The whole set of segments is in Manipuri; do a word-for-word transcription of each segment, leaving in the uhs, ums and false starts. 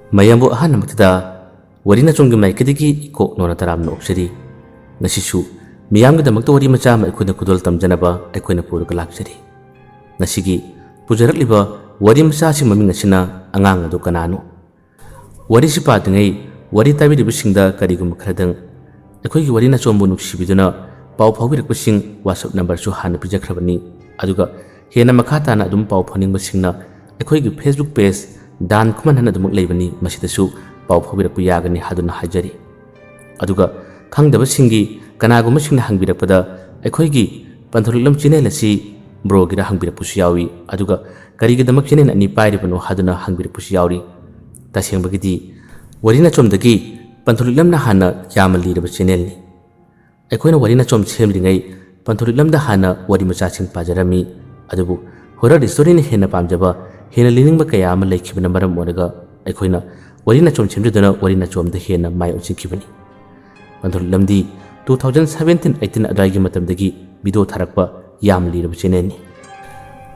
ꯃꯌꯥꯝꯕꯨ ꯑꯍꯥꯟꯕꯃꯛꯇꯗ ꯋꯥꯔꯤ ꯅꯆꯣꯝꯒꯤ ꯃꯥꯏꯀꯩꯗꯒꯤ ꯏꯀꯣꯛ ꯅꯣꯟꯅ ꯇꯔꯥꯝꯅ ꯑꯣꯛꯆꯔꯤ꯫ ꯉꯁꯤꯁꯨ ꯃꯤꯌꯥꯝꯒꯤꯗꯃꯛꯇ ꯋꯥꯔꯤ ꯃꯆꯥ ꯑꯃ ꯑꯩꯈꯣꯏꯅ ꯈꯨꯗꯣꯜ ꯇꯝꯖꯅꯕ ꯑꯩꯈꯣꯏꯅ ꯄꯨꯔꯒ ꯂꯥꯛꯆꯔꯤ꯫ ꯉꯁꯤꯒꯤ ꯄꯨꯖꯔꯛꯂꯤꯕ ꯋꯥꯔꯤ ꯃꯆꯥꯁꯤ ꯃꯃꯤꯡ ꯑꯁꯤꯅ ꯑꯉꯥꯡ ꯑꯗꯨ ꯀꯅꯥꯅꯣ? ꯋꯥꯔꯤꯁꯤ ꯄꯥꯗ꯭ꯔꯤꯉꯩ ꯋꯥꯔꯤ ꯇꯥꯕꯤꯔꯤꯕꯁꯤꯡꯗ ꯀꯔꯤꯒꯨꯝꯕ ꯈꯔꯗꯪ ꯑꯩꯈꯣꯏꯒꯤ ꯋꯥꯔꯤ ꯅꯆꯣꯝꯕꯨ ꯅꯨꯡꯁꯤꯕꯤꯗꯨꯅ ꯄꯥꯎ ꯐꯥꯎꯕꯤꯔꯛꯄꯁꯤꯡ WhatsApp numberꯁꯨ ꯍꯥꯟꯅ ꯄꯤꯖꯈ꯭ꯔꯕꯅꯤ꯫ ꯑꯗꯨꯒ ꯍꯦꯟꯅ ꯃꯈꯥ ꯇꯥꯅ ꯑꯗꯨꯝ ꯄꯥꯎ ꯐꯥꯎꯅꯤꯡꯕꯁꯤꯡꯅ ꯑꯩꯈꯣꯏꯒꯤ Facebook page ꯗꯥꯟ ꯈꯨꯃꯟ ꯍꯥꯏꯅ ꯑꯗꯨꯃꯛ ꯂꯩꯕꯅꯤ, ꯃꯁꯤꯗꯁꯨ ꯄꯥꯎ ꯐꯥꯎꯕꯤꯔꯛꯄ ꯌꯥꯒꯅꯤ ꯍꯥꯏꯗꯨꯅ ꯍꯥꯏꯖꯔꯤ꯫ ꯑꯗꯨꯒ ꯈꯪꯗꯕꯁꯤꯡꯒꯤ ꯀꯅꯥꯒꯨꯝꯕꯁꯤꯡꯅ ꯍꯪꯕꯤꯔꯛꯄꯗ ꯑꯩꯈꯣꯏꯒꯤ ꯄꯟꯊꯧꯂꯤꯛꯂꯝ channel ꯑꯁꯤ broꯒꯤꯔ ꯍꯪꯕꯤꯔꯛꯄꯁꯨ ꯌꯥꯎꯏ꯫ ꯑꯗꯨꯒ ꯀꯔꯤꯒꯤꯗꯃꯛ channel ꯑꯅꯤ ꯄꯥꯏꯔꯤꯕꯅꯣ ꯍꯥꯏꯗꯨꯅ ꯍꯪꯕꯤꯔꯛꯄꯁꯨ ꯌꯥꯎꯔꯤ꯫ ꯇꯁꯦꯡꯕꯒꯤꯗꯤ ꯋꯥꯔꯤ ꯅꯆꯣꯝꯗꯒꯤ ꯄꯟꯊꯧꯂꯤꯛꯂꯝꯅ ꯍꯥꯟꯅ ꯌꯥꯝꯅ ꯂꯤꯔꯕ channelꯅꯤ꯫ ꯑꯩꯈꯣꯏꯅ ꯋꯥꯔꯤ ꯅꯆꯣꯝ ꯁꯦꯝꯗ꯭ꯔꯤꯉꯩ ꯄꯟꯊꯧꯂꯤꯛꯂꯝꯗ ꯍꯥꯟꯅ ꯋꯥꯔꯤ ꯃꯆꯥꯁꯤꯡ ꯄꯥꯖꯔꯝꯃꯤ꯫ ꯑꯗꯨꯕꯨ horror storyꯅ ꯍꯦꯟꯅ ꯄꯥꯝꯖꯕ, ꯍꯦꯟꯅ ꯂꯤꯅꯤꯡꯕ ꯀꯌꯥ ꯑꯃ ꯂꯩꯈꯤꯕꯅ ꯃꯔꯝ ꯑꯣꯏꯔꯒ ꯑꯩꯈꯣꯏꯅ ꯋꯥꯔꯤ ꯅꯆꯣꯝ ꯁꯦꯝꯖꯗꯨꯅ ꯋꯥꯔꯤ ꯅꯆꯣꯝꯗ ꯍꯦꯟꯅ ꯃꯥꯏ ꯑꯣꯟꯁꯤꯟꯈꯤꯕꯅꯤ꯫ ꯄꯟꯊꯧꯂꯤꯛꯂꯝꯗꯤ two thousand seventeen eighteen ꯑꯗꯨꯋꯥꯏꯒꯤ ꯃꯇꯝꯗꯒꯤ video ꯊꯥꯔꯛꯄ ꯌꯥꯝ ꯂꯤꯔꯕ channelꯅꯤ꯫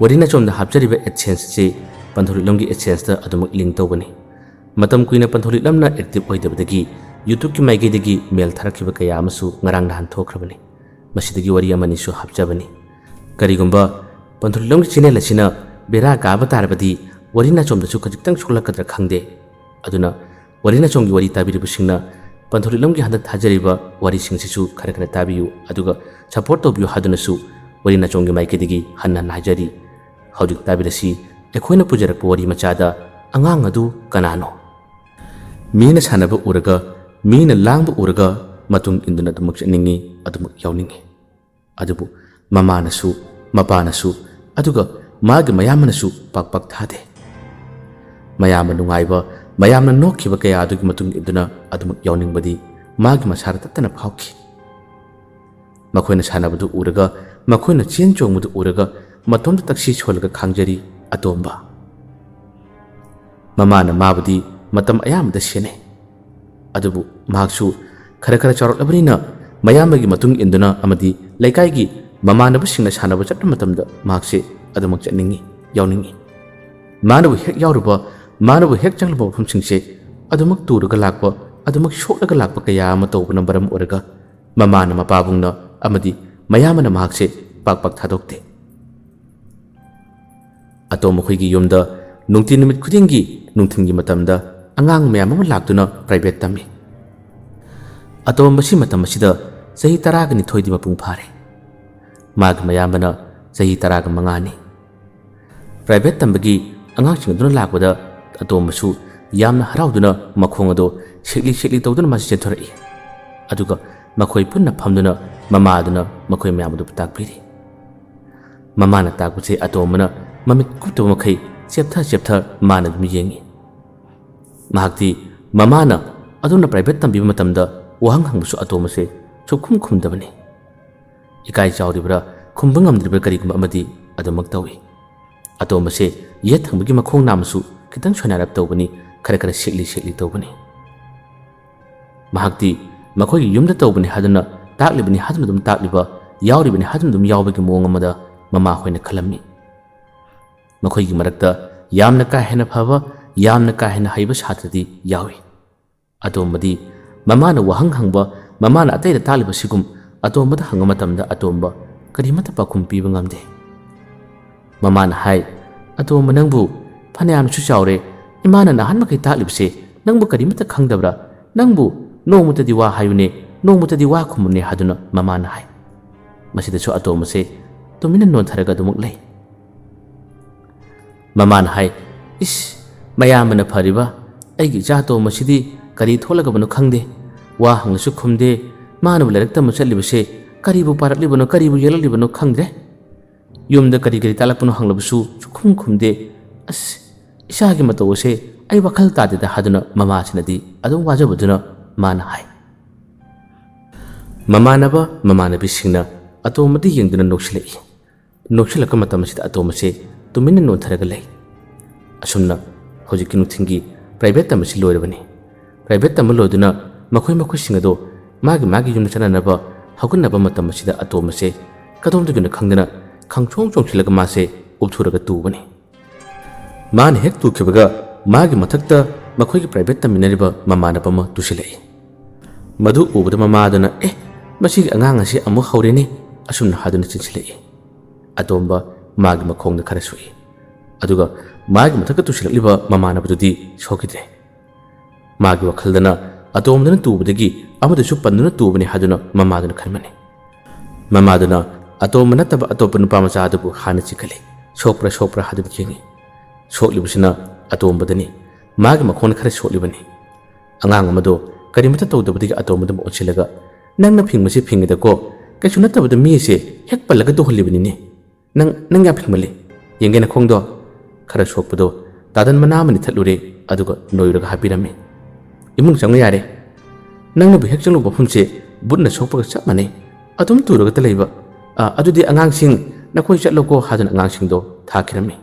ꯋꯥꯔꯤ ꯅꯆꯣꯝꯗ ꯍꯥꯞꯆꯔꯤꯕ AdSenseꯁꯤ ꯄꯟꯊꯧꯂꯤꯛꯂꯝꯒꯤ AdSenseꯇ ꯑꯗꯨꯃꯛ link ꯇꯧꯕꯅꯤ꯫ ꯃꯇꯝ ꯀꯨꯏꯅ ꯄꯟꯊꯧꯂꯤꯛꯂꯝꯅ active ꯑꯣꯏꯗꯕꯗꯒꯤ YouTubeꯀꯤ ꯃꯥꯏꯀꯩꯗꯒꯤ ꯃꯦꯜ ꯊꯥꯔꯛꯈꯤꯕ ꯀꯌꯥ ꯑꯃꯁꯨ ꯉꯔꯥꯡ ꯅꯍꯥꯟ ꯊꯣꯛꯈ꯭ꯔꯕꯅꯤ꯫ ꯃꯁꯤꯗꯒꯤ ꯋꯥꯔꯤ ꯑꯃꯅꯤꯁꯨ ꯍꯥꯞꯆꯕꯅꯤ꯫ ꯀꯔꯤꯒꯨꯝꯕ ꯄꯟꯊꯧꯂꯤꯛꯂꯝꯒꯤ channel ꯑꯁꯤꯅ ꯕꯦꯔꯥ ꯀꯥꯕ ꯇꯥꯔꯕꯗꯤ ꯋꯥꯔꯤ ꯅꯆꯣꯝꯗꯁꯨ ꯈꯖꯤꯛꯇꯪ ꯁꯣꯛꯂꯛꯀꯗ꯭ꯔꯥ ꯈꯪꯗꯦ꯫ ꯑꯗꯨꯅ ꯋꯥꯔꯤ ꯅꯆꯣꯝꯒꯤ ꯋꯥꯔꯤ ꯇꯥꯕꯤꯔꯤꯕꯁꯤꯡꯅ ꯄꯟꯊꯧꯂꯤꯛꯂꯝꯒꯤ ꯍꯟꯗꯛ ꯊꯥꯖꯔꯤꯕ ꯋꯥꯔꯤꯁꯤꯡꯁꯤꯁꯨ ꯈꯔ ꯈꯔ ꯇꯥꯕꯤꯌꯨ, ꯑꯗꯨꯒ support ꯇꯧꯕꯤꯌꯨ ꯍꯥꯏꯗꯨꯅꯁꯨ ꯋꯥꯔꯤ ꯅꯆꯣꯝꯒꯤ ꯃꯥꯏꯀꯩꯗꯒꯤ ꯍꯟꯅ ꯍꯟꯅ ꯍꯥꯏꯖꯔꯤ꯫ ꯍꯧꯖꯤꯛ ꯇꯥꯕꯤꯔꯁꯤ ꯑꯩꯈꯣꯏꯅ ꯄꯨꯖꯔꯛꯄ ꯋꯥꯔꯤ ꯃꯆꯥꯗ ꯑꯉꯥꯡ ꯑꯗꯨ ꯀꯅꯥꯅꯣ? ꯃꯤꯅ ꯁꯥꯟꯅꯕ ꯎꯔꯒ, ꯃꯤꯅ ꯂꯥꯡꯕ ꯎꯔꯒ ꯃꯇꯨꯡ ꯏꯟꯗꯨꯅ ꯑꯗꯨꯃꯛ ꯆꯠꯅꯤꯡꯏ, ꯑꯗꯨꯃꯛ ꯌꯥꯎꯅꯤꯡꯏ꯫ ꯑꯗꯨꯕꯨ ꯃꯃꯥꯅꯁꯨ, ꯃꯄꯥꯅꯁꯨ, ꯑꯗꯨꯒ ꯃꯥꯒꯤ ꯃꯌꯥꯝꯕꯅꯁꯨ ꯄꯥꯛ ꯄꯥꯛ ꯊꯥꯗꯦ꯫ ꯃꯌꯥꯝꯅ ꯅꯨꯡꯉꯥꯏꯕ, ꯃꯌꯥꯝꯅ ꯅꯣꯛꯈꯤꯕ ꯀꯌꯥ ꯑꯗꯨꯒꯤ ꯃꯇꯨꯡ ꯏꯟꯗꯨꯅ ꯑꯗꯨꯃꯛ ꯌꯥꯎꯅꯤꯡꯕꯗꯤ ꯃꯥꯒꯤ ꯃꯁꯥꯗ ꯇꯠꯇꯅ ꯐꯥꯎꯈꯤ꯫ ꯃꯈꯣꯏꯅ ꯁꯥꯟꯅꯕꯗꯨ ꯎꯔꯒ, ꯃꯈꯣꯏꯅ ꯆꯦꯟ ꯆꯣꯡꯕꯗꯨ ꯎꯔꯒ ꯃꯇꯣꯝꯇ ꯇꯛꯁꯤ ꯁꯣꯜꯂꯒ ꯈꯥꯡꯖꯔꯤ ꯑꯇꯣꯝꯕ꯫ ꯃꯃꯥꯅ ꯃꯥꯕꯨꯗꯤ ꯃꯇꯝ ꯑꯌꯥꯝꯕꯗ ꯁꯦꯟꯅꯩ꯫ ꯑꯗꯨꯕꯨ ꯃꯍꯥꯛꯁꯨ ꯈꯔ ꯈꯔ ꯆꯥꯎꯔꯛꯂꯕꯅꯤꯅ ꯃꯌꯥꯝꯕꯒꯤ ꯃꯇꯨꯡ ꯏꯟꯗꯨꯅ ꯑꯃꯗꯤ ꯂꯩꯀꯥꯏꯒꯤ ꯃꯃꯥꯟꯅꯕꯁꯤꯡꯅ ꯁꯥꯟꯅꯕ ꯆꯠꯄ ꯃꯇꯝꯗ ꯃꯍꯥꯛꯁꯦ ꯑꯗꯨꯃꯛ ꯆꯠꯅꯤꯡꯏ, ꯌꯥꯎꯅꯤꯡꯏ꯫ ꯃꯥꯅꯕꯨ ꯍꯦꯛ ꯌꯥꯎꯔꯨꯕ ꯃꯥꯅꯕꯨ ꯍꯦꯛ ꯆꯪꯂꯝꯕ ꯃꯐꯝꯁꯤꯡꯁꯦ ꯑꯗꯨꯃꯛ ꯇꯨꯔꯒ ꯂꯥꯛꯄ, ꯑꯗꯨꯃꯛ ꯁꯣꯛꯂꯒ ꯂꯥꯛꯄ ꯀꯌꯥ ꯑꯃ ꯇꯧꯕꯅ ꯃꯔꯝ ꯑꯣꯏꯔꯒ ꯃꯃꯥꯅ ꯃꯄꯥꯕꯨꯡꯅ ꯑꯃꯗꯤ ꯃꯌꯥꯝꯕꯅ ꯃꯍꯥꯛꯁꯦ ꯄꯥꯛ ꯄꯥꯛ ꯊꯥꯗꯣꯛꯇꯦ꯫ ꯑꯇꯣꯝ ꯃꯈꯣꯏꯒꯤ ꯌꯨꯝꯗ ꯅꯨꯡꯇꯤ ꯅꯨꯃꯤꯠ ꯈꯨꯗꯤꯡꯒꯤ ꯅꯨꯡꯊꯤꯜꯒꯤ ꯃꯇꯝꯗ ꯑꯉꯥꯡ ꯃꯌꯥꯝ ꯑꯃ ꯂꯥꯛꯇꯨꯅ ꯄ꯭ꯔꯥꯏꯚꯦꯠ ꯇꯝꯃꯤ꯫ ꯑꯇꯣꯝꯕꯁꯤ ꯃꯇꯝ ꯑꯁꯤꯗ ꯆꯍꯤ ꯇꯔꯥꯒ ꯅꯤꯊꯣꯏꯗꯤ ꯃꯄꯨꯡ ꯐꯥꯔꯦ꯫ ꯃꯥꯒꯤ ꯃꯌꯥꯝꯕꯅ ꯆꯍꯤ ꯇꯔꯥꯒ ꯃꯉꯥꯅꯤ꯫ ꯄ꯭ꯔꯥꯏꯚꯦꯠ ꯇꯝꯕꯒꯤ ꯑꯉꯥꯡꯁꯤꯡ ꯑꯗꯨꯅ ꯂꯥꯛꯄꯗ ꯑꯇꯣꯝꯕꯁꯨ ꯌꯥꯝꯅ ꯍꯔꯥꯎꯗꯨꯅ ꯃꯈꯣꯡ ꯑꯗꯣ ꯁꯦꯛꯂꯤ ꯁꯦꯛꯂꯤ ꯇꯧꯗꯨꯅ ꯃꯥꯁꯤ ꯆꯦꯟꯊꯣꯔꯛꯏ꯫ ꯑꯗꯨꯒ ꯃꯈꯣꯏ ꯄꯨꯟꯅ ꯐꯝꯗꯨꯅ ꯃꯃꯥ ꯑꯗꯨꯅ ꯃꯈꯣꯏ ꯃꯌꯥꯝ ꯑꯗꯨꯕꯨ ꯇꯥꯛꯄꯤꯔꯤ꯫ ꯃꯃꯥꯅ ꯇꯥꯛꯄꯁꯦ ꯑꯇꯣꯝꯕꯅ ꯃꯃꯤꯠ ꯀꯨꯞꯇꯕ ꯃꯈꯩ ꯆꯦꯞꯊ ꯆꯦꯞꯊ ꯃꯥꯅ ꯑꯗꯨꯝ ꯌꯦꯡꯉꯤ꯫ ꯃꯍꯥꯛꯇꯤ ꯃꯃꯥꯅ ꯑꯗꯨꯝꯅ ꯄ꯭ꯔꯥꯏꯚꯦꯠ ꯇꯝꯕꯤꯕ ꯃꯇꯝꯗ ꯋꯥꯍꯪ ꯍꯪꯕꯁꯨ ꯑꯇꯣꯝꯕꯁꯦ ꯁꯨꯛꯈꯨꯝ ꯈꯨꯝꯗꯕꯅꯤ꯫ ꯏꯀꯥꯏ ꯆꯥꯎꯔꯤꯕ꯭ꯔꯥ, ꯈꯨꯝꯕ ꯉꯝꯗ꯭ꯔꯤꯕ꯭ꯔꯥ ꯀꯔꯤꯒꯨꯝꯕ ꯑꯃꯗꯤ ꯑꯗꯨꯃꯛ ꯇꯧꯏ꯫ ꯑꯇꯣꯝꯕꯁꯦ ꯌꯦꯠ ꯊꯪꯕꯒꯤ ꯃꯈꯣꯡ ꯅꯥꯝꯃꯁꯨ ꯈꯤꯇꯪ ꯁꯣꯏꯅꯥꯏꯔꯞ ꯇꯧꯕꯅꯤ, ꯈꯔ ꯈꯔ ꯁꯦꯛꯂꯤ ꯁꯦꯛꯂꯤ ꯇꯧꯕꯅꯤ꯫ ꯃꯍꯥꯛꯇꯤ ꯃꯈꯣꯏꯒꯤ ꯌꯨꯝꯗ ꯇꯧꯕꯅꯤ ꯍꯥꯏꯗꯨꯅ, ꯇꯥꯛꯂꯤꯕꯅꯤ ꯍꯥꯏꯗꯨꯅ ꯑꯗꯨꯝ ꯇꯥꯛꯂꯤꯕ, ꯌꯥꯎꯔꯤꯕꯅꯤ ꯍꯥꯏꯗꯨꯅ ꯑꯗꯨꯝ ꯌꯥꯎꯕꯒꯤ ꯃꯑꯣꯡ ꯑꯃꯗ ꯃꯃꯥ ꯍꯣꯏꯅ ꯈꯜꯂꯝꯃꯤ꯫ ꯃꯈꯣꯏꯒꯤ ꯃꯔꯛꯇ ꯌꯥꯝꯅ ꯀꯥ ꯍꯦꯟꯅ ꯐꯕ, ꯌꯥꯝꯅ ꯀꯥ ꯍꯦꯟꯅ ꯍꯩꯕ ꯁꯥꯇ꯭ꯔꯗꯤ ꯌꯥꯎꯏ꯫ ꯑꯇꯣꯝꯕꯗꯤ ꯃꯃꯥꯅ ꯋꯥꯍꯪ ꯍꯪꯕ, ꯃꯃꯥꯅ ꯑꯇꯩꯗ ꯇꯥꯛꯂꯤꯕꯁꯤꯒꯨꯝ ꯑꯇꯣꯝꯕꯗ ꯍꯪꯕ ꯃꯇꯝꯗ ꯑꯇꯣꯝꯕ ꯀꯔꯤꯃꯠꯇ ꯄꯥꯎꯈꯨꯝ ꯄꯤꯕ ꯉꯝꯗꯦ꯫ ꯃꯃꯥꯅ ꯍꯥꯏ, "ꯑꯇꯣꯝꯕ, ꯅꯪꯕꯨ ꯐꯅꯌꯥꯝꯁꯨ ꯆꯥꯎꯔꯦ, ꯏꯃꯥꯅ ꯅꯍꯥꯟ ꯃꯈꯩ ꯇꯥꯛꯂꯤꯕꯁꯦ ꯅꯪꯕꯨ ꯀꯔꯤꯃꯠꯇ ꯈꯪꯗꯕ꯭ꯔꯥ? ꯅꯪꯕꯨ ꯅꯣꯡꯃꯇꯗꯤ ꯋꯥ ꯍꯥꯏꯌꯨꯅꯦ, ꯅꯣꯡꯃꯇꯗꯤ ꯋꯥ ꯈꯨꯝꯃꯨꯅꯦ" ꯍꯥꯏꯗꯨꯅ ꯃꯃꯥꯅ ꯍꯥꯏ꯫ ꯃꯁꯤꯗꯁꯨ ꯑꯇꯣꯝꯕꯁꯦ ꯇꯨꯃꯤꯟꯅ ꯅꯣꯟꯊꯔꯒ ꯑꯗꯨꯃꯛ ꯂꯩ꯫ ꯃꯃꯥꯅ ꯍꯥꯏ, "ꯏꯁ, ꯃꯌꯥꯝꯕꯅ ꯐꯔꯤꯕ, ꯑꯩꯒꯤ ꯏꯆꯥ ꯑꯇꯣꯝꯕꯁꯤꯗꯤ ꯀꯔꯤ ꯊꯣꯛꯂꯒꯕꯅꯣ ꯈꯪꯗꯦ, ꯋꯥ ꯍꯪꯂꯁꯨ ꯈꯨꯝꯗꯦ, ꯃꯥꯅꯕꯨ ꯂꯥꯏꯔꯤꯛ ꯇꯝꯕ ꯆꯠꯂꯤꯕꯁꯦ ꯀꯔꯤꯕꯨ ꯄꯥꯔꯛꯂꯤꯕꯅꯣ, ꯀꯔꯤꯕꯨ ꯌꯦꯜꯂꯛꯂꯤꯕꯅꯣ ꯈꯪꯗ꯭ꯔꯦ꯫ ꯌꯨꯝꯗ ꯀꯔꯤ ꯀꯔꯤ ꯇꯥꯛꯂꯛꯄꯅꯣ ꯍꯪꯂꯕꯁꯨ ꯁꯨꯛꯈꯨꯝ ꯈꯨꯝꯗꯦ꯫ ꯑꯁ, ꯏꯁꯥꯒꯤ ꯃꯇꯧ ꯑꯁꯦ ꯑꯩ ꯋꯥꯈꯜ ꯇꯥꯗꯦꯗ" ꯍꯥꯏꯗꯨꯅ ꯃꯃꯥꯁꯤꯅꯗꯤ ꯑꯗꯨꯝ ꯋꯥꯖꯕꯗꯨꯅ ꯃꯥꯅ ꯍꯥꯏ꯫ ꯃꯃꯥꯟꯅꯕ ꯃꯃꯥꯟꯅꯕꯤꯁꯤꯡꯅ ꯑꯇꯣꯝꯕꯗ ꯌꯦꯡꯗꯨꯅ ꯅꯣꯛꯁꯤꯜꯂꯛꯏ꯫ ꯅꯣꯛꯁꯤꯜꯂꯛꯄ ꯃꯇꯝ ꯑꯁꯤꯗ ꯑꯇꯣꯝꯕꯁꯦ ꯇꯨꯃꯤꯟꯅ ꯅꯣꯟꯊꯔꯒ ꯂꯩ꯫ ꯑꯁꯨꯝꯅ ꯍꯧꯖꯤꯛꯀꯤ ꯅꯨꯡꯊꯤꯜꯒꯤ ꯄ꯭ꯔꯥꯏꯚꯦꯠ ꯇꯝꯕꯁꯤ ꯂꯣꯏꯔꯕꯅꯤ꯫ ꯄ꯭ꯔꯥꯏꯚꯦꯠ ꯇꯝꯕ ꯂꯣꯏꯗꯨꯅ ꯃꯈꯣꯏ ꯃꯈꯣꯏꯁꯤꯡ ꯑꯗꯣ ꯃꯥꯒꯤ ꯃꯥꯒꯤ ꯌꯨꯝꯗ ꯆꯠꯅꯅꯕ ꯍꯧꯒꯠꯅꯕ ꯃꯇꯝ ꯑꯁꯤꯗ ꯑꯇꯣꯝꯕꯁꯦ ꯀꯗꯣꯝꯗꯒꯤꯅꯣ ꯈꯪꯗꯅ ꯈꯪꯆꯣꯡ ꯆꯣꯡꯁꯤꯜꯂꯒ ꯃꯥꯁꯦ ꯎꯞꯊꯨꯔꯒ ꯇꯨꯕꯅꯤ꯫ ꯃꯥꯅ ꯍꯦꯛ ꯇꯨꯈꯤꯕꯒ ꯃꯥꯒꯤ ꯃꯊꯛꯇ ꯃꯈꯣꯏꯒꯤ private ꯇꯝꯃꯤꯟꯅꯔꯤꯕ ꯃꯃꯥꯟꯅꯕ ꯑꯃ ꯇꯨꯁꯤꯜꯂꯛꯏ꯫ ꯃꯗꯨ ꯎꯕꯗ ꯃꯃꯥꯗꯨꯅ, "ꯑꯦ, ꯃꯁꯤꯒꯤ ꯑꯉꯥꯡ ꯑꯁꯤ ꯑꯃꯨꯛ ꯍꯧꯔꯦꯅꯦ," ꯑꯁꯨꯝꯅ ꯍꯥꯏꯗꯨꯅ ꯆꯦꯟꯁꯤꯜꯂꯛꯏ꯫ ꯑꯇꯣꯝꯕ ꯃꯥꯒꯤ ꯃꯈꯣꯡꯗ ꯈꯔ ꯁꯣꯛꯏ꯫ ꯑꯗꯨꯒ ꯃꯥꯒꯤ ꯃꯊꯛꯇ ꯇꯨꯁꯤꯜꯂꯛꯂꯤꯕ ꯃꯃꯥꯟꯅꯕꯗꯨꯗꯤ ꯁꯣꯛꯈꯤꯗ꯭ꯔꯦ꯫ ꯃꯥꯒꯤ ꯋꯥꯈꯜꯗꯅ ꯑꯇꯣꯝꯕꯗꯨꯅ ꯇꯨꯕꯗꯒꯤ ꯑꯃꯗꯨꯁꯨ ꯄꯟꯗꯨꯅ ꯇꯨꯕꯅꯤ ꯍꯥꯏꯗꯨꯅ ꯃꯃꯥꯗꯨꯅ ꯈꯟꯕꯅꯤ꯫ ꯃꯃꯥꯗꯨꯅ ꯑꯇꯣꯝꯕ ꯅꯠꯇꯕ ꯑꯇꯣꯞꯄ ꯅꯨꯄꯥ ꯃꯆꯥ ꯑꯗꯨꯕꯨ ꯍꯥꯟꯅ ꯆꯤꯡꯈꯠꯂꯤ꯫ ꯁꯣꯛꯄ꯭ꯔꯥ, ꯁꯣꯛꯄ꯭ꯔꯥ ꯍꯥꯏꯗꯨꯅ ꯌꯦꯡꯉꯤ꯫ ꯁꯣꯛꯂꯤꯕꯁꯤꯅ ꯑꯇꯣꯝꯕꯗꯅꯤ꯫ ꯃꯥꯒꯤ ꯃꯈꯣꯡꯗ ꯈꯔ ꯁꯣꯛꯂꯤꯕꯅꯤ꯫ ꯑꯉꯥꯡ ꯑꯃꯗꯣ ꯀꯔꯤꯃꯠꯇ ꯇꯧꯗꯕꯗꯒꯤ ꯑꯇꯣꯝꯕꯗꯨ ꯑꯣꯟꯁꯤꯜꯂꯒ, "ꯅꯪꯅ ꯐꯤꯡꯕꯁꯤ ꯐꯤꯡꯉꯤꯗꯀꯣ, ꯀꯩꯁꯨ ꯅꯠꯇꯕꯗ ꯃꯤ ꯑꯁꯦ ꯍꯦꯛ ꯄꯜꯂꯒ ꯇꯨꯍꯜꯂꯤꯕꯅꯤꯅꯦ꯫ ꯅꯪ, ꯅꯪ ꯌꯥꯝ ꯐꯤꯡꯃꯜꯂꯤ꯫ ꯌꯦꯡꯒꯦ ꯅꯈꯣꯡꯗꯣ꯫" ꯈꯔ ꯁꯣꯛꯄꯗꯣ ꯇꯥꯗꯟ ꯃꯅꯥ ꯑꯃ ꯅꯤꯊꯠꯂꯨꯔꯦ, ꯑꯗꯨꯒ ꯅꯣꯏꯔꯒ ꯍꯥꯏꯕꯤꯔꯝꯃꯤ꯫ "ꯏꯃꯨꯡ ꯆꯪꯉꯨ ꯌꯥꯔꯦ꯫ ꯅꯪꯅꯕꯨ ꯍꯦꯛ ꯆꯪꯂꯨꯕ ꯃꯐꯝꯁꯦ ꯕꯨꯠꯅ ꯁꯣꯛꯄꯒ ꯆꯞ ꯃꯥꯟꯅꯩ꯫ ꯑꯗꯨꯝ ꯇꯨꯔꯒꯇ ꯂꯩꯕ꯫ ꯑ, ꯑꯗꯨꯗꯤ ꯑꯉꯥꯡꯁꯤꯡ, ꯅꯈꯣꯏ ꯆꯠꯂꯣꯀꯣ" ꯍꯥꯏꯗꯨꯅ ꯑꯉꯥꯡꯁꯤꯡꯗꯣ ꯊꯥꯈꯤꯔꯝꯃꯤ꯫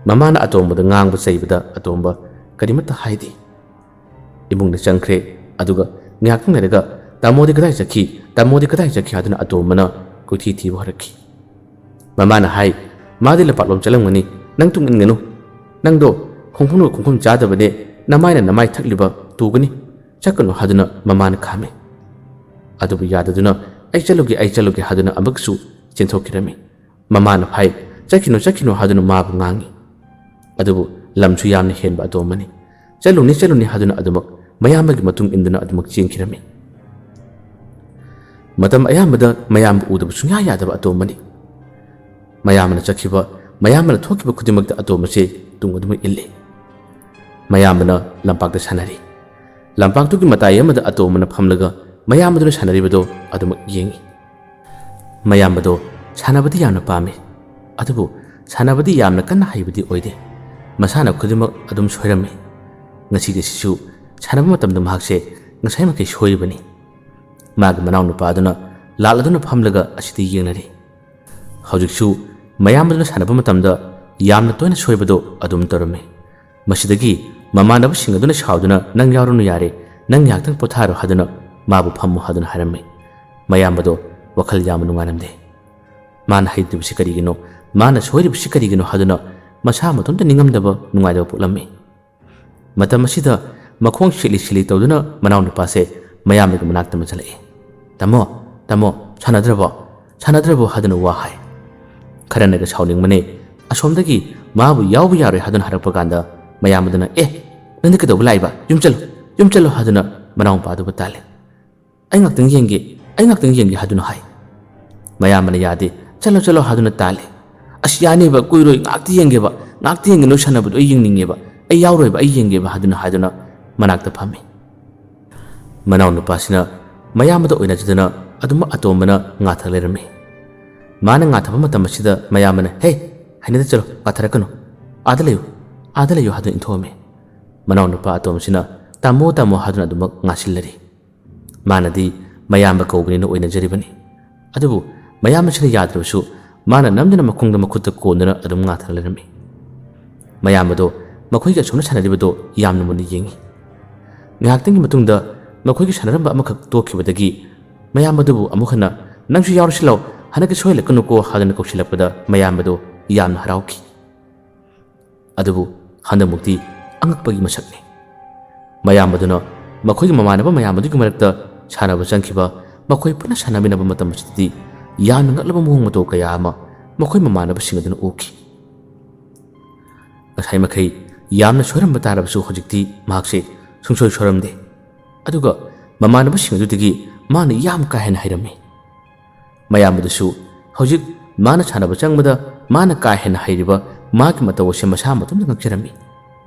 ꯃꯃꯥꯅ ꯑꯇꯣꯝꯕꯗ ꯉꯥꯡꯕ ꯆꯩꯕꯗ ꯑꯇꯣꯝꯕ ꯀꯔꯤꯃꯠꯇ ꯍꯥꯏꯗꯦ꯫ ꯏꯃꯨꯡꯗ ꯆꯪꯈ꯭ꯔꯦ꯫ ꯑꯗꯨꯒ ꯉꯥꯏꯍꯥꯛꯇꯪ ꯂꯩꯔꯒ, "ꯇꯥꯃꯣꯗꯤ ꯀꯗꯥꯏ ꯆꯠꯈꯤ? ꯇꯥꯃꯣꯗꯤ ꯀꯗꯥꯏ ꯆꯠꯈꯤ?" ꯍꯥꯏꯗꯨꯅ ꯑꯇꯣꯝꯕꯅ ꯀꯣꯏꯊꯤ ꯊꯤꯕ ꯍꯧꯔꯛꯈꯤ꯫ ꯃꯃꯥꯅ ꯍꯥꯏ, "ꯃꯥꯗꯤ ꯂꯝꯄꯥꯛꯂꯣꯝ ꯆꯠꯂꯝꯒꯅꯤ, ꯅꯪ ꯇꯨꯡ ꯏꯟꯒꯅꯨ꯫ ꯅꯪꯗꯣ ꯈꯣꯡꯐꯝꯒ ꯈꯣꯡꯐꯝ ꯆꯥꯗꯕꯅꯦ, ꯅꯃꯥꯏꯅ ꯅꯃꯥꯏ ꯊꯛꯂꯤꯕ, ꯇꯨꯒꯅꯤ, ꯆꯠꯀꯅꯨ" ꯍꯥꯏꯗꯨꯅ ꯃꯃꯥꯅ ꯈꯥꯝꯃꯤ꯫ ꯑꯗꯨꯕꯨ ꯌꯥꯗꯗꯨꯅ, "ꯑꯩ ꯆꯠꯂꯨꯒꯦ, ꯑꯩ ꯆꯠꯂꯨꯒꯦ" ꯍꯥꯏꯗꯨꯅ ꯑꯃꯨꯛꯁꯨ ꯆꯦꯟꯊꯣꯛꯈꯤꯔꯝꯃꯤ꯫ ꯃꯃꯥꯅ ꯐꯥꯏ, "ꯆꯠꯈꯤꯅꯨ, ꯆꯠꯈꯤꯅꯨ" ꯍꯥꯏꯗꯨꯅ ꯃꯥꯕꯨ ꯉꯥꯡꯉꯤ꯫ ꯑꯗꯨꯕꯨ ꯂꯝꯁꯨ ꯌꯥꯝꯅ ꯍꯦꯟꯕ ꯑꯇꯣꯝꯕꯅꯤ꯫ "ꯆꯠꯂꯨꯅꯤ, ꯆꯠꯂꯨꯅꯤ" ꯍꯥꯏꯗꯨꯅ ꯑꯗꯨꯃꯛ ꯃꯌꯥꯝꯕꯒꯤ ꯃꯇꯨꯡ ꯏꯟꯗꯨꯅ ꯑꯗꯨꯃꯛ ꯆꯦꯟꯈꯤꯔꯝꯃꯤ꯫ ꯃꯇꯝ ꯑꯌꯥꯝꯕꯗ ꯃꯌꯥꯝꯕ ꯎꯗꯕ ꯁꯨꯡꯌꯥ ꯌꯥꯗꯕ ꯑꯇꯣꯝꯕꯅꯤ꯫ ꯃꯌꯥꯝꯕꯅ ꯆꯠꯈꯤꯕ, ꯃꯌꯥꯝꯕꯅ ꯊꯣꯛꯈꯤꯕ ꯈꯨꯗꯤꯡꯃꯛꯇ ꯑꯇꯣꯝꯕꯁꯦ ꯇꯨꯡ ꯑꯗꯨꯃꯛ ꯏꯜꯂꯤ꯫ ꯃꯌꯥꯝꯕꯅ ꯂꯝꯄꯥꯛꯇ ꯁꯥꯟꯅꯔꯤ꯫ ꯂꯝꯄꯥꯛꯇꯨꯒꯤ ꯃꯇꯥꯏ ꯑꯃꯗ ꯑꯇꯣꯝꯕꯅ ꯐꯝꯂꯒ ꯃꯌꯥꯝꯕꯗꯨꯅ ꯁꯥꯟꯅꯔꯤꯕꯗꯣ ꯑꯗꯨꯃꯛ ꯌꯦꯡꯉꯤ꯫ ꯃꯌꯥꯝꯕꯗꯣ ꯁꯥꯟꯅꯕꯗꯤ ꯌꯥꯝꯅ ꯄꯥꯝꯃꯤ, ꯑꯗꯨꯕꯨ ꯁꯥꯟꯅꯕꯗꯤ ꯌꯥꯝꯅ ꯀꯟꯅ ꯍꯩꯕꯗꯤ ꯑꯣꯏꯗꯦ꯫ ꯃꯁꯥꯟꯅ ꯈꯨꯗꯤꯡꯃꯛ ꯑꯗꯨꯝ ꯁꯣꯏꯔꯝꯃꯤ꯫ ꯉꯁꯤꯒꯤꯁꯤꯁꯨ ꯁꯥꯟꯅꯕ ꯃꯇꯝꯗ ꯃꯍꯥꯛꯁꯦ ꯉꯁꯥꯏꯃꯛꯀꯩ ꯁꯣꯏꯔꯤꯕꯅꯤ꯫ ꯃꯥꯒꯤ ꯃꯅꯥꯎꯅꯨꯄꯥꯗꯨꯅ ꯂꯥꯛꯂꯗꯨꯅ ꯐꯝꯂꯒ ꯑꯁꯤꯗ ꯌꯦꯡꯅꯔꯤ꯫ ꯍꯧꯖꯤꯛꯁꯨ ꯃꯌꯥꯝꯕꯗꯨꯅ ꯁꯥꯟꯅꯕ ꯃꯇꯝꯗ ꯌꯥꯝꯅ ꯇꯣꯏꯅ ꯁꯣꯏꯕꯗꯣ ꯑꯗꯨꯝ ꯇꯧꯔꯝꯃꯤ꯫ ꯃꯁꯤꯗꯒꯤ ꯃꯃꯥꯟꯅꯕꯁꯤꯡ ꯑꯗꯨꯅ ꯁꯥꯎꯗꯨꯅ, "ꯅꯪ ꯌꯥꯎꯔꯅꯨ ꯌꯥꯔꯦ, ꯅꯪ ꯉꯥꯏꯍꯥꯛꯇꯪ ꯄꯣꯊꯥꯔꯣ" ꯍꯥꯏꯗꯨꯅ, "ꯃꯥꯕꯨ ꯐꯝꯃꯨ" ꯍꯥꯏꯗꯨꯅ ꯍꯥꯏꯔꯝꯃꯤ꯫ ꯃꯌꯥꯝꯕꯗꯣ ꯋꯥꯈꯜ ꯌꯥꯝꯅ ꯅꯨꯡꯉꯥꯏꯔꯝꯗꯦ꯫ ꯃꯥꯅ ꯍꯩꯇ꯭ꯔꯤꯕꯁꯤ ꯀꯔꯤꯒꯤꯅꯣ, ꯃꯥꯅ ꯁꯣꯏꯔꯤꯕꯁꯤ ꯀꯔꯤꯒꯤꯅꯣ ꯍꯥꯏꯗꯨꯅ ꯃꯁꯥ ꯃꯇꯣꯝꯇ ꯅꯤꯡꯉꯝꯗꯕ ꯅꯨꯡꯉꯥꯏꯇꯕ ꯄꯣꯛꯂꯝꯃꯤ꯫ ꯃꯇꯝ ꯑꯁꯤꯗ ꯃꯈꯣꯡ ꯁꯤꯠꯂꯤ ꯁꯤꯠꯂꯤ ꯇꯧꯗꯨꯅ ꯃꯅꯥꯎꯅꯨꯄꯥꯁꯦ ꯃꯌꯥꯝꯕꯒꯤ ꯃꯅꯥꯛꯇ ꯃꯟꯁꯤꯜꯂꯛꯏ꯫ "ꯇꯥꯃꯣ, ꯇꯥꯃꯣ, ꯁꯥꯟꯅꯗ꯭ꯔꯕꯣ? ꯁꯥꯟꯅꯗ꯭ꯔꯕꯣ?" ꯍꯥꯏꯗꯨꯅ ꯋꯥ ꯍꯥꯏ꯫ ꯈꯔꯅꯒ ꯁꯥꯎꯅꯤꯡꯕꯅꯦ꯫ ꯑꯁꯣꯝꯗꯒꯤ ꯃꯥꯕꯨ ꯌꯥꯎꯕ ꯌꯥꯔꯣꯏ ꯍꯥꯏꯗꯨꯅ ꯍꯥꯏꯔꯛꯄ ꯀꯥꯟꯗ ꯃꯌꯥꯝꯕꯗꯨꯅ, "ꯑꯦ, ꯅꯪꯗꯤ ꯀꯩꯗꯧꯕ ꯂꯥꯛꯏꯕ? ꯌꯨꯝ ꯆꯠꯂꯣ, ꯌꯨꯝ ꯆꯠꯂꯣ" ꯍꯥꯏꯗꯨꯅ ꯃꯅꯥꯎꯅꯨꯄꯥꯗꯨꯕꯨ ꯇꯥꯜꯂꯤ꯫ "ꯑꯩ ꯉꯥꯛꯇꯪ ꯌꯦꯡꯒꯦ, ꯑꯩ ꯉꯥꯛꯇꯪ ꯌꯦꯡꯒꯦ" ꯍꯥꯏꯗꯨꯅ ꯍꯥꯏ꯫ ꯃꯌꯥꯝꯕꯅ ꯌꯥꯗꯦ, "ꯆꯠꯂꯣ, ꯆꯠꯂꯣ" ꯍꯥꯏꯗꯨꯅ ꯇꯥꯜꯂꯤ꯫ "ꯑꯁ, ꯌꯥꯅꯤꯕ, ꯀꯨꯏꯔꯣꯏ, ꯉꯥꯛꯇꯤ ꯌꯦꯡꯒꯦꯕ, ꯉꯥꯛꯇꯤ ꯌꯦꯡꯒꯦ, ꯅꯣꯏ ꯁꯥꯟꯅꯕꯗꯣ ꯑꯩ ꯌꯦꯡꯅꯤꯡꯉꯦꯕ, ꯑꯩ ꯌꯥꯎꯔꯣꯏꯕ, ꯑꯩ ꯌꯦꯡꯒꯦꯕ" ꯍꯥꯏꯗꯨꯅ ꯍꯥꯏꯗꯨꯅ ꯃꯅꯥꯛꯇ ꯐꯝꯃꯤ꯫ ꯃꯅꯥꯎꯅꯨꯄꯥꯁꯤꯅ ꯃꯌꯥꯝꯕꯗ ꯑꯣꯏꯅꯖꯗꯅ ꯑꯗꯨꯝ ꯑꯇꯣꯝꯕꯅ ꯉꯥꯊ ꯂꯩꯔꯝꯃꯤ꯫ ꯃꯥꯅ ꯉꯥꯊꯕ ꯃꯇꯝ ꯑꯁꯤꯗ ꯃꯌꯥꯝꯕꯅ, "ꯍꯦ, ꯍꯩꯅꯗ, ꯆꯠꯂꯣ, ꯉꯥꯊꯔꯛꯀꯅꯨ, ꯑꯥꯗ ꯂꯩꯌꯨ, ꯑꯥꯗ ꯂꯩꯌꯨ" ꯍꯥꯏꯗꯨꯅ ꯏꯟꯊꯣꯛꯑꯝꯃꯤ꯫ ꯃꯅꯥꯎꯅꯨꯄꯥ ꯑꯇꯣꯝꯕꯁꯤꯅ, "ꯇꯥꯃꯣ, ꯇꯥꯃꯣ" ꯍꯥꯏꯗꯨꯅ ꯑꯗꯨꯃꯛ ꯉꯥꯁꯤꯜꯂꯔꯤ꯫ ꯃꯥꯅꯗꯤ ꯃꯌꯥꯝꯕ ꯀꯧꯕꯅꯤꯅ ꯑꯣꯏꯅꯖꯔꯤꯕꯅꯤ꯫ ꯑꯗꯨꯕꯨ ꯃꯌꯥꯝꯕꯁꯤꯅ ꯌꯥꯗ꯭ꯔꯕꯁꯨ ꯃꯥꯅ ꯅꯝꯗꯨꯅ ꯃꯈꯣꯡꯗ ꯃꯈꯨꯠꯇ ꯀꯣꯟꯗꯨꯅ ꯑꯗꯨꯝ ꯉꯥꯊꯔ ꯂꯩꯔꯝꯃꯤ꯫ ꯃꯌꯥꯝꯕꯗꯣ ꯃꯈꯣꯏꯒꯤ ꯑꯁꯨꯝꯅ ꯁꯥꯟꯅꯔꯤꯕꯗꯣ ꯌꯥꯝꯅ ꯃꯨꯟꯅ ꯌꯦꯡꯉꯤ꯫ ꯉꯥꯏꯍꯥꯛꯇꯪꯒꯤ ꯃꯇꯨꯡꯗ ꯃꯈꯣꯏꯒꯤ ꯁꯥꯟꯅꯔꯝꯕ ꯑꯃꯈꯛ ꯇꯣꯛꯈꯤꯕꯗꯒꯤ ꯃꯌꯥꯝꯕꯗꯨꯕꯨ ꯑꯃꯨꯛ ꯍꯟꯅ, "ꯅꯪꯁꯨ ꯌꯥꯎꯔꯁꯤ ꯂꯥꯎ, ꯍꯟꯗꯛꯇꯤ ꯁꯣꯏꯍꯜꯂꯛꯀꯅꯨꯀꯣ" ꯍꯥꯏꯗꯨꯅ ꯀꯧꯁꯤꯜꯂꯛꯄꯗ ꯃꯌꯥꯝꯕꯗꯣ ꯌꯥꯝꯅ ꯍꯔꯥꯎꯈꯤ꯫ ꯑꯗꯨꯕꯨ ꯍꯟꯗꯛꯃꯨꯛꯇꯤ ꯑꯉꯛꯄꯒꯤ ꯃꯁꯛꯅꯤ꯫ ꯃꯌꯥꯝꯕꯗꯨꯅ ꯃꯈꯣꯏꯒꯤ ꯃꯃꯥꯟꯅꯕ ꯃꯌꯥꯝ ꯑꯗꯨꯒꯤ ꯃꯔꯛꯇ ꯁꯥꯟꯅꯕ ꯆꯪꯈꯤꯕ, ꯃꯈꯣꯏ ꯄꯨꯟꯅ ꯁꯥꯟꯅꯃꯤꯟꯅꯕ ꯃꯇꯝ ꯑꯁꯤꯗꯗꯤ ꯌꯥꯝꯅ ꯉꯛꯂꯕ ꯃꯑꯣꯡ ꯃꯇꯧ ꯀꯌꯥ ꯑꯃ ꯃꯈꯣꯏ ꯃꯃꯥꯟꯅꯕꯁꯤꯡ ꯑꯗꯨꯅ ꯎꯈꯤ꯫ ꯉꯁꯥꯏ ꯃꯈꯩ ꯌꯥꯝꯅ ꯁꯣꯏꯔꯝꯕ ꯇꯥꯔꯕꯁꯨ ꯍꯧꯖꯤꯛꯇꯤ ꯃꯍꯥꯛꯁꯦ ꯁꯨꯡꯁꯣꯏ ꯁꯣꯏꯔꯝꯗꯦ꯫ ꯑꯗꯨꯒ ꯃꯃꯥꯟꯅꯕꯁꯤꯡ ꯑꯗꯨꯗꯒꯤ ꯃꯥꯅ ꯌꯥꯝ ꯀꯥ ꯍꯦꯟꯅ ꯍꯩꯔꯝꯃꯤ꯫ ꯃꯌꯥꯝꯕꯗꯨꯁꯨ ꯍꯧꯖꯤꯛ ꯃꯥꯅ ꯁꯥꯟꯅꯕ ꯆꯪꯕꯗ ꯃꯥꯅ ꯀꯥ ꯍꯦꯟꯅ ꯍꯩꯔꯤꯕ ꯃꯥꯒꯤ ꯃꯇꯧ ꯑꯁꯤ ꯃꯁꯥ ꯃꯇꯣꯝꯇ ꯉꯛꯆꯔꯝꯃꯤ꯫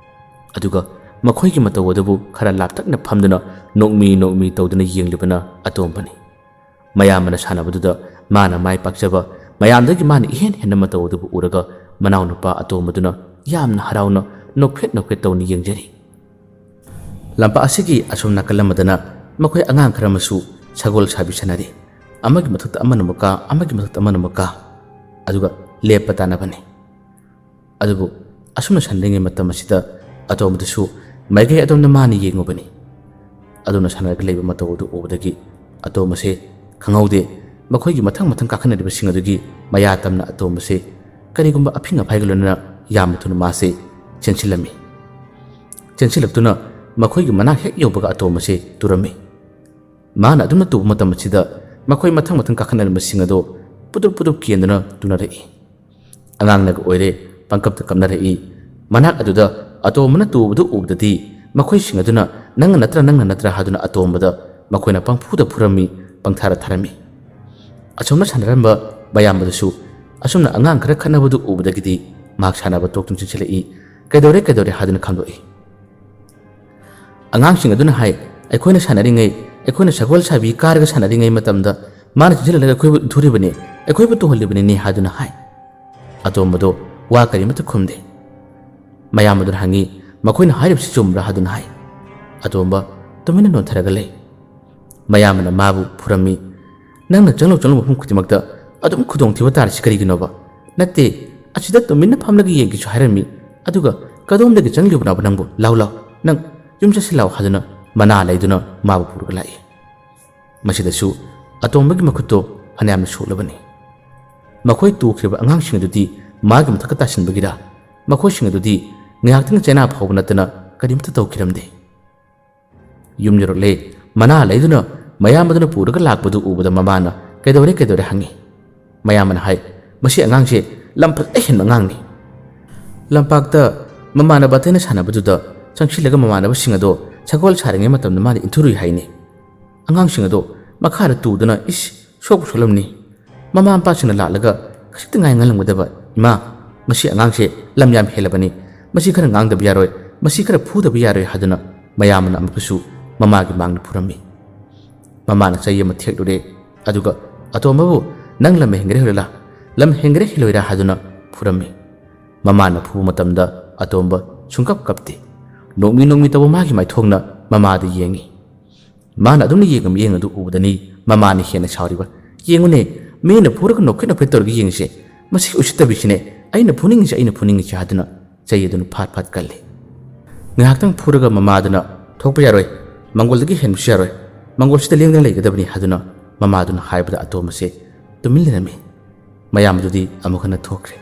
ꯑꯗꯨꯒ ꯃꯈꯣꯏꯒꯤ ꯃꯇꯧ ꯑꯗꯨꯕꯨ ꯈꯔ ꯂꯥꯞꯇꯛꯅ ꯐꯝꯗꯨꯅ ꯅꯣꯛꯃꯤ ꯅꯣꯛꯃꯤ ꯇꯧꯗꯨꯅ ꯌꯦꯡꯂꯤꯕꯅ ꯑꯇꯣꯝꯕꯅꯤ꯫ ꯃꯌꯥꯝꯕꯅ ꯁꯥꯟꯅꯕꯗꯨꯗ ꯃꯥꯅ ꯃꯥꯏ ꯄꯥꯛꯆꯕ, ꯃꯌꯥꯝꯗꯒꯤ ꯃꯥꯅ ꯏꯍꯦꯟ ꯍꯦꯟꯅ ꯃꯇꯧ ꯑꯗꯨꯕꯨ ꯎꯔꯒ ꯃꯅꯥꯎꯅꯨꯄꯥ ꯑꯇꯣꯝꯕꯗꯨꯅ ꯌꯥꯝꯅ ꯍꯔꯥꯎꯅ ꯅꯣꯛꯐꯦꯠ ꯅꯣꯛꯐꯦꯠ ꯇꯧꯅ ꯌꯦꯡꯖꯔꯤ꯫ ꯂꯝꯄꯥꯛ ꯑꯁꯤꯒꯤ ꯑꯁꯣꯝ ꯅꯥꯀꯜ ꯑꯃꯗꯅ ꯃꯈꯣꯏ ꯑꯉꯥꯡ ꯈꯔ ꯑꯃꯁꯨ ꯁꯒꯣꯜ ꯁꯥꯕꯤ ꯁꯥꯟꯅꯔꯤ꯫ ꯑꯃꯒꯤ ꯃꯊꯛꯇ ꯑꯃꯅ ꯑꯃꯨꯛ ꯀꯥ, ꯑꯃꯒꯤ ꯃꯊꯛꯇ ꯑꯃꯅ ꯑꯃꯨꯛ ꯀꯥ, ꯑꯗꯨꯒ ꯂꯦꯞꯄ ꯇꯥꯟꯅꯕꯅꯤ꯫ ꯑꯗꯨꯕꯨ ꯑꯁꯨꯝꯅ ꯁꯥꯟꯅꯔꯤꯉꯩ ꯃꯇꯝ ꯑꯁꯤꯗ ꯑꯇꯣꯝꯕꯗꯨꯁꯨ ꯃꯥꯏꯀꯩ ꯑꯗꯣꯝꯗ ꯃꯥꯅ ꯌꯦꯡꯉꯨꯕꯅꯤ꯫ ꯑꯗꯨꯅ ꯁꯥꯟꯅꯔꯒ ꯂꯩꯕ ꯃꯇꯧ ꯑꯗꯨ ꯎꯕꯗꯒꯤ ꯑꯇꯣꯝꯕꯁꯦ ꯈꯪꯍꯧꯗꯦ, ꯃꯈꯣꯏꯒꯤ ꯃꯊꯪ ꯃꯊꯪ ꯀꯥꯈꯠꯅꯔꯤꯕꯁꯤꯡ ꯑꯗꯨꯒꯤ ꯃꯌꯥ ꯇꯝꯅ ꯑꯇꯣꯝꯕꯁꯦ ꯀꯔꯤꯒꯨꯝꯕ ꯑꯐꯤꯡ ꯑꯐꯥꯏꯒ ꯂꯣꯏꯅꯅ ꯌꯥꯝꯅ ꯊꯨꯅ ꯃꯥꯁꯦ ꯆꯦꯟꯁꯤꯜꯂꯝꯃꯤ꯫ ꯆꯦꯟꯁꯤꯜꯂꯛꯇꯨꯅ ꯃꯈꯣꯏꯒꯤ ꯃꯅꯥꯛ ꯍꯦꯛ ꯌꯧꯕꯒ ꯑꯇꯣꯝꯕꯁꯦ ꯇꯨꯔꯝꯃꯤ꯫ ꯃꯥꯅ ꯑꯗꯨꯝꯅ ꯇꯨꯕ ꯃꯇꯝ ꯑꯁꯤꯗ ꯃꯈꯣꯏ ꯃꯊꯪ ꯃꯊꯪ ꯀꯥꯈꯠꯅꯔꯝꯕꯁꯤꯡ ꯑꯗꯣ ꯄꯨꯗ꯭ꯔꯨꯞ ꯄꯨꯗ꯭ꯔꯨꯞ ꯀꯦꯟꯗꯨꯅ ꯇꯨꯅꯔꯛꯏ꯫ ꯑꯉꯥꯡꯅꯒ ꯑꯣꯏꯔꯦ, ꯄꯪꯀꯞꯇ ꯀꯞꯅꯔꯛꯏ꯫ ꯃꯅꯥꯛ ꯑꯗꯨꯗ ꯑꯇꯣꯝꯕꯅ ꯇꯨꯕꯗꯨ ꯎꯕꯗꯗꯤ ꯃꯈꯣꯏꯁꯤꯡ ꯑꯗꯨꯅ "ꯅꯪꯅ ꯅꯠꯇ꯭ꯔꯥ, ꯅꯪꯅ ꯅꯠꯇ꯭ꯔꯥ?" ꯍꯥꯏꯗꯨꯅ ꯑꯇꯣꯝꯕꯗ ꯃꯈꯣꯏꯅ ꯄꯪꯐꯨꯗ ꯐꯨꯔꯝꯃꯤ, ꯄꯪꯊꯥꯔ ꯊꯥꯔꯝꯃꯤ꯫ ꯑꯁꯣꯝꯅ ꯁꯥꯟꯅꯔꯝꯕ ꯃꯌꯥꯝꯕꯗꯨꯁꯨ ꯑꯁꯨꯝꯅ ꯑꯉꯥꯡ ꯈꯔ ꯈꯠꯅꯕꯗꯨ ꯎꯕꯗꯒꯤꯗꯤ ꯃꯍꯥꯛ ꯁꯥꯟꯅꯕ ꯇꯣꯛꯇꯨꯅ ꯆꯦꯟꯁꯤꯜꯂꯛꯏ꯫ "ꯀꯩꯗꯧꯔꯦ, ꯀꯩꯗꯧꯔꯦ?" ꯍꯥꯏꯗꯨꯅ ꯈꯪꯗꯣꯛꯏ꯫ ꯑꯉꯥꯡꯁꯤꯡ ꯑꯗꯨꯅ ꯍꯥꯏ, "ꯑꯩꯈꯣꯏꯅ ꯁꯥꯟꯅꯔꯤꯉꯩ, ꯑꯩꯈꯣꯏꯅ ꯁꯒꯣꯜ ꯁꯥꯕꯤ ꯀꯥꯔꯒ ꯁꯥꯟꯅꯔꯤꯉꯩ ꯃꯇꯝꯗ ꯃꯥꯅ ꯆꯦꯟꯁꯤꯜꯂꯛꯂꯒ ꯑꯩꯈꯣꯏꯕꯨ ꯏꯟꯊꯨꯔꯤꯕꯅꯤ, ꯑꯩꯈꯣꯏꯕꯨ ꯇꯨꯍꯜꯂꯤꯕꯅꯤꯅꯦ" ꯍꯥꯏꯗꯨꯅ ꯍꯥꯏ꯫ ꯑꯇꯣꯝꯕꯗꯣ ꯋꯥ ꯀꯔꯤꯃꯠꯇ ꯈꯨꯝꯗꯦ꯫ ꯃꯌꯥꯝ ꯑꯗꯨꯅ ꯍꯪꯉꯤ, "ꯃꯈꯣꯏꯅ ꯍꯥꯏꯔꯤꯕꯁꯤ ꯆꯨꯝꯕ꯭ꯔꯥ?" ꯍꯥꯏꯗꯨꯅ ꯍꯥꯏ꯫ ꯑꯇꯣꯝꯕ ꯇꯨꯃꯤꯟꯅ ꯅꯣꯟꯊꯔꯒ ꯂꯩ꯫ ꯃꯌꯥꯝꯕꯅ ꯃꯥꯕꯨ ꯐꯨꯔꯝꯃꯤ꯫ "ꯅꯪꯅ ꯆꯪꯂꯨ ꯆꯪꯂꯨ ꯃꯐꯝ ꯈꯨꯗꯤꯡꯃꯛꯇ ꯑꯗꯨꯝ ꯈꯨꯗꯣꯡꯊꯤꯕ ꯇꯥꯔꯤꯁꯤ ꯀꯔꯤꯒꯤꯅꯣꯕ? ꯅꯠꯇꯦ, ꯑꯁꯤꯗ ꯇꯨꯃꯤꯟꯅ ꯐꯝꯂꯒ ꯌꯦꯡꯒꯦꯁꯨ ꯍꯥꯏꯔꯝꯃꯤ, ꯑꯗꯨꯒ ꯀꯗꯣꯝꯗꯒꯤ ꯆꯪꯂꯤꯕꯅꯣꯕ ꯅꯪꯕꯨ? ꯂꯥꯎ ꯂꯥꯎ, ꯅꯪ ꯌꯨꯝ ꯆꯠꯁꯤ ꯂꯥꯎ" ꯍꯥꯏꯗꯨꯅ ꯃꯅꯥ ꯂꯩꯗꯨꯅ ꯃꯥꯕꯨ ꯄꯨꯔꯒ ꯂꯥꯛꯏ꯫ ꯃꯁꯤꯗꯁꯨ ꯑꯇꯣꯝꯕꯒꯤ ꯃꯈꯨꯠꯇꯣ ꯐꯅꯌꯥꯝꯅ ꯁꯣꯛꯂꯕꯅꯤ꯫ ꯃꯈꯣꯏ ꯇꯨꯈ꯭ꯔꯤꯕ ꯑꯉꯥꯡꯁꯤꯡ ꯑꯗꯨꯗꯤ ꯃꯥꯒꯤ ꯃꯊꯛꯇ ꯇꯥꯁꯤꯟꯕꯒꯤꯔ, ꯃꯈꯣꯏꯁꯤꯡ ꯑꯗꯨꯗꯤ ꯉꯥꯏꯍꯥꯛꯇꯪ ꯆꯩꯅꯥ ꯐꯥꯎꯕ ꯅꯠꯇꯅ ꯀꯔꯤꯝꯇ ꯇꯧꯈꯤꯔꯝꯗꯦ꯫ ꯌꯨꯝ ꯌꯧꯔꯛꯂꯦ꯫ ꯃꯅꯥ ꯂꯩꯗꯨꯅ ꯃꯌꯥꯝꯕꯗꯨꯅ ꯄꯨꯔꯒ ꯂꯥꯛꯄꯗꯨ ꯎꯕꯗ ꯃꯃꯥꯅ "ꯀꯩꯗꯧꯔꯦ, ꯀꯩꯗꯧꯔꯦ?" ꯍꯪꯉꯤ꯫ ꯃꯌꯥꯝꯕꯅ ꯍꯥꯏ, "ꯃꯁꯤ ꯑꯉꯥꯡꯁꯦ ꯂꯝ ꯐꯖꯅ ꯍꯦꯟꯕ ꯑꯉꯥꯡꯅꯤ"꯫ ꯂꯝꯄꯥꯛꯇ ꯃꯃꯥꯟꯅꯕ ꯑꯇꯩꯅ ꯁꯥꯟꯅꯕꯗꯨꯗ ꯆꯪꯁꯤꯜꯂꯒ ꯃꯃꯥꯟꯅꯕꯁꯤꯡ ꯑꯗꯣ ꯁꯒꯣꯜ ꯁꯥꯔꯤꯉꯩ ꯃꯇꯝꯗ ꯃꯥꯅ ꯏꯟꯊꯨꯔꯨꯏ ꯍꯥꯏꯅꯤ꯫ ꯑꯉꯥꯡꯁꯤꯡ ꯑꯗꯣ ꯃꯈꯥꯗ ꯇꯨꯗꯨꯅ, ꯏꯁ, ꯁꯣꯛꯄꯨ ꯁꯣꯛꯂꯝꯅꯤ꯫ ꯃꯃꯥ ꯃꯄꯥꯁꯤꯡꯅ ꯂꯥꯛꯂꯒ ꯈꯖꯤꯛꯇ ꯉꯥꯏ ꯉꯜꯂꯝꯒꯗꯕ, "ꯏꯃꯥ, ꯃꯁꯤ ꯑꯉꯥꯡꯁꯦ ꯂꯝ ꯌꯥꯝ ꯍꯦꯜꯂꯕꯅꯤ, ꯃꯁꯤ ꯈꯔ ꯉꯥꯡꯗꯕ ꯌꯥꯔꯣꯏ, ꯃꯁꯤ ꯈꯔ ꯐꯨꯗꯕ ꯌꯥꯔꯣꯏ" ꯍꯥꯏꯗꯨꯅ ꯃꯌꯥꯝꯕꯅ ꯑꯃꯨꯛꯀꯁꯨ ꯃꯃꯥꯒꯤ ꯃꯥꯡꯗ ꯐꯨꯔꯝꯃꯤ꯫ ꯃꯃꯥꯅ ꯆꯩ ꯑꯃ ꯊꯦꯛꯂꯨꯔꯦ, ꯑꯗꯨꯒ ꯑꯇꯣꯝꯕꯕꯨ "ꯅꯪ ꯂꯝ ꯍꯦꯟꯒꯦꯔꯥ ꯍꯦꯜꯂꯣꯏꯔꯥ? ꯂꯝ ꯍꯦꯟꯒꯦꯔꯥ ꯍꯦꯜꯂꯣꯏꯔꯥ?" ꯍꯥꯏꯗꯨꯅ ꯐꯨꯔꯝꯃꯤ꯫ ꯃꯃꯥꯅ ꯐꯨꯕ ꯃꯇꯝꯗ ꯑꯇꯣꯝꯕ ꯁꯨꯡꯀꯞ ꯀꯞꯇꯦ꯫ ꯅꯣꯛꯃꯤ ꯅꯣꯛꯃꯤ ꯇꯧꯕ ꯃꯥꯒꯤ ꯃꯥꯏꯊꯣꯡꯅ ꯃꯃꯥꯗ ꯌꯦꯡꯉꯤ꯫ ꯃꯥꯅ ꯑꯗꯨꯝꯅ ꯌꯦꯡꯕ ꯃꯤꯠꯌꯦꯡ ꯑꯗꯨ ꯎꯕꯗꯅꯤ ꯃꯃꯥꯅ ꯍꯦꯟꯅ ꯁꯥꯎꯔꯤꯕ꯫ "ꯌꯦꯡꯉꯨꯅꯦ, ꯃꯤꯅ ꯐꯨꯔꯒ ꯅꯣꯛꯐꯦꯠ ꯅꯣꯛꯐꯦꯠ ꯇꯧꯔꯒ ꯌꯦꯡꯉꯤꯁꯦ, ꯃꯁꯤ ꯎꯁꯤꯠꯇꯕꯤꯁꯤꯅꯦ, ꯑꯩꯅ ꯐꯨꯅꯤꯡꯉꯤꯁꯦ, ꯑꯩꯅ ꯐꯨꯅꯤꯡꯉꯤꯁꯦ" ꯍꯥꯏꯗꯨꯅ ꯆꯩ ꯑꯗꯨꯅ ꯐꯥꯠ ꯐꯥꯠ ꯀꯜꯂꯤ꯫ ꯉꯥꯏꯍꯥꯛꯇꯪ ꯐꯨꯔꯒ ꯃꯃꯥꯗꯨꯅ, "ꯊꯣꯛꯄ ꯌꯥꯔꯣꯏ, ꯃꯪꯒꯣꯜꯗꯒꯤ ꯍꯦꯟꯕꯁꯨ ꯌꯥꯔꯣꯏ, ꯃꯪꯒꯣꯜꯁꯤꯗ ꯂꯦꯡꯗꯅ ꯂꯩꯒꯗꯕꯅꯤ" ꯍꯥꯏꯗꯨꯅ ꯃꯃꯥꯗꯨꯅ ꯍꯥꯏꯕꯗ ꯑꯇꯣꯝꯕꯁꯦ ꯇꯨꯃꯤꯟ ꯂꯩꯔꯝꯃꯤ꯫ ꯃꯌꯥꯝꯗꯨꯗꯤ ꯑꯃꯨꯛ ꯍꯟꯅ ꯊꯣꯛꯈ꯭ꯔꯦ꯫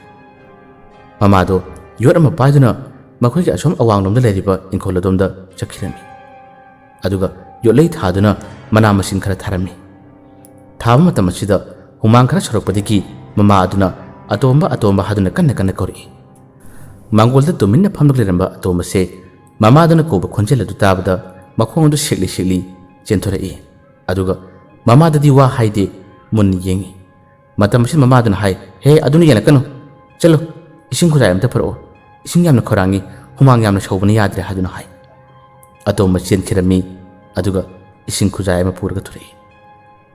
ꯃꯃꯥꯗꯣ ꯌꯣꯠ ꯑꯃ ꯄꯥꯏꯗꯨꯅ ꯃꯈꯣꯏꯒꯤ ꯑꯁꯣꯝ ꯑꯋꯥꯡꯂꯣꯝꯗ ꯂꯩꯔꯤꯕ ꯏꯪꯈꯣꯜ ꯑꯗꯣꯝꯗ ꯆꯠꯈꯤꯔꯝꯃꯤ꯫ ꯑꯗꯨꯒ ꯌꯣꯠꯂꯩ ꯊꯥꯗꯨꯅ ꯃꯅꯥ ꯃꯁꯤꯡ ꯈꯔ ꯊꯥꯔꯝꯃꯤ꯫ ꯊꯥꯕ ꯃꯇꯝ ꯑꯁꯤꯗ ꯍꯨꯃꯥꯡ ꯈꯔ ꯁꯧꯔꯛꯄꯗꯒꯤ ꯃꯃꯥ ꯑꯗꯨꯅ "ꯑꯇꯣꯝꯕ, ꯑꯇꯣꯝꯕ" ꯍꯥꯏꯗꯨꯅ ꯀꯟꯅ ꯀꯟꯅ ꯀꯧꯔꯛꯏ꯫ ꯃꯥꯡꯒꯣꯜꯗ ꯇꯨꯃꯤꯟꯅ ꯐꯝꯂꯒ ꯂꯩꯔꯝꯕ ꯑꯇꯣꯝꯕꯁꯦ ꯃꯃꯥꯗꯨꯅ ꯀꯧꯕ ꯈꯣꯟꯖꯦꯜ ꯑꯗꯨ ꯇꯥꯕꯗ ꯃꯈꯣꯡ ꯑꯗꯨ ꯁꯤꯛꯂꯤ ꯁꯤꯛꯂꯤ ꯆꯦꯟꯊꯣꯔꯛꯏ꯫ ꯑꯗꯨꯒ ꯃꯃꯥꯗꯗꯤ ꯋꯥ ꯍꯥꯏꯗꯦ, ꯃꯨꯟꯅ ꯌꯦꯡꯏ꯫ ꯃꯇꯝ ꯑꯁꯤꯗ ꯃꯃꯥꯗꯨꯅ ꯍꯥꯏ, "ꯍꯦ, ꯑꯗꯨꯅ ꯌꯦꯜꯂꯛꯀꯅꯨ꯫ ꯆꯠꯂꯨ, ꯏꯁꯤꯡ ꯈꯨꯖꯥꯏ ꯑꯃꯇ ꯄꯨꯔꯛꯑꯣ꯫ ꯏꯁꯤꯡ ꯌꯥꯝꯅ ꯈꯧꯔꯥꯡꯉꯤ, ꯍꯨꯃꯥꯡ ꯌꯥꯝꯅ ꯁꯧꯕꯅ ꯌꯥꯗ꯭ꯔꯦ" ꯍꯥꯏꯗꯨꯅ ꯍꯥꯏ꯫ ꯑꯇꯣꯝꯕ ꯆꯦꯟꯈꯤꯔꯝꯃꯤ꯫ ꯑꯗꯨꯒ ꯏꯁꯤꯡ ꯈꯨꯖꯥꯏ ꯑꯃ ꯄꯨꯔꯒ ꯊꯣꯔꯛꯏ꯫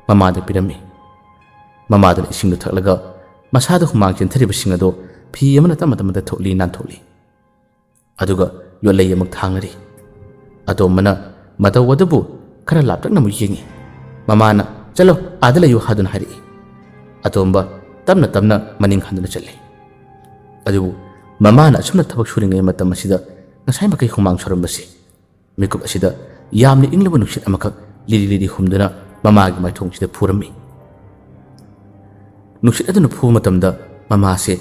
ꯃꯃꯥꯗ ꯄꯤꯔꯝꯃꯤ꯫ ꯃꯃꯥꯗꯨꯅ ꯏꯁꯤꯡꯗꯨ ꯊꯛꯂꯒ ꯃꯁꯥꯗ ꯍꯨꯃꯥꯡ ꯆꯦꯟꯊꯔꯤꯕꯁꯤꯡ ꯑꯗꯨ ꯐꯤ ꯑꯃꯅ ꯇꯞꯅ ꯇꯞꯅ ꯇꯩꯊꯣꯛꯂꯤ, ꯅꯥꯟꯊꯣꯛꯂꯤ꯫ ꯑꯗꯨꯒ ꯌꯣꯠꯂꯩ ꯑꯃꯨꯛ ꯊꯥꯡꯅꯔꯤ꯫ ꯑꯇꯣꯝꯕꯅ ꯃꯇꯧ ꯑꯗꯨꯕꯨ ꯈꯔ ꯂꯥꯞꯇꯛꯅ ꯑꯃꯨꯛ ꯌꯦꯡꯏ꯫ ꯃꯃꯥꯅ, "ꯆꯠꯂꯣ, ꯑꯥꯗ ꯂꯩꯌꯨ" ꯍꯥꯏꯗꯨꯅ ꯍꯥꯏꯔꯛꯏ꯫ ꯑꯇꯣꯝꯕ ꯇꯞꯅ ꯇꯞꯅ ꯃꯅꯤꯡ ꯍꯟꯗꯨꯅ ꯆꯠꯂꯤ꯫ ꯑꯗꯨꯕꯨ ꯃꯃꯥꯅ ꯑꯁꯨꯝꯅ ꯊꯕꯛ ꯁꯨꯔꯤꯉꯩ ꯃꯇꯝ ꯑꯁꯤꯗ ꯉꯁꯥꯏ ꯃꯈꯩ ꯍꯨꯃꯥꯡ ꯁꯧꯔꯝꯕꯁꯤ ꯃꯤꯀꯨꯞ ꯑꯁꯤꯗ ꯌꯥꯝꯅ ꯏꯪꯂꯕ ꯅꯨꯡꯁꯤꯠ ꯑꯃꯈꯛ ꯂꯤꯔꯤ ꯂꯤꯔꯤ ꯍꯨꯝꯗꯨꯅ ꯃꯃꯥꯒꯤ ꯃꯥꯏꯊꯣꯡꯁꯤꯗ ꯐꯨꯔꯝꯃꯤ꯫ ꯅꯨꯡꯁꯤꯠ ꯑꯗꯨꯅ ꯐꯨꯕ ꯃꯇꯝꯗ ꯃꯃꯥꯁꯦ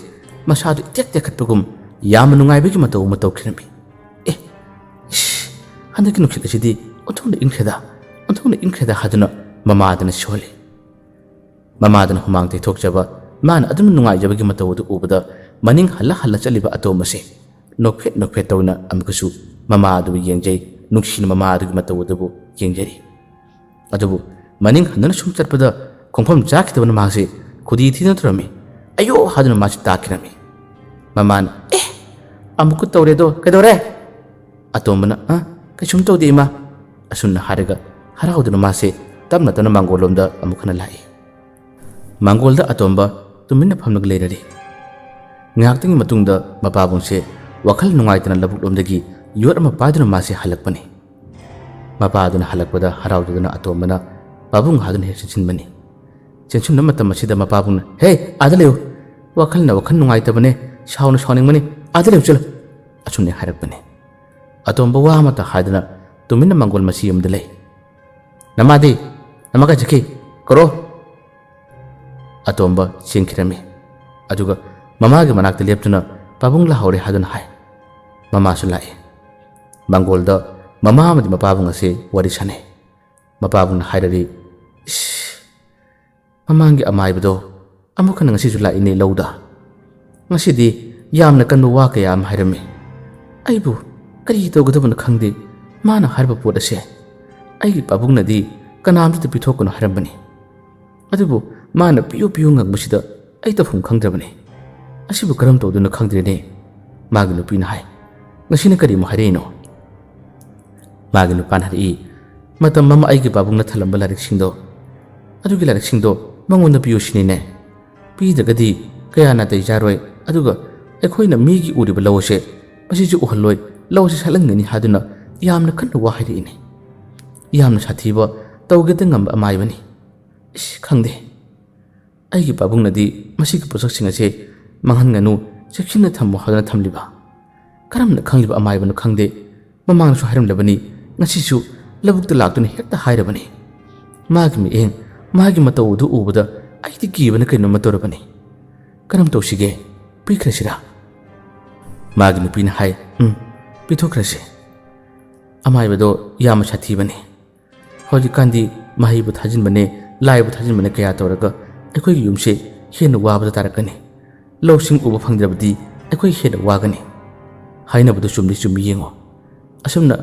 ꯃꯁꯥꯗꯨ ꯏꯇꯦꯛ ꯇꯦꯛꯈꯠꯄꯒꯨꯝ ꯌꯥꯝꯅ ꯅꯨꯡꯉꯥꯏꯕꯒꯤ ꯃꯇꯧ ꯑꯃ ꯇꯧꯈꯤꯔꯝꯃꯤ꯫ "ꯑꯦ, ꯏꯁ, ꯍꯟꯗꯛꯀꯤ ꯅꯨꯡꯁꯤꯠ ꯑꯁꯤꯗꯤ ꯑꯣꯟꯊꯣꯛꯅ ꯏꯪꯈ꯭ꯔꯦꯗ, ꯑꯣꯟꯊꯣꯛꯅ ꯏꯪꯈ꯭ꯔꯦꯗ" ꯍꯥꯏꯗꯨꯅ ꯃꯃꯥꯗꯅ ꯁꯣꯜꯂꯤ꯫ ꯃꯃꯥꯗꯨꯅ ꯍꯨꯃꯥꯡ ꯇꯩꯊꯣꯛꯆꯕ, ꯃꯥꯅ ꯑꯗꯨꯝ ꯅꯨꯡꯉꯥꯏꯖꯕꯒꯤ ꯃꯇꯧ ꯑꯗꯨ ꯎꯕꯗ ꯃꯅꯤꯡ ꯍꯜꯂ ꯍꯜꯂ ꯆꯠꯂꯤꯕ ꯑꯇꯣꯝꯕꯁꯦ ꯅꯣꯛꯐꯦꯠ ꯅꯣꯛꯐꯦꯠ ꯇꯧꯅ ꯑꯃꯨꯛꯀꯁꯨ ꯃꯃꯥ ꯑꯗꯨꯕꯨ ꯌꯦꯡꯖꯩ, ꯅꯨꯡꯁꯤꯅ ꯃꯃꯥ ꯑꯗꯨꯒꯤ ꯃꯇꯧ ꯑꯗꯨꯕꯨ ꯌꯦꯡꯖꯔꯤ꯫ ꯑꯗꯨꯕꯨ ꯃꯅꯤꯡ ꯍꯟꯗꯨꯅ ꯁꯨꯝ ꯆꯠꯄꯗ ꯈꯣꯡꯐꯝ ꯆꯥꯈꯤꯗꯕꯅ ꯃꯍꯥꯛꯁꯦ ꯈꯨꯗꯤ ꯊꯤꯗꯨꯅ ꯊꯧꯔꯝꯃꯤ꯫ "ꯑꯌꯣ!" ꯍꯥꯏꯗꯨꯅ ꯃꯥꯁꯤ ꯇꯥꯈꯤꯔꯝꯃꯤ꯫ ꯃꯃꯥꯅ, "ꯑꯦ! ꯑꯃꯨꯛꯀ ꯇꯧꯔꯦꯗꯣ, ꯀꯩꯗꯧꯔꯦ?" ꯑꯇꯣꯝꯕꯅ, "ꯑ, ꯀꯩꯁꯨꯝ ꯇꯧꯗꯦ, ꯏꯃꯥ"꯫ ꯑꯁꯨꯝꯅ ꯍꯥꯏꯔꯒ ꯍꯔꯥꯎꯗꯨꯅ ꯃꯥꯁꯦ ꯇꯞꯅ ꯇꯞꯅ ꯃꯥꯡꯒꯣꯜꯂꯣꯝꯗ ꯑꯃꯨꯛ ꯍꯟꯅ ꯂꯥꯛꯏ꯫ ꯃꯥꯡꯒꯣꯜꯗ ꯑꯇꯣꯝꯕ ꯇꯨꯃꯤꯟꯅ ꯐꯝꯂꯒ ꯂꯩꯔꯔꯤ꯫ ꯉꯥꯏꯍꯥꯛꯇꯪꯒꯤ ꯃꯇꯨꯡꯗ ꯃꯄꯥꯕꯨꯡꯁꯦ ꯋꯥꯈꯜ ꯅꯨꯡꯉꯥꯏꯇꯅ ꯂꯧꯕꯨꯛꯂꯣꯝꯗꯒꯤ ꯌꯣꯠ ꯑꯃ ꯄꯥꯏꯗꯨꯅ ꯃꯥꯁꯦ ꯍꯜꯂꯛꯄꯅꯤ꯫ ꯃꯄꯥ ꯑꯗꯨꯅ ꯍꯜꯂꯛꯄꯗ ꯍꯔꯥꯎꯖꯗꯨꯅ ꯑꯇꯣꯝꯕꯅ ꯄꯥꯕꯨꯡ ꯍꯥꯏꯗꯨꯅ ꯍꯦꯛ ꯆꯦꯟꯁꯤꯟꯕꯅꯤ꯫ ꯆꯦꯟꯁꯤꯟꯕ ꯃꯇꯝ ꯑꯁꯤꯗ ꯃꯄꯥꯕꯨꯡꯅ, "ꯍꯦ, ꯑꯥꯗ ꯂꯩꯌꯨ꯫ ꯋꯥꯈꯜꯅ ꯋꯥꯈꯜ ꯅꯨꯡꯉꯥꯏꯇꯕꯅꯦ, ꯁꯥꯎꯅ ꯁꯥꯎꯅꯤꯡꯕꯅꯤ, ꯑꯥꯗ ꯂꯩꯌꯨ ꯆꯠꯂꯨ"꯫ ꯑꯁꯨꯝꯅ ꯍꯥꯏꯔꯛꯄꯅꯤ꯫ ꯑꯇꯣꯝꯕ ꯋꯥ ꯑꯃꯠꯇ ꯍꯥꯏꯗꯅ ꯇꯨꯃꯤꯟꯅ ꯃꯥꯡꯒꯣꯜ ꯃꯆꯤ ꯑꯃꯗ ꯂꯩ꯫ "ꯅꯃꯥꯗꯤ? ꯅꯃꯥ ꯀꯥꯏ ꯆꯠꯈꯤ? ꯀꯧꯔꯣ!" ꯑꯇꯣꯝꯕ ꯆꯦꯟꯈꯤꯔꯝꯃꯤ꯫ ꯑꯗꯨꯒ ꯃꯃꯥꯒꯤ ꯃꯅꯥꯛꯇ ꯂꯦꯞꯇꯨꯅ "ꯄꯥꯕꯨꯡ ꯂꯥꯛꯍꯧꯔꯦ" ꯍꯥꯏꯗꯨꯅ ꯍꯥꯏ꯫ ꯃꯃꯥꯁꯨ ꯂꯥꯛꯏ꯫ ꯃꯥꯡꯒꯣꯜꯗ ꯃꯃꯥ ꯑꯃꯗꯤ ꯃꯄꯥꯕꯨꯡ ꯑꯁꯤ ꯋꯥꯔꯤ ꯁꯥꯟꯅꯩ꯫ ꯃꯄꯥꯕꯨꯡꯅ ꯍꯥꯏꯔꯔꯤ, "ꯏꯁ, ꯃꯃꯥꯡꯒꯤ ꯑꯃꯥꯏꯕꯗꯣ ꯑꯃꯨꯛ ꯍꯟꯅ ꯉꯁꯤꯁꯨ ꯂꯥꯛꯏꯅꯦ ꯂꯧꯗ꯫ ꯉꯁꯤꯗꯤ ꯌꯥꯝꯅ ꯀꯟꯕ ꯋꯥ ꯀꯌꯥ ꯑꯃ ꯍꯥꯏꯔꯝꯃꯤ꯫ ꯑꯩꯕꯨ ꯀꯔꯤ ꯇꯧꯒꯗꯕꯅꯣ ꯈꯪꯗꯦ꯫ ꯃꯥꯅ ꯍꯥꯏꯔꯤꯕ ꯄꯣꯠ ꯑꯁꯦ ꯑꯩꯒꯤ ꯄꯥꯕꯨꯡꯅꯗꯤ ꯀꯅꯥꯝꯇꯗ ꯄꯤꯊꯣꯛꯀꯅꯨ ꯍꯥꯏꯔꯝꯕꯅꯤ꯫ ꯑꯗꯨꯕꯨ ꯃꯥꯅ ꯄꯤꯌꯨ ꯄꯤꯌꯨ ꯉꯪꯕꯁꯤꯗ ꯑꯩ ꯇꯧꯐꯝ ꯈꯪꯗ꯭ꯔꯕꯅꯤ꯫ ꯑꯁꯤꯕꯨ ꯀꯔꯝ ꯇꯧꯗꯣꯏꯅꯣ ꯈꯪꯗ꯭ꯔꯦꯅꯦ"꯫ ꯃꯥꯒꯤ ꯅꯨꯄꯤꯅ ꯍꯥꯏ, "ꯉꯁꯤꯅ ꯀꯔꯤꯃꯨꯛ ꯍꯥꯏꯔꯛꯏꯅꯣ?" ꯃꯥꯒꯤ ꯅꯨꯄꯥꯅ ꯍꯥꯏꯔꯛꯏ, "ꯃꯇꯝ ꯑꯃ ꯑꯩꯒꯤ ꯄꯥꯕꯨꯡꯅ ꯊꯜꯂꯝꯕ ꯂꯥꯏꯔꯤꯛꯁꯤꯡꯗꯣ, ꯑꯗꯨꯒꯤ ꯂꯥꯏꯔꯤꯛꯁꯤꯡꯗꯣ ꯃꯉꯣꯟꯗ ꯄꯤꯌꯨ ꯁꯤꯅꯤꯅꯦ꯫ ꯄꯤꯗ꯭ꯔꯒꯗꯤ ꯀꯌꯥ ꯅꯥꯇꯩ ꯆꯥꯔꯣꯏ, ꯑꯗꯨꯒ ꯑꯩꯈꯣꯏꯅ ꯃꯤꯒꯤ ꯎꯔꯤꯕ ꯂꯧ ꯑꯁꯦ ꯃꯁꯤꯁꯨ ꯎꯍꯜꯂꯣꯏ, ꯂꯧ ꯑꯁꯤ ꯁꯥꯠꯍꯟꯒꯅꯤ" ꯍꯥꯏꯗꯨꯅ ꯌꯥꯝꯅ ꯀꯟꯅ ꯋꯥ ꯍꯥꯏꯔꯛꯏꯅꯦ꯫ ꯌꯥꯝꯅ ꯁꯥꯊꯤꯕ, ꯇꯧꯒꯦꯇ ꯉꯝꯕ ꯑꯃꯥꯏꯕꯅꯤ꯫ ꯏꯁ, ꯈꯪꯗꯦ꯫ ꯑꯩꯒꯤ ꯄꯥꯕꯨꯡꯅꯗꯤ ꯃꯁꯤꯒꯤ ꯄꯣꯠꯁꯛꯁꯤꯡ ꯑꯁꯦ ꯃꯥꯡꯍꯟꯒꯅꯨ, ꯆꯦꯛꯁꯤꯟꯅ ꯊꯝꯃꯨ ꯍꯥꯏꯗꯨꯅ ꯊꯝꯂꯤꯕ꯫ ꯀꯔꯝꯅ ꯈꯪꯂꯤꯕ ꯑꯃꯥꯏꯕꯅꯣ ꯈꯪꯗꯦ, ꯃꯃꯥꯡꯗꯁꯨ ꯍꯥꯏꯔꯝꯂꯕꯅꯤ, ꯉꯁꯤꯁꯨ ꯂꯧꯕꯨꯛꯇ ꯂꯥꯛꯇꯨꯅ ꯍꯦꯛꯇ ꯍꯥꯏꯔꯕꯅꯤ꯫ ꯃꯥꯒꯤ ꯃꯤꯠꯌꯦꯡ, ꯃꯥꯒꯤ ꯃꯇꯧ ꯑꯗꯨ ꯎꯕꯗ ꯑꯩꯗꯤ ꯀꯤꯕꯅ ꯀꯩꯅꯣꯝꯃ ꯇꯧꯔꯕꯅꯤ꯫ ꯀꯔꯝ ꯇꯧꯁꯤꯒꯦ? ꯄꯤꯈ꯭ꯔꯁꯤꯔꯥ? ꯃꯥꯒꯤ ꯅꯨꯄꯤꯅ ꯍꯥꯏ, "ꯎꯝ, ꯄꯤꯊꯣꯛꯈ꯭ꯔꯁꯤ꯫ ꯑꯃꯥꯏꯕꯗꯣ ꯌꯥꯝꯅ ꯁꯥꯊꯤꯕꯅꯤ꯫ ꯍꯧꯖꯤꯛꯀꯥꯟꯗꯤ ꯃꯍꯩꯕꯨ ꯊꯥꯖꯤꯟꯕꯅꯦ, ꯂꯥꯏꯕꯨ ꯊꯥꯖꯤꯟꯕꯅꯦ ꯀꯌꯥ ꯇꯧꯔꯒ ꯑꯩꯈꯣꯏꯒꯤ ꯌꯨꯝꯁꯦ ꯍꯦꯟꯅ ꯋꯥꯕꯗ ꯇꯥꯔꯛꯀꯅꯤ꯫ ꯂꯧꯁꯤꯡ ꯎꯕ ꯐꯪꯗ꯭ꯔꯕꯗꯤ ꯑꯩꯈꯣꯏ ꯍꯦꯟꯅ ꯋꯥꯒꯅꯤ꯫ ꯍꯥꯏꯅꯕꯗꯨ ꯆꯨꯝꯗꯤ ꯆꯨꯝꯃꯤ ꯌꯦꯡꯉꯣ꯫ ꯑꯁꯨꯝꯅ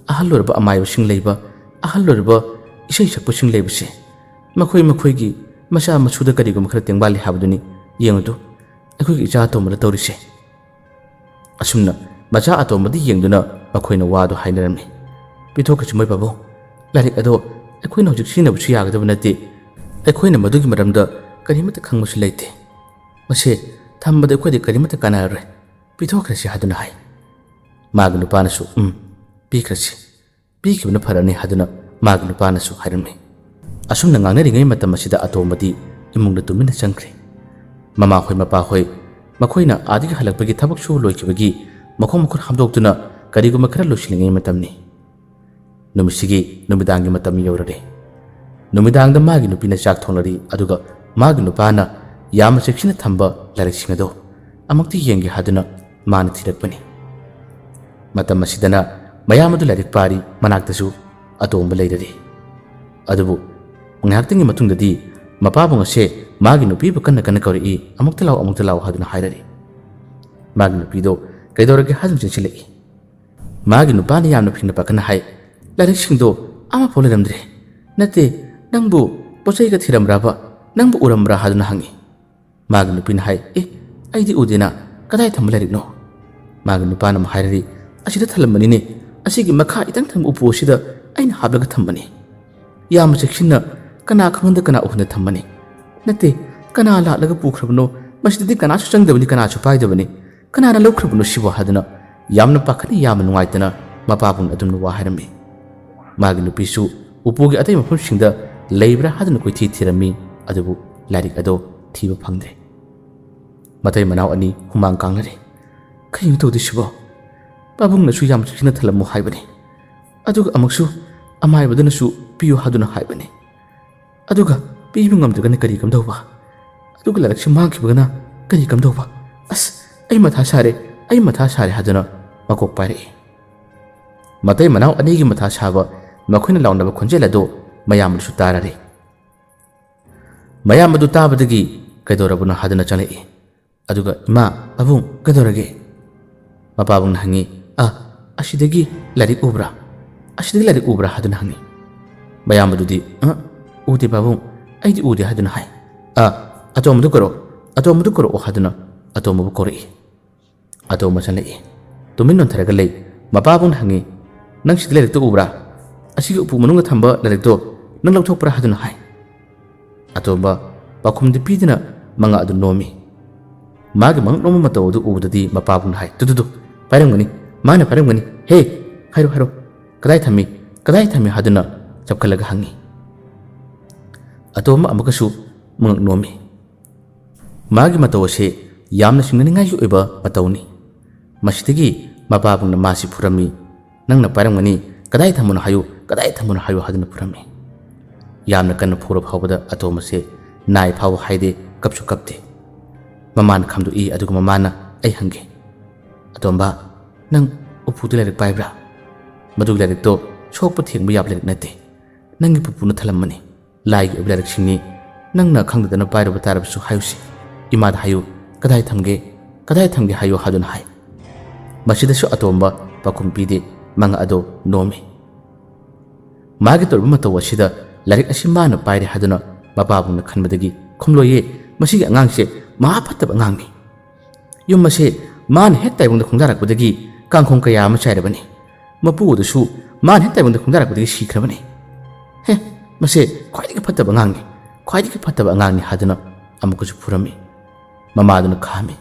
ꯑꯍꯜ ꯑꯣꯏꯔꯕ ꯑꯃꯥꯏꯕꯁꯤꯡ ꯂꯩꯕ, ꯑꯍꯜ ꯑꯣꯏꯔꯕ ꯏꯁꯩ ꯁꯛꯄꯁꯤꯡ ꯂꯩꯕꯁꯦ, ꯃꯈꯣꯏ ꯃꯈꯣꯏꯒꯤ ꯃꯆꯥ ꯃꯁꯨꯗ ꯀꯔꯤꯒꯨꯝꯕ ꯈꯔ ꯇꯦꯡꯕꯥꯜꯂꯤ ꯍꯥꯏꯕꯗꯨꯅꯤ꯫ ꯌꯦꯡꯉꯨꯗꯨ, ꯑꯩꯈꯣꯏꯒꯤ ꯏꯆꯥ ꯑꯇꯣꯝꯕꯗ ꯇꯧꯔꯤꯁꯦ"꯫ ꯑꯁꯨꯝꯅ ꯃꯆꯥ ꯑꯇꯣꯝꯕꯗ ꯌꯦꯡꯗꯨꯅ ꯃꯈꯣꯏꯅ ꯋꯥꯗꯨ ꯍꯥꯏꯅꯔꯝꯃꯤ꯫ "ꯄꯤꯊꯣꯛꯈ꯭ꯔꯁꯤ ꯃꯣꯏ ꯄꯥꯕꯨꯡ꯫ ꯂꯥꯏꯔꯤꯛ ꯑꯗꯣ ꯑꯩꯈꯣꯏꯅ ꯍꯧꯖꯤꯛ ꯁꯤꯖꯤꯟꯅꯕꯁꯨ ꯌꯥꯒꯗꯕ ꯅꯠꯇꯦ꯫ ꯑꯩꯈꯣꯏꯅ ꯃꯗꯨꯒꯤ ꯃꯔꯝꯗ ꯀꯔꯤꯃꯠꯇ ꯈꯪꯕꯁꯨ ꯂꯩꯇꯦ꯫ ꯃꯁꯦ ꯊꯝꯕꯗ ꯑꯩꯈꯣꯏꯗ ꯀꯔꯤꯃꯠꯇ ꯀꯥꯟꯅꯔꯔꯣꯏ꯫ ꯄꯤꯊꯣꯛꯈ꯭ꯔꯁꯤ" ꯍꯥꯏꯗꯨꯅ ꯍꯥꯏ꯫ ꯃꯥꯒꯤ ꯅꯨꯄꯥꯅꯁꯨ, "ꯎꯝ, ꯄꯤꯈ꯭ꯔꯁꯤ꯫ ꯄꯤꯈꯤꯕꯅ ꯐꯔꯅꯤ" ꯍꯥꯏꯗꯨꯅ ꯃꯥꯒꯤ ꯅꯨꯄꯥꯅꯁꯨ ꯍꯥꯏꯔꯝꯃꯤ꯫ ꯑꯁꯨꯝꯅ ꯉꯥꯡꯅꯔꯤꯉꯩ ꯃꯇꯝ ꯑꯁꯤꯗ ꯑꯇꯣꯝꯕꯗꯤ ꯏꯃꯨꯡꯗ ꯇꯨꯃꯤꯟꯅ ꯆꯪꯈ꯭ꯔꯦ꯫ ꯃꯃꯥꯍꯣꯏ ꯃꯄꯥꯍꯣꯏ ꯃꯈꯣꯏꯅ ꯑꯥꯗꯒꯤ ꯍꯜꯂꯛꯄꯒꯤ ꯊꯕꯛ ꯁꯨꯕ ꯂꯣꯏꯈꯤꯕꯒꯤ ꯃꯈꯣꯡ ꯃꯈꯨꯠ ꯍꯥꯝꯗꯣꯛꯇꯨꯅ ꯀꯔꯤꯒꯨꯝꯕ ꯈꯔ ꯂꯣꯏꯁꯤꯜꯂꯤꯉꯩ ꯃꯇꯝꯅꯤ꯫ ꯅꯨꯃꯤꯠꯁꯤꯒꯤ ꯅꯨꯃꯤꯗꯥꯡꯒꯤ ꯃꯇꯝ ꯌꯧꯔꯔꯦ꯫ ꯅꯨꯃꯤꯗꯥꯡꯗ ꯃꯥꯒꯤ ꯅꯨꯄꯤꯅ ꯆꯥꯛ ꯊꯣꯡꯂꯔꯤ, ꯑꯗꯨꯒ ꯃꯥꯒꯤ ꯅꯨꯄꯥꯅ ꯌꯥꯝꯅ ꯆꯦꯛꯁꯤꯟꯅ ꯊꯝꯕ ꯂꯥꯏꯔꯤꯛꯁꯤꯡ ꯑꯗꯨ ꯑꯃꯨꯛꯇ ꯌꯦꯡꯒꯦ ꯍꯥꯏꯗꯨꯅ ꯃꯥꯅ ꯊꯤꯔꯛꯄꯅꯤ꯫ ꯃꯇꯝ ꯑꯁꯤꯗꯅ ꯃꯌꯥꯝ ꯑꯗꯨ ꯂꯥꯏꯔꯤꯛ ꯄꯥꯔꯤ, ꯃꯅꯥꯛꯇꯁꯨ ꯑꯇꯣꯝꯕ ꯂꯩꯔꯔꯤ꯫ ꯑꯗꯨꯕꯨ ꯉꯥꯏꯍꯥꯛꯇꯪꯒꯤ ꯃꯇꯨꯡꯗꯗꯤ ꯃꯄꯥꯕꯨꯡ ꯑꯁꯦ ꯃꯥꯒꯤ ꯅꯨꯄꯤꯕꯨ ꯀꯟꯅ ꯀꯟꯅ ꯀꯧꯔꯛꯏ, "ꯑꯃꯨꯛꯇ ꯂꯥꯛꯑꯣ, ꯑꯃꯨꯛꯇ ꯂꯥꯛꯑꯣ" ꯍꯥꯏꯗꯨꯅ ꯍꯥꯏꯔꯔꯤ꯫ ꯃꯥꯒꯤ ꯅꯨꯄꯤꯗꯣ ꯀꯩꯗꯧꯔꯒꯦ ꯍꯥꯏꯗꯨꯅ ꯆꯦꯟꯁꯤꯜꯂꯛꯏ꯫ ꯃꯥꯒꯤ ꯅꯨꯄꯥꯅ ꯌꯥꯝꯅ ꯐꯤꯡꯅ ꯄꯥꯈꯠꯅ ꯍꯥꯏ, "ꯂꯥꯏꯔꯤꯛꯁꯤꯡꯗꯣ ꯑꯃꯐꯥꯎ ꯂꯩꯔꯝꯗ꯭ꯔꯦ꯫ ꯅꯠꯇꯦ, ꯅꯪꯕꯨ ꯄꯣꯠ ꯆꯩꯒ ꯊꯤꯔꯝꯕ꯭ꯔꯕ? ꯅꯪꯕꯨ ꯎꯔꯝꯕ꯭ꯔꯥ?" ꯍꯥꯏꯗꯨꯅ ꯍꯪꯉꯤ꯫ ꯃꯥꯒꯤ ꯅꯨꯄꯤꯅ ꯍꯥꯏ, "ꯑꯦ, ꯑꯩꯗꯤ ꯎꯗꯦꯅ, ꯀꯗꯥꯏ ꯊꯝꯕ ꯂꯥꯏꯔꯤꯛꯅꯣ?" ꯃꯥꯒꯤ ꯅꯨꯄꯥꯅ ꯑꯃꯨꯛ ꯍꯥꯏꯔꯔꯤ, "ꯑꯁꯤꯗ ꯊꯜꯂꯝꯕꯅꯤꯅꯦ, ꯑꯁꯤꯒꯤ ꯃꯈꯥ ꯏꯊꯪ ꯊꯪꯕ ꯎꯄꯨ ꯑꯁꯤꯗ ꯑꯩꯅ ꯍꯥꯞꯂꯒ ꯊꯝꯕꯅꯤ꯫ ꯌꯥꯝꯅ ꯆꯦꯛꯁꯤꯟꯅ, ꯀꯅꯥ ꯈꯪꯍꯟꯗ ꯀꯅꯥ ꯎꯍꯟꯗ ꯊꯝꯕꯅꯤ꯫ ꯅꯠꯇꯦ, ꯀꯅꯥ ꯂꯥꯛꯂꯒ ꯄꯨꯈ꯭ꯔꯕꯅꯣ? ꯃꯁꯤꯗꯗꯤ ꯀꯅꯥꯁꯨ ꯆꯪꯗꯕꯅꯤ, ꯀꯅꯥꯁꯨ ꯄꯥꯏꯗꯕꯅꯤ꯫ ꯀꯅꯥꯅ ꯂꯧꯈ꯭ꯔꯕꯅꯣ ꯁꯤꯕꯣ?" ꯍꯥꯏꯗꯨꯅ ꯌꯥꯝꯅ ꯄꯥꯈꯠꯅ, ꯌꯥꯝꯅ ꯅꯨꯡꯉꯥꯏꯇꯅ ꯃꯄꯥꯕꯨꯡ ꯑꯗꯨꯝꯅ ꯋꯥ ꯍꯥꯏꯔꯝꯃꯤ꯫ ꯃꯥꯒꯤ ꯅꯨꯄꯤꯁꯨ ꯎꯄꯨꯒꯤ ꯑꯇꯩ ꯃꯐꯝꯁꯤꯡꯗ ꯂꯩꯕ꯭ꯔꯥ ꯍꯥꯏꯗꯨꯅ ꯀꯣꯏꯊꯤ ꯊꯤꯔꯝꯃꯤ, ꯑꯗꯨꯕꯨ ꯂꯥꯏꯔꯤꯛ ꯑꯗꯣ ꯊꯤꯕ ꯐꯪꯗ꯭ꯔꯦ꯫ ꯃꯇꯩ ꯃꯅꯥꯎ ꯑꯅꯤ ꯍꯨꯃꯥꯡ ꯀꯥꯡꯅꯔꯦ꯫ "ꯀꯔꯤꯅꯣ ꯇꯧꯗꯣꯏꯁꯤꯕꯣ? ꯄꯥꯕꯨꯡꯅꯁꯨ ꯌꯥꯝ ꯆꯦꯛꯁꯤꯟꯅ ꯊꯜꯂꯝꯃꯨ ꯍꯥꯏꯕꯅꯤ, ꯑꯗꯨꯒ ꯑꯃꯨꯛꯁꯨ ꯑꯃꯥꯏꯕꯗꯨꯅꯁꯨ ꯄꯤꯌꯨ ꯍꯥꯏꯗꯨꯅ ꯍꯥꯏꯕꯅꯤ꯫ ꯑꯗꯨꯒ ꯄꯤꯕ ꯉꯝꯗ꯭ꯔꯒꯅ ꯀꯔꯤ ꯀꯝꯗꯧꯕ? ꯑꯗꯨꯒ ꯂꯥꯏꯔꯤꯛꯁꯤ ꯃꯥꯡꯈꯤꯕꯒꯅ ꯀꯔꯤ ꯀꯝꯗꯧꯕ? ꯑꯁ, ꯑꯩ ꯃꯊꯥ ꯁꯥꯔꯦ, ꯑꯩ ꯃꯊꯥ ꯁꯥꯔꯦ" ꯍꯥꯏꯗꯨꯅ ꯃꯀꯣꯛ ꯄꯥꯏꯔꯛꯏ꯫ ꯃꯇꯩ ꯃꯅꯥꯎ ꯑꯅꯤꯒꯤ ꯃꯊꯥ ꯁꯥꯕ, ꯃꯈꯣꯏꯅ ꯂꯥꯎꯅꯕ ꯈꯣꯟꯖꯦꯜ ꯑꯗꯨ ꯃꯌꯥꯝꯕꯗꯁꯨ ꯇꯥꯔꯔꯦ꯫ ꯃꯌꯥꯝꯕꯗꯨ ꯇꯥꯕꯗꯒꯤ "ꯀꯩꯗꯧꯔꯕꯅꯣ?" ꯍꯥꯏꯗꯨꯅ ꯆꯪꯂꯛꯏ꯫ ꯑꯗꯨꯒ, "ꯏꯃꯥ, ꯄꯥꯕꯨꯡ, ꯀꯩꯗꯧꯔꯒꯦ?" ꯃꯄꯥꯕꯨꯡꯅ ꯍꯪꯉꯤ, "ꯑ, ꯑꯁꯤꯗꯒꯤ ꯂꯥꯏꯔꯤꯛ ꯎꯕ꯭ꯔꯥ? ꯑꯁꯤꯗꯒꯤ ꯂꯥꯏꯔꯤꯛ ꯎꯕ꯭ꯔꯥ?" ꯍꯥꯏꯗꯨꯅ ꯍꯪꯉꯤ꯫ ꯃꯌꯥꯝꯕꯗꯨꯗꯤ, "ꯑ, ꯎꯗꯦ ꯄꯥꯕꯨꯡ, ꯑꯩꯗꯤ ꯎꯗꯦ" ꯍꯥꯏꯗꯨꯅ ꯍꯥꯏ꯫ "ꯑ, ꯑꯇꯣꯝꯕꯗꯨ ꯀꯧꯔꯛꯑꯣ, ꯑꯇꯣꯝꯕꯗꯨ ꯀꯧꯔꯛꯑꯣ" ꯍꯥꯏꯗꯨꯅ ꯑꯇꯣꯝꯕꯕꯨ ꯀꯧꯔꯛꯏ꯫ ꯑꯇꯣꯝꯕ ꯆꯪꯂꯛꯏ꯫ ꯇꯨꯃꯤꯟ ꯅꯣꯟꯊꯔꯒ ꯂꯩ꯫ ꯃꯄꯥꯕꯨꯡꯅ ꯍꯪꯉꯤ, "ꯅꯪ ꯁꯤꯗ ꯂꯥꯏꯔꯤꯛꯇꯣ ꯎꯕ꯭ꯔꯥ? ꯑꯁꯤꯒꯤ ꯎꯄꯨ ꯃꯅꯨꯡꯗ ꯊꯝꯕ ꯂꯥꯏꯔꯤꯛꯇꯣ ꯅꯪ ꯂꯧꯊꯣꯛꯄ꯭ꯔꯥ?" ꯍꯥꯏꯗꯨꯅ ꯍꯥꯏ꯫ ꯑꯇꯣꯝꯕ ꯄꯥꯎꯈꯨꯝꯗꯤ ꯄꯤꯗꯅ ꯃꯉꯛ ꯑꯗꯨ ꯅꯣꯝꯃꯤ꯫ ꯃꯥꯒꯤ ꯃꯉꯛ ꯅꯣꯝꯕ ꯃꯇꯧ ꯑꯗꯨ ꯎꯕꯗꯗꯤ ꯃꯄꯥꯕꯨꯡꯅ ꯍꯥꯏ, "ꯇꯨ, ꯇꯨ, ꯇꯨ, ꯄꯥꯏꯔꯝꯒꯅꯤ, ꯃꯥꯅ ꯄꯥꯏꯔꯝꯒꯅꯤ꯫ ꯍꯦ, ꯍꯥꯏꯔꯣ, ꯍꯥꯏꯔꯣ, ꯀꯗꯥꯏ ꯊꯝꯃꯤ, ꯀꯗꯥꯏ ꯊꯝꯃꯤ?" ꯍꯥꯏꯗꯨꯅ ꯆꯞꯈꯠꯂꯒ ꯍꯪꯉꯤ꯫ ꯑꯇꯣꯝꯕ ꯑꯃꯨꯛꯀꯁꯨ ꯃꯉꯛ ꯅꯣꯝꯃꯤ꯫ ꯃꯥꯒꯤ ꯃꯇꯧ ꯑꯁꯤ ꯌꯥꯝꯅ ꯆꯤꯡꯅꯅꯤꯡꯉꯥꯏꯒꯤ ꯑꯣꯏꯕ ꯃꯇꯧꯅꯤ꯫ ꯃꯁꯤꯗꯒꯤ ꯃꯄꯥꯕꯨꯡꯅ ꯃꯥꯁꯤ ꯐꯨꯔꯝꯃꯤ꯫ "ꯅꯪꯅ ꯄꯥꯏꯔꯝꯒꯅꯤ, ꯀꯗꯥꯏ ꯊꯝꯕꯅꯣ ꯍꯥꯏꯌꯨ, ꯀꯗꯥꯏ ꯊꯝꯕꯅꯣ ꯍꯥꯏꯌꯨ" ꯍꯥꯏꯗꯨꯅ ꯐꯨꯔꯝꯃꯤ꯫ ꯌꯥꯝꯅ ꯀꯟꯅ ꯐꯨꯔ ꯐꯥꯎꯕꯗ ꯑꯇꯣꯝꯕꯁꯦ ꯅꯥꯏ ꯐꯥꯎꯕ ꯍꯥꯏꯗꯦ, ꯀꯞꯁꯨ ꯀꯞꯇꯦ꯫ ꯃꯃꯥꯅ ꯈꯥꯝꯗꯣꯛꯏ, ꯑꯗꯨꯒ ꯃꯃꯥꯅ, "ꯑꯩ ꯍꯪꯒꯦ, "ꯑꯇꯣꯝꯕ, ꯅꯪ ꯎꯄꯨꯗ ꯂꯥꯏꯔꯤꯛ ꯄꯥꯏꯕ꯭ꯔꯥ? ꯃꯗꯨꯒꯤ ꯂꯥꯏꯔꯤꯛꯇꯣ ꯁꯣꯛꯄ ꯊꯦꯡꯕ ꯌꯥꯕ ꯂꯥꯏꯔꯤꯛ ꯅꯠꯇꯦ꯫ ꯅꯪꯒꯤ ꯄꯨꯄꯨꯅ ꯊꯜꯂꯝꯕꯅꯤ꯫ ꯂꯥꯏꯒꯤ ꯑꯣꯏꯕ ꯂꯥꯏꯔꯤꯛꯁꯤꯡꯅꯤ꯫ ꯅꯪꯅ ꯈꯪꯗꯗꯅ ꯄꯥꯏꯔꯨꯕ ꯇꯥꯔꯕꯁꯨ ꯍꯥꯏꯌꯨꯁꯤ꯫ ꯏꯃꯥꯗ ꯍꯥꯏꯌꯨ, ꯀꯗꯥꯏ ꯊꯝꯒꯦ, ꯀꯗꯥꯏ ꯊꯝꯒꯦ ꯍꯥꯏꯌꯨ" ꯍꯥꯏꯗꯨꯅ ꯍꯥꯏ꯫ ꯃꯁꯤꯗꯁꯨ ꯑꯇꯣꯝꯕ ꯄꯥꯎꯈꯨꯝ ꯄꯤꯗꯦ, ꯃꯉꯥ ꯑꯗꯣ ꯅꯣꯝꯃꯤ꯫ ꯃꯥꯒꯤ ꯇꯧꯔꯤꯕ ꯃꯇꯧ ꯑꯁꯤꯗ ꯂꯥꯏꯔꯤꯛ ꯑꯁꯤ ꯃꯥꯅ ꯄꯥꯏꯔꯦ ꯍꯥꯏꯗꯨꯅ ꯃꯄꯥꯕꯨꯡꯅ ꯈꯟꯕꯗꯒꯤ, "ꯈꯨꯝꯂꯣꯏꯌꯦ, ꯃꯁꯤꯒꯤ ꯑꯉꯥꯡꯁꯦ ꯃꯍꯥ ꯐꯠꯇꯕ ꯑꯉꯥꯡꯅꯤ꯫ ꯌꯨꯝ ꯑꯁꯦ ꯃꯥꯅ ꯍꯦꯛ ꯇꯥꯏꯕꯪꯗ ꯈꯣꯡꯗꯥꯔꯛꯄꯗꯒꯤ ꯀꯥꯡꯈꯣꯡ ꯀꯌꯥ ꯑꯃ ꯆꯥꯏꯔꯕꯅꯤ꯫ ꯃꯄꯨ ꯑꯗꯨꯁꯨ ꯃꯥꯅ ꯍꯦꯛ ꯇꯥꯏꯕꯪꯗ ꯈꯣꯡꯗꯥꯔꯛꯄꯗꯒꯤ ꯁꯤꯈ꯭ꯔꯕꯅꯤ꯫ ꯍꯦ, ꯃꯁꯦ ꯈ꯭ꯋꯥꯏꯗꯒꯤ ꯐꯠꯇꯕ ꯑꯉꯥꯡꯅꯤ, ꯈ꯭ꯋꯥꯏꯗꯒꯤ ꯐꯠꯇꯕ ꯑꯉꯥꯡꯅꯤ" ꯍꯥꯏꯗꯨꯅ ꯑꯃꯨꯛꯀꯁꯨ ꯐꯨꯔꯝꯃꯤ꯫ ꯃꯃꯥꯗꯨꯅ ꯈꯥꯝꯃꯤ꯫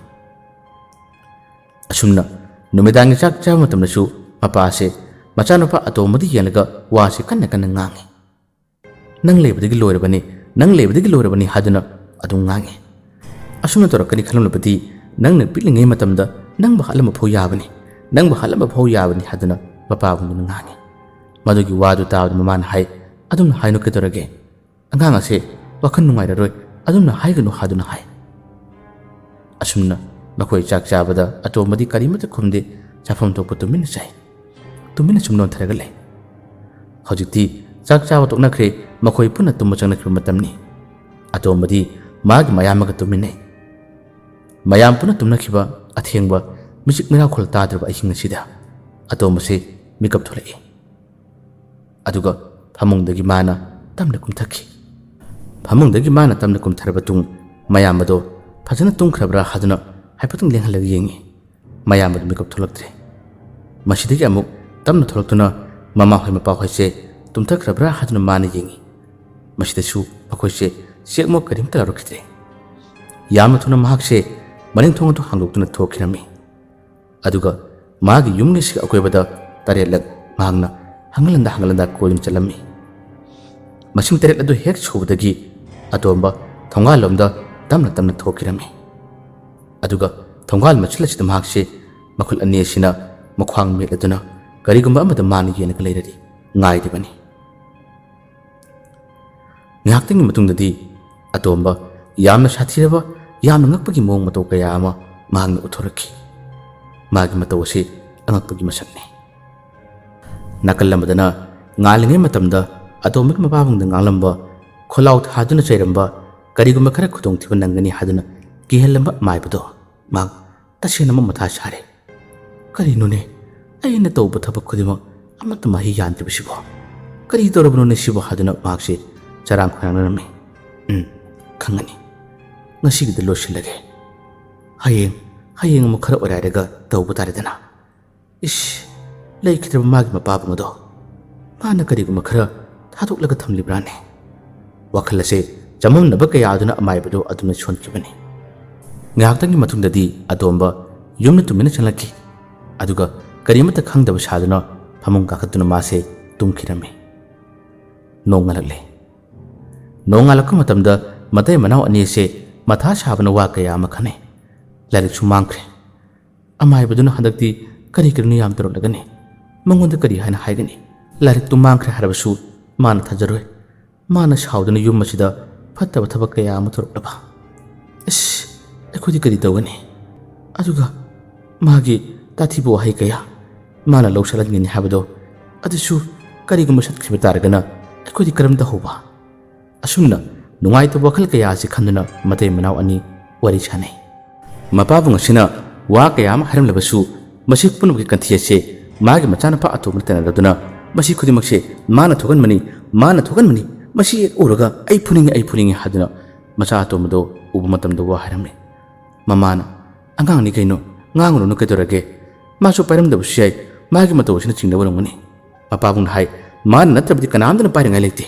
ꯑꯁꯨꯝꯅ ꯅꯨꯃꯤꯗꯥꯡꯒꯤ ꯆꯥꯛ ꯆꯥꯕ ꯃꯇꯝꯗꯁꯨ ꯃꯄꯥꯁꯦ ꯃꯆꯥꯅꯨꯄꯥ ꯑꯇꯣꯝꯕꯗ ꯌꯦꯡꯂꯒ ꯋꯥꯁꯦ ꯀꯟꯅ ꯀꯟꯅ ꯉꯥꯡꯉꯤ꯫ "ꯅꯪ ꯂꯩꯕꯗꯒꯤ ꯂꯣꯏꯔꯕꯅꯤ, ꯅꯪ ꯂꯩꯕꯗꯒꯤ ꯂꯣꯏꯔꯕꯅꯤ" ꯍꯥꯏꯗꯨꯅ ꯑꯗꯨꯝ ꯉꯥꯡꯉꯤ꯫ ꯑꯁꯨꯝꯅ ꯇꯧꯔꯛꯀꯅꯤ ꯈꯜꯂꯝꯂꯕꯗꯤ ꯅꯪꯅ ꯄꯤꯛꯂꯤꯉꯩ ꯃꯇꯝꯗ ꯅꯪꯕꯨ ꯍꯥꯠꯂꯝꯕ ꯐꯥꯎ ꯌꯥꯕꯅꯤ, ꯅꯪꯕꯨ ꯍꯥꯠꯂꯝꯕ ꯐꯥꯎ ꯌꯥꯕꯅꯤ ꯍꯥꯏꯗꯨꯅ ꯃꯄꯥꯕꯨꯡꯗꯨꯅ ꯉꯥꯡꯉꯤ꯫ ꯃꯗꯨꯒꯤ ꯋꯥꯗꯨ ꯇꯥꯕꯗ ꯃꯃꯥꯅ ꯍꯥꯏ, "ꯑꯗꯨꯝꯅ ꯍꯥꯏꯅꯨ ꯀꯩꯗꯧꯔꯒꯦ? ꯑꯉꯥꯡ ꯑꯁꯦ ꯋꯥꯈꯜ ꯅꯨꯡꯉꯥꯏꯔꯔꯣꯏ, ꯑꯗꯨꯝꯅ ꯍꯥꯏꯒꯅꯨ" ꯍꯥꯏꯗꯨꯅ ꯍꯥꯏ꯫ ꯑꯁꯨꯝꯅ ꯃꯈꯣꯏ ꯆꯥꯛ ꯆꯥꯕꯗ ꯑꯇꯣꯝꯕꯗꯤ ꯀꯔꯤꯃꯠꯇ ꯈꯨꯝꯗꯦ, ꯆꯥꯐꯝ ꯊꯣꯛꯄ ꯇꯨꯃꯤꯟꯅ ꯆꯥꯏ꯫ ꯇꯨꯃꯤꯟꯅ ꯁꯨꯝ ꯅꯣꯟꯊꯔꯒ ꯂꯩ꯫ ꯍꯧꯖꯤꯛꯇꯤ ꯆꯥꯛ ꯆꯥꯕ ꯇꯣꯛꯅꯈ꯭ꯔꯦ, ꯃꯈꯣꯏ ꯄꯨꯟꯅ ꯇꯨꯝꯕ ꯆꯪꯅꯈꯤꯕ ꯃꯇꯝꯅꯤ꯫ ꯑꯇꯣꯝꯕꯗꯤ ꯃꯥꯒꯤ ꯃꯌꯥꯝꯕꯒ ꯇꯨꯝꯃꯤꯟꯅꯩ꯫ ꯃꯌꯥꯝ ꯄꯨꯟꯅ ꯇꯨꯝꯅꯈꯤꯕ ꯑꯊꯦꯡꯕ ꯃꯤꯆꯤꯛ ꯃꯤꯔꯥꯎꯈꯣꯜ ꯇꯥꯗ꯭ꯔꯕ ꯑꯍꯤꯡ ꯑꯁꯤꯗ ꯑꯇꯣꯝꯕꯁꯤ ꯃꯤꯀꯞ ꯊꯣꯛꯂꯛꯏ꯫ ꯑꯗꯨꯒ ꯐꯃꯨꯡꯗꯒꯤ ꯃꯥꯅ ꯇꯞꯅ ꯀꯨꯝꯊꯈꯤ꯫ ꯐꯃꯨꯡꯗꯒꯤ ꯃꯥꯅ ꯇꯞꯅ ꯀꯨꯝꯊꯔꯕ ꯇꯨꯡ ꯃꯌꯥꯝ ꯑꯗꯣ ꯐꯖꯅ ꯇꯨꯝꯈ꯭ꯔꯕ꯭ꯔꯥ ꯍꯥꯏꯗꯨꯅ ꯍꯥꯏꯐꯦꯠꯇꯪ ꯂꯦꯡꯍꯜꯂꯒ ꯌꯦꯡꯉꯤ꯫ ꯃꯌꯥꯝ ꯑꯗꯨ ꯃꯤꯀꯞ ꯊꯣꯛꯂꯛꯇ꯭ꯔꯦ꯫ ꯃꯁꯤꯗꯒꯤ ꯑꯃꯨꯛ ꯇꯞꯅ ꯊꯣꯛꯂꯛꯇꯨꯅ ꯃꯃꯥꯍꯣꯏ ꯃꯄꯥꯍꯣꯏꯁꯦ ꯇꯨꯝꯊꯈ꯭ꯔꯕ꯭ꯔꯥ ꯍꯥꯏꯗꯨꯅ ꯃꯥꯅ ꯌꯦꯡꯉꯤ꯫ ꯃꯁꯤꯗꯁꯨ ꯃꯈꯣꯏꯁꯦ ꯆꯦꯛꯃꯣꯛ ꯀꯔꯤꯝꯇ ꯂꯥꯎꯔꯛꯈꯤꯗ꯭ꯔꯦ꯫ ꯌꯥꯝꯅ ꯊꯨꯅ ꯃꯍꯥꯛꯁꯦ ꯃꯅꯤꯡ ꯊꯣꯡ ꯑꯗꯨ ꯍꯥꯡꯗꯣꯛꯇꯨꯅ ꯊꯣꯛꯈꯤꯔꯝꯃꯤ꯫ ꯑꯗꯨꯒ ꯃꯥꯒꯤ ꯌꯨꯝꯒꯤ ꯑꯀꯣꯏꯕꯗ ꯇꯔꯦꯠꯂꯛ ꯃꯍꯥꯛꯅ ꯍꯪꯒꯠ ꯍꯟꯗ ꯍꯪꯒꯠ ꯍꯟꯗ ꯀꯣꯏꯗꯨꯅ ꯆꯠꯂꯝꯃꯤ꯫ ꯃꯁꯤꯡ ꯇꯔꯦꯠ ꯑꯗꯨ ꯍꯦꯛ ꯁꯨꯕꯗꯒꯤ ꯑꯇꯣꯝꯕ ꯊꯣꯡꯒꯥꯜꯂꯣꯝꯗ ꯇꯞꯅ ꯇꯞꯅ ꯊꯣꯛꯈꯤꯔꯝꯃꯤ꯫ ꯑꯗꯨꯒ ꯊꯣꯡꯒꯥꯜ ꯃꯆꯤꯜ ꯑꯁꯤꯗ ꯃꯍꯥꯛꯁꯦ ꯃꯈꯨꯠ ꯑꯅꯤ ꯑꯁꯤꯅ ꯃꯈ꯭ꯋꯥꯡ ꯃꯦꯠꯂꯗꯨꯅ ꯀꯔꯤꯒꯨꯝꯕ ꯑꯃꯗ ꯃꯥꯅ ꯌꯦꯡꯂꯒ ꯂꯩꯔꯗꯤ ꯉꯥꯏꯔꯤꯕꯅꯤ꯫ ꯉꯥꯏꯍꯥꯛꯇꯪꯒꯤ ꯃꯇꯨꯡꯗꯗꯤ ꯑꯇꯣꯝꯕ ꯌꯥꯝꯅ ꯁꯥꯊꯤꯔꯕ, ꯌꯥꯝꯅ ꯉꯛꯄꯒꯤ ꯃꯑꯣꯡ ꯃꯇꯧ ꯀꯌꯥ ꯑꯃ ꯃꯍꯥꯛꯅ ꯎꯠꯊꯣꯔꯛꯈꯤ꯫ ꯃꯥꯒꯤ ꯃꯇꯧ ꯑꯁꯤ ꯑꯉꯛꯄꯒꯤ ꯃꯁꯛꯅꯤ꯫ ꯅꯥꯀꯜ ꯑꯃꯗꯅ ꯉꯥꯜꯂꯤꯉꯩ ꯃꯇꯝꯗ ꯑꯇꯣꯝꯕꯒꯤ ꯃꯄꯥꯕꯨꯡꯗ ꯉꯥꯡꯂꯝꯕ, ꯈꯣꯜꯂꯥꯎ ꯊꯥꯗꯨꯅ ꯆꯩꯔꯝꯕ, ꯀꯔꯤꯒꯨꯝꯕ ꯈꯔ ꯈꯨꯗꯣꯡꯊꯤꯕ ꯅꯪꯒꯅꯤ ꯍꯥꯏꯗꯨꯅ ꯀꯤꯍꯜꯂꯝꯕ ꯑꯃꯥꯏꯕꯗꯣ ꯃꯍꯥꯛ ꯇꯁꯦꯡꯅꯃꯛ ꯃꯊꯥ ꯁꯥꯔꯦ꯫ "ꯀꯔꯤꯅꯣꯅꯦ, ꯑꯩꯅ ꯇꯧꯕ ꯊꯕꯛ ꯈꯨꯗꯤꯡꯃꯛ ꯑꯃꯠꯇ ꯃꯍꯩ ꯌꯥꯟꯗ꯭ꯔꯤꯕꯁꯤꯕꯣ? ꯀꯔꯤ ꯇꯧꯔꯕꯅꯣꯅꯦ ꯁꯤꯕꯣ?" ꯍꯥꯏꯗꯨꯅ ꯃꯍꯥꯛꯁꯦ ꯆꯔꯥꯡ ꯈꯣꯏꯔꯥꯡꯅꯔꯝꯃꯤ꯫ "ꯎꯝ, ꯈꯪꯒꯅꯤ꯫ ꯉꯁꯤꯒꯤꯗꯤ ꯂꯣꯏꯁꯤꯜꯂꯒꯦ꯫ ꯍꯌꯦꯡ, ꯍꯌꯦꯡ ꯑꯃꯨꯛ ꯈꯔ ꯑꯣꯏꯔꯥꯏꯔꯒ ꯇꯧꯕ ꯇꯥꯔꯦꯗꯅ꯫ ꯏꯁ, ꯂꯩꯈꯤꯗ꯭ꯔꯕ ꯃꯥꯒꯤ ꯃꯄꯥꯕꯨꯡ ꯑꯗꯣ ꯃꯥꯅ ꯀꯔꯤꯒꯨꯝꯕ ꯈꯔ ꯊꯥꯗꯣꯛꯂꯒ ꯊꯝꯂꯤꯕ꯭ꯔꯥꯅꯦ?" ꯋꯥꯈꯜ ꯑꯁꯦ ꯆꯃꯝꯅꯕ ꯀꯌꯥ ꯑꯗꯨꯅ ꯑꯃꯥꯏꯕꯗꯨ ꯑꯗꯨꯝꯅ ꯁꯣꯟꯈꯤꯕꯅꯤ꯫ ꯉꯥꯏꯍꯥꯛꯇꯪꯒꯤ ꯃꯇꯨꯡꯗꯗꯤ ꯑꯇꯣꯝꯕ ꯌꯨꯝꯗ ꯇꯨꯃꯤꯟꯅ ꯆꯪꯂꯛꯈꯤ꯫ ꯑꯗꯨꯒ ꯀꯔꯤꯃꯠꯇ ꯈꯪꯗꯕ ꯁꯥꯗꯨꯅ ꯐꯃꯨꯡ ꯀꯥꯈꯠꯇꯨꯅ ꯃꯥꯁꯦ ꯇꯨꯝꯈꯤꯔꯝꯃꯤ꯫ ꯅꯣꯡꯉꯥꯜꯂꯛꯂꯦ꯫ ꯅꯣꯡꯉꯥꯜꯂꯛꯄ ꯃꯇꯝꯗ ꯃꯇꯩ ꯃꯅꯥꯎ ꯑꯅꯤ ꯑꯁꯦ ꯃꯊꯥ ꯁꯥꯕꯅ ꯋꯥ ꯀꯌꯥ ꯑꯃ ꯈꯟꯅꯩ꯫ ꯂꯥꯏꯔꯤꯛꯁꯨ ꯃꯥꯡꯈ꯭ꯔꯦ꯫ ꯑꯃꯥꯏꯕꯗꯨꯅ ꯍꯟꯗꯛꯇꯤ ꯀꯔꯤ ꯀꯔꯤꯅꯣ ꯌꯥꯝ ꯇꯧꯔꯛꯂꯒꯅꯤ? ꯃꯉꯣꯟꯗ ꯀꯔꯤ ꯍꯥꯏꯅ ꯍꯥꯏꯒꯅꯤ? ꯂꯥꯏꯔꯤꯛꯇꯨ ꯃꯥꯡꯈ꯭ꯔꯦ ꯍꯥꯏꯔꯕꯁꯨ ꯃꯥꯅ ꯊꯥꯖꯔꯣꯏ꯫ ꯃꯥꯅ ꯁꯥꯎꯗꯨꯅ ꯌꯨꯝ ꯑꯁꯤꯗ ꯐꯠꯇꯕ ꯊꯕꯛ ꯀꯌꯥ ꯑꯃ ꯇꯧꯔꯛꯂꯕ꯫ ꯑꯁ, ꯑꯩꯈꯣꯏꯗꯤ ꯀꯔꯤ ꯇꯧꯒꯅꯤ? ꯑꯗꯨꯒ ꯃꯥꯒꯤ ꯇꯥꯊꯤꯕ ꯋꯥꯍꯩ ꯀꯌꯥ, ꯃꯥꯅ ꯂꯧ ꯁꯠꯍꯟꯒꯅꯤ ꯍꯥꯏꯕꯗꯣ, ꯑꯗꯨꯁꯨ ꯀꯔꯤꯒꯨꯝꯕ ꯁꯠꯈꯤꯕ ꯇꯥꯔꯒꯅ ꯑꯩꯈꯣꯏꯗꯤ ꯀꯔꯝ ꯇꯧꯍꯧꯕ? ꯑꯁꯨꯝꯅ ꯅꯨꯡꯉꯥꯏꯇꯕ ꯋꯥꯈꯜ ꯀꯌꯥ ꯑꯁꯤ ꯈꯟꯗꯨꯅ ꯃꯇꯩ ꯃꯅꯥꯎ ꯑꯅꯤ ꯋꯥꯔꯤ ꯁꯥꯅꯩ꯫ ꯃꯄꯥꯕꯨꯡ ꯑꯁꯤꯅ ꯋꯥ ꯀꯌꯥ ꯑꯃ ꯍꯥꯏꯔꯝꯂꯕꯁꯨ, ꯃꯁꯤ ꯄꯨꯝꯅꯃꯛꯀꯤ ꯀꯟꯊꯤ ꯑꯁꯦ ꯃꯥꯒꯤ ꯃꯆꯥꯅꯨꯄꯥ ꯑꯇꯣꯝꯕꯅ ꯇꯥꯟꯅꯔꯗꯨꯅ, "ꯃꯁꯤ ꯈꯨꯗꯤꯡꯃꯛꯁꯦ ꯃꯥꯅ ꯊꯣꯛꯍꯟꯕꯅꯤ, ꯃꯥꯅ ꯊꯣꯛꯍꯟꯕꯅꯤ, ꯃꯁꯤ ꯍꯦꯛ ꯎꯔꯒ ꯑꯩ ꯐꯨꯅꯤꯡꯉꯤ, ꯑꯩ ꯐꯨꯅꯤꯡꯉꯤ" ꯍꯥꯏꯗꯨꯅ ꯃꯆꯥ ꯑꯇꯣꯝꯕꯗꯣ ꯎꯕ ꯃꯇꯝꯗ ꯋꯥ ꯍꯥꯏꯔꯝꯃꯤ꯫ ꯃꯃꯥꯅ, "ꯑꯉꯥꯡꯅꯤ ꯀꯩꯅꯣ, ꯉꯥꯡꯉꯨꯔꯅꯨ, ꯀꯩꯗꯧꯔꯒꯦ? ꯃꯥꯁꯨ ꯄꯥꯏꯔꯝꯗꯕꯁꯨ ꯌꯥꯏ, ꯃꯥꯒꯤ ꯃꯇꯧ ꯑꯁꯤꯅ ꯆꯤꯡꯅꯕ ꯑꯣꯏꯔꯝꯒꯅꯤ"꯫ ꯃꯄꯥꯕꯨꯡꯅ ꯍꯥꯏ, "ꯃꯥꯅ ꯅꯠꯇ꯭ꯔꯕꯗꯤ ꯀꯅꯥꯝꯇꯅ ꯄꯥꯏꯔꯤꯉꯥꯏ ꯂꯩꯇꯦ꯫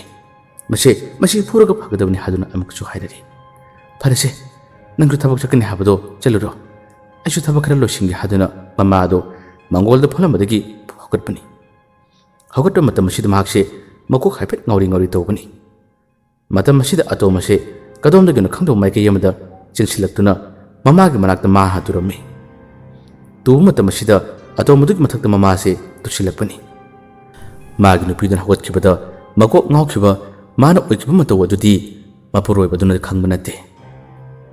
ꯃꯁꯦ, ꯃꯁꯤ ꯐꯨꯔꯒ ꯐꯒꯗꯕꯅꯤ" ꯍꯥꯏꯗꯨꯅ ꯑꯃꯨꯛꯀꯁꯨ ꯍꯥꯏꯔꯛꯏ꯫ "ꯐꯔꯦꯁꯦ, ꯅꯪꯁꯨ ꯊꯕꯛ ꯆꯠꯀꯅꯤ ꯍꯥꯏꯕꯗꯣ ꯆꯠꯂꯨꯔꯣ꯫ ꯑꯩꯁꯨ ꯊꯕꯛ ꯈꯔ ꯂꯣꯏꯁꯤꯟꯒꯦ" ꯍꯥꯏꯗꯨꯅ ꯃꯃꯥꯗꯣ ꯃꯪꯒꯣꯜꯗ ꯐꯝꯂꯝꯕꯗꯒꯤ ꯍꯧꯒꯠꯄꯅꯤ꯫ ꯍꯧꯒꯠꯄ ꯃꯇꯝ ꯑꯁꯤꯗ ꯃꯍꯥꯛꯁꯦ ꯃꯀꯣꯛ ꯍꯥꯏꯐꯦꯠ ꯉꯥꯎꯔꯤ ꯉꯥꯎꯔꯤ ꯇꯧꯕꯅꯤ꯫ ꯃꯇꯝ ꯑꯁꯤꯗ ꯑꯇꯣꯝ ꯑꯁꯦ ꯀꯗꯣꯝꯗꯒꯤꯅꯣ ꯈꯪꯗꯕ ꯃꯥꯏꯀꯩ ꯑꯃꯗ ꯆꯦꯟꯁꯤꯜꯂꯛꯇꯨꯅ ꯃꯃꯥꯒꯤ ꯃꯅꯥꯛꯇ ꯃꯥ ꯍꯥ ꯇꯨꯔꯝꯃꯤ꯫ ꯇꯨꯕ ꯃꯇꯝ ꯑꯁꯤꯗ ꯑꯇꯣꯝ ꯑꯗꯨꯒꯤ ꯃꯊꯛꯇ ꯃꯃꯥꯁꯦ ꯇꯨꯁꯤꯜꯂꯛꯄꯅꯤ꯫ ꯃꯥꯒꯤ ꯅꯨꯄꯤꯗꯨꯅ ꯍꯧꯒꯠꯈꯤꯕꯗ ꯃꯀꯣꯛ ꯉꯥꯎꯈꯤꯕ ꯃꯥꯅ ꯑꯣꯏꯈꯤꯕ ꯃꯇꯧ ꯑꯗꯨꯗꯤ ꯃꯄꯨꯔꯣꯏꯕꯗꯨꯅ ꯈꯪꯕ ꯅꯠꯇꯦ꯫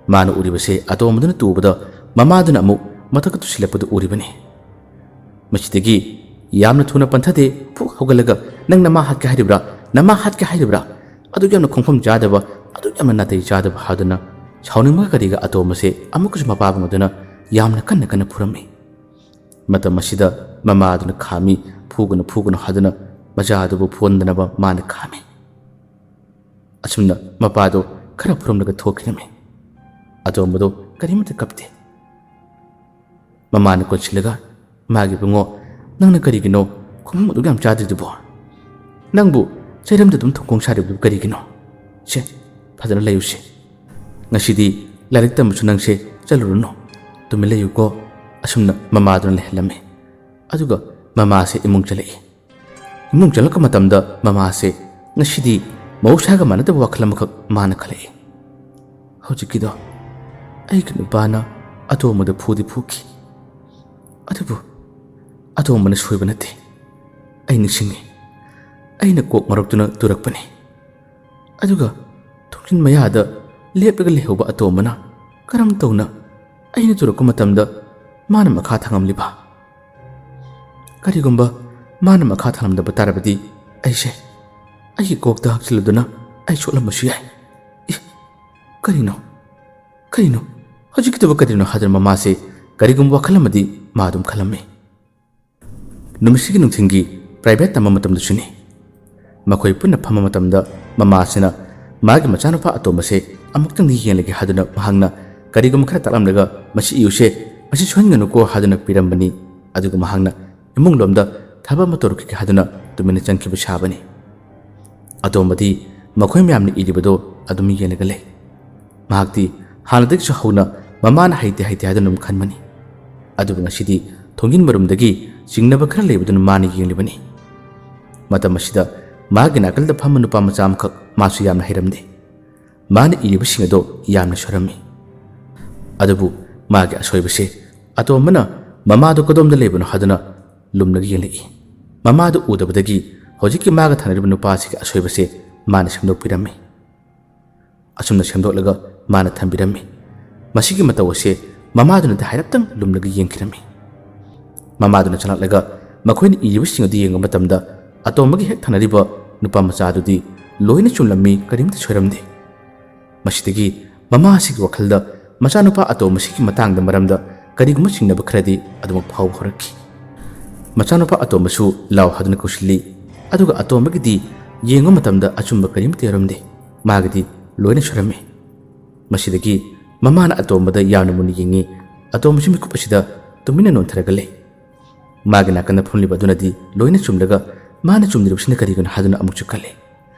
ꯃꯥꯅ ꯎꯔꯤꯕꯁꯦ ꯑꯇꯣꯝꯕꯗꯨꯅ ꯇꯨꯕꯗ ꯃꯃꯥꯗꯨꯅ ꯑꯃꯨꯛ ꯃꯊꯛꯇ ꯇꯨꯁꯤꯜꯂꯛꯄꯗꯨ ꯎꯔꯤꯕꯅꯤ꯫ ꯃꯁꯤꯗꯒꯤ ꯌꯥꯝꯅ ꯊꯨꯅ ꯄꯟꯊꯗꯦ, ꯐꯨꯛ ꯍꯧꯒꯠꯂꯒ, "ꯅꯪ ꯅꯃꯥ ꯍꯥꯠꯀꯦ ꯍꯥꯏꯔꯤꯕ꯭ꯔꯥ? ꯅꯃꯥ ꯍꯥꯠꯀꯦ ꯍꯥꯏꯔꯤꯕ꯭ꯔꯥ? ꯑꯗꯨꯛ ꯌꯥꯝꯅ ꯈꯣꯡꯐꯝ ꯆꯥꯗꯕ, ꯑꯗꯨꯛ ꯌꯥꯝꯅ ꯅꯥꯇꯩ ꯆꯥꯗꯕ" ꯍꯥꯏꯗꯨꯅ ꯁꯥꯎꯅꯤꯡꯕꯒ ꯀꯔꯤꯒ ꯑꯇꯣꯝꯕꯁꯦ ꯑꯃꯨꯛꯀꯁꯨ ꯃꯄꯥꯕꯨꯡ ꯑꯗꯨꯅ ꯌꯥꯝꯅ ꯀꯟꯅ ꯀꯟꯅ ꯐꯨꯔꯝꯃꯤ꯫ ꯃꯇꯝ ꯑꯁꯤꯗ ꯃꯃꯥ ꯑꯗꯨꯅ ꯈꯥꯝꯃꯤ, "ꯐꯨꯒꯅꯨ, ꯐꯨꯒꯅꯨ" ꯍꯥꯏꯗꯨꯅ ꯃꯆꯥ ꯑꯗꯨꯕꯨ ꯐꯨꯍꯟꯗꯅꯕ ꯃꯥꯅ ꯈꯥꯝꯃꯤ꯫ ꯑꯁꯨꯝꯅ ꯃꯄꯥꯗꯣ ꯈꯔ ꯐꯨꯔꯝꯂꯒ ꯊꯣꯛꯈꯤꯔꯝꯃꯤ꯫ ꯑꯇꯣꯝꯕꯗꯣ ꯀꯔꯤꯃꯠꯇ ꯀꯞꯇꯦ꯫ ꯃꯃꯥꯅ ꯀꯣꯟꯁꯤꯜꯂꯒ, "ꯃꯥꯒꯤ ꯏꯕꯨꯡꯉꯣ, ꯅꯪꯅ ꯀꯔꯤꯒꯤꯅꯣ ꯈꯣꯡꯐꯝ ꯑꯗꯨꯛ ꯌꯥꯝ ꯆꯥꯗ꯭ꯔꯤꯗꯨꯕꯣ? ꯅꯪꯕꯨ ꯆꯩꯔꯝꯗ ꯑꯗꯨꯝ ꯊꯣꯡꯈꯣꯡ ꯁꯥꯔꯤꯕꯗꯨ ꯀꯔꯤꯒꯤꯅꯣ? ꯁꯦ, ꯐꯖꯅ ꯂꯩꯌꯨꯁꯦ꯫ ꯉꯁꯤꯗꯤ ꯂꯥꯏꯔꯤꯛ ꯇꯝꯕꯁꯨ ꯅꯪꯁꯦ ꯆꯠꯂꯨꯔꯅꯨ꯫ ꯇꯨꯃꯤꯟ ꯂꯩꯌꯨꯀꯣ"꯫ ꯑꯁꯨꯝꯅ ꯃꯃꯥꯗꯨꯅ ꯂꯩꯍꯜꯂꯝꯃꯤ꯫ ꯑꯗꯨꯒ ꯃꯃꯥꯁꯦ ꯏꯃꯨꯡ ꯆꯠꯂꯛꯏ꯫ ꯏꯃꯨꯡ ꯆꯪꯂꯛꯄ ꯃꯇꯝꯗ ꯃꯃꯥꯁꯦ ꯉꯁꯤꯗꯤ ꯃꯍꯧꯁꯥꯒ ꯃꯥꯟꯅꯗꯕ ꯋꯥꯈꯜ ꯑꯃꯈꯛ ꯃꯥꯅ ꯈꯜꯂꯛꯏ꯫ "ꯍꯧꯖꯤꯛꯀꯤꯗꯣ ꯑꯩꯒꯤ ꯅꯨꯄꯥꯅ ꯑꯇꯣꯝꯕꯗ ꯐꯨꯗꯤ ꯐꯨꯈꯤ꯫ ꯑꯗꯨꯕꯨ ꯑꯇꯣꯝꯕꯅ ꯁꯣꯏꯕ ꯅꯠꯇꯦ꯫ ꯑꯩ ꯅꯤꯡꯁꯤꯡꯉꯤ꯫ ꯑꯩꯅ ꯀꯣꯛ ꯃꯔꯛꯇꯨꯅ ꯇꯨꯔꯛꯄꯅꯤ꯫ ꯑꯗꯨꯒ ꯊꯣꯡꯖꯤꯟ ꯃꯌꯥꯗ ꯂꯦꯞꯂꯒ ꯂꯩꯍꯧꯕ ꯑꯇꯣꯝꯕꯅ ꯀꯔꯝ ꯇꯧꯅ ꯑꯩꯅ ꯇꯨꯔꯛꯄ ꯃꯇꯝꯗ ꯃꯥꯅ ꯃꯈꯥ ꯊꯥꯡꯉꯝꯂꯤꯕ? ꯀꯔꯤꯒꯨꯝꯕ ꯃꯥꯅ ꯃꯈꯥ ꯊꯥꯡꯂꯝꯗꯕ ꯇꯥꯔꯕꯗꯤ ꯑꯩꯁꯦ ꯑꯩꯒꯤ ꯀꯣꯛꯇ ꯍꯛꯆꯤꯜꯂꯗꯨꯅ ꯑꯩ ꯁꯣꯛꯂꯝꯕꯁꯨ ꯌꯥꯏ꯫ ꯏ, ꯀꯔꯤꯅꯣ? ꯀꯔꯤꯅꯣ? ꯍꯧꯖꯤꯛꯀꯤꯗꯨꯕꯨ ꯀꯔꯤꯅꯣ?" ꯍꯥꯏꯗꯨꯅ ꯃꯃꯥꯁꯦ ꯀꯔꯤꯒꯨꯝꯕ ꯋꯥꯈꯜ ꯑꯃꯗꯤ ꯃꯥ ꯑꯗꯨꯝ ꯈꯜꯂꯝꯃꯤ꯫ ꯅꯨꯃꯤꯠꯁꯤꯒꯤ ꯅꯨꯡꯊꯤꯜꯒꯤ ꯄ꯭ꯔꯥꯏꯚꯦꯠ ꯇꯝꯕ ꯃꯇꯝꯗꯁꯨꯅꯤ꯫ ꯃꯈꯣꯏ ꯄꯨꯟꯅ ꯐꯝꯕ ꯃꯇꯝꯗ ꯃꯃꯥꯁꯤꯅ ꯃꯥꯒꯤ ꯃꯆꯥꯅꯨꯄꯥ ꯑꯇꯣꯝꯕꯁꯦ ꯑꯃꯨꯛꯇꯪꯗꯤ ꯌꯦꯡꯂꯒꯦ ꯍꯥꯏꯗꯨꯅ ꯃꯍꯥꯛꯅ ꯀꯔꯤꯒꯨꯝꯕ ꯈꯔ ꯇꯥꯛꯂꯝꯂꯒ "ꯃꯁꯤ ꯏꯌꯨꯁꯦ, ꯃꯁꯤ ꯁꯣꯏꯍꯟꯒꯅꯨꯀꯣ" ꯍꯥꯏꯗꯨꯅ ꯄꯤꯔꯝꯕꯅꯤ꯫ ꯑꯗꯨꯒ ꯃꯍꯥꯛꯅ ꯏꯃꯨꯡ ꯂꯣꯝꯗ ꯊꯕꯛ ꯑꯃ ꯇꯧꯔꯛꯈꯤꯒꯦ ꯍꯥꯏꯗꯨꯅ ꯇꯨꯃꯤꯟꯅ ꯆꯪꯈꯤꯕ ꯁꯥꯕꯅꯤ꯫ ꯑꯇꯣꯝꯕꯗꯤ ꯃꯈꯣꯏ ꯃꯌꯥꯝꯅ ꯏꯔꯤꯕꯗꯣ ꯑꯗꯨꯝ ꯌꯦꯡꯂꯒ ꯂꯩ꯫ ꯃꯍꯥꯛꯇꯤ ꯍꯥꯟꯅꯗꯒꯤꯁꯨ ꯍꯧꯅ ꯃꯃꯥꯅ ꯍꯩꯇꯦ ꯍꯩꯇꯦ ꯍꯥꯏꯗꯨꯅ ꯑꯗꯨꯝ ꯈꯟꯕꯅꯤ꯫ ꯑꯗꯨꯕꯨ ꯉꯁꯤꯗꯤ ꯊꯣꯡꯖꯤꯟ ꯃꯔꯨꯝꯗꯒꯤ ꯆꯤꯡꯅꯕ ꯈꯔ ꯂꯩꯕꯗꯨꯅ ꯃꯥꯅ ꯌꯦꯡꯂꯤꯕꯅꯤ꯫ ꯃꯇꯝ ꯑꯁꯤꯗ ꯃꯥꯒꯤ ꯅꯥꯀꯜꯗ ꯐꯝꯕ ꯅꯨꯄꯥ ꯃꯆꯥ ꯑꯃꯈꯛ ꯃꯥꯁꯨ ꯌꯥꯝꯅ ꯍꯩꯔꯝꯗꯦ꯫ ꯃꯥꯅ ꯏꯔꯤꯕꯁꯤꯡ ꯑꯗꯣ ꯌꯥꯝꯅ ꯁꯣꯏꯔꯝꯃꯤ꯫ ꯑꯗꯨꯕꯨ ꯃꯥꯒꯤ ꯑꯁꯣꯏꯕꯁꯦ ꯑꯇꯣꯝꯕꯅ ꯃꯃꯥꯗꯣ ꯀꯗꯣꯝꯗ ꯂꯩꯕꯅꯣ ꯍꯥꯏꯗꯨꯅ ꯂꯨꯝꯂꯒ ꯌꯦꯡꯂꯛꯏ꯫ ꯃꯃꯥꯗꯨ ꯎꯗꯕꯗꯒꯤ ꯍꯧꯖꯤꯛꯀꯤ ꯃꯥꯒ ꯊꯪꯅꯔꯤꯕ ꯅꯨꯄꯥꯁꯤꯒꯤ ꯑꯁꯣꯏꯕꯁꯦ ꯃꯥꯅ ꯁꯦꯝꯗꯣꯛꯄꯤꯔꯝꯃꯤ꯫ ꯑꯁꯨꯝꯅ ꯁꯦꯝꯗꯣꯛꯂꯒ ꯃꯥꯅ ꯊꯝꯕꯤꯔꯝꯃꯤ꯫ ꯃꯁꯤꯒꯤ ꯃꯇꯧ ꯑꯁꯦ ꯃꯃꯥꯗꯨꯅꯗꯤ ꯍꯥꯏꯔꯞꯇꯪ ꯂꯨꯝꯂꯒ ꯌꯦꯡꯈꯤꯔꯝꯃꯤ꯫ ꯃꯃꯥꯗꯨꯅ ꯆꯪꯂꯛꯂꯒ ꯃꯈꯣꯏꯅ ꯏꯔꯤꯕꯁꯤꯡ ꯑꯗꯨ ꯌꯦꯡꯕ ꯃꯇꯝꯗ, ꯑꯇꯣꯝꯕꯒꯤ ꯍꯦꯛ ꯊꯪꯅꯔꯤꯕ ꯅꯨꯄꯥ ꯃꯆꯥ ꯑꯗꯨꯗꯤ ꯂꯣꯏꯅ ꯆꯨꯝꯂꯝꯃꯤ, ꯀꯔꯤꯝꯇ ꯁꯣꯏꯔꯝꯗꯦ꯫ ꯃꯁꯤꯗꯒꯤ ꯃꯃꯥ ꯑꯁꯤꯒꯤ ꯋꯥꯈꯜꯗ ꯃꯆꯥꯅꯨꯄꯥ ꯑꯇꯣꯝꯕꯁꯤꯒꯤ ꯃꯇꯥꯡꯗ ꯃꯔꯝꯗ ꯀꯔꯤꯒꯨꯝꯕ ꯆꯤꯡꯅꯕ ꯈꯔꯗꯤ ꯑꯗꯨꯃꯛ ꯐꯥꯎꯕ ꯍꯧꯔꯛꯈꯤ꯫ ꯃꯆꯥꯅꯨꯄꯥ ꯑꯇꯣꯝꯕꯁꯨ ꯂꯥꯎ ꯍꯥꯏꯗꯨꯅ ꯀꯧꯁꯤꯜꯂꯤ, ꯑꯗꯨꯒ ꯑꯇꯣꯝꯕꯒꯤꯗꯤ ꯌꯦꯡꯕ ꯃꯇꯝꯗ ꯑꯆꯨꯝꯕ ꯀꯔꯤꯝꯇ ꯌꯥꯎꯔꯝꯗꯦ꯫ ꯃꯥꯒꯤꯗꯤ ꯂꯣꯏꯅ ꯁꯣꯏꯔꯝꯃꯤ꯫ ꯃꯁꯤꯗꯒꯤ ꯃꯃꯥꯅ ꯑꯇꯣꯝꯕꯗ ꯌꯥꯝꯅ ꯃꯨꯟꯅ ꯌꯦꯡꯉꯤ꯫ ꯑꯇꯣꯝꯕꯁꯨ ꯃꯤꯀꯨꯞ ꯑꯁꯤꯗ ꯇꯨꯃꯤꯟꯅ ꯅꯣꯟꯊꯔꯒ ꯂꯩ꯫ ꯃꯥꯒꯤ ꯅꯥꯀꯟꯗ ꯐꯝꯂꯤꯕ ꯑꯗꯨꯅꯗꯤ ꯂꯣꯏꯅ ꯆꯨꯝꯂꯒ ꯃꯥꯅ ꯆꯨꯝꯗ꯭ꯔꯤꯕꯁꯤꯅ ꯀꯔꯤꯒꯤꯅꯣ ꯍꯥꯏꯗꯨꯅ ꯑꯃꯨꯛꯁꯨ ꯈꯜꯂꯤ꯫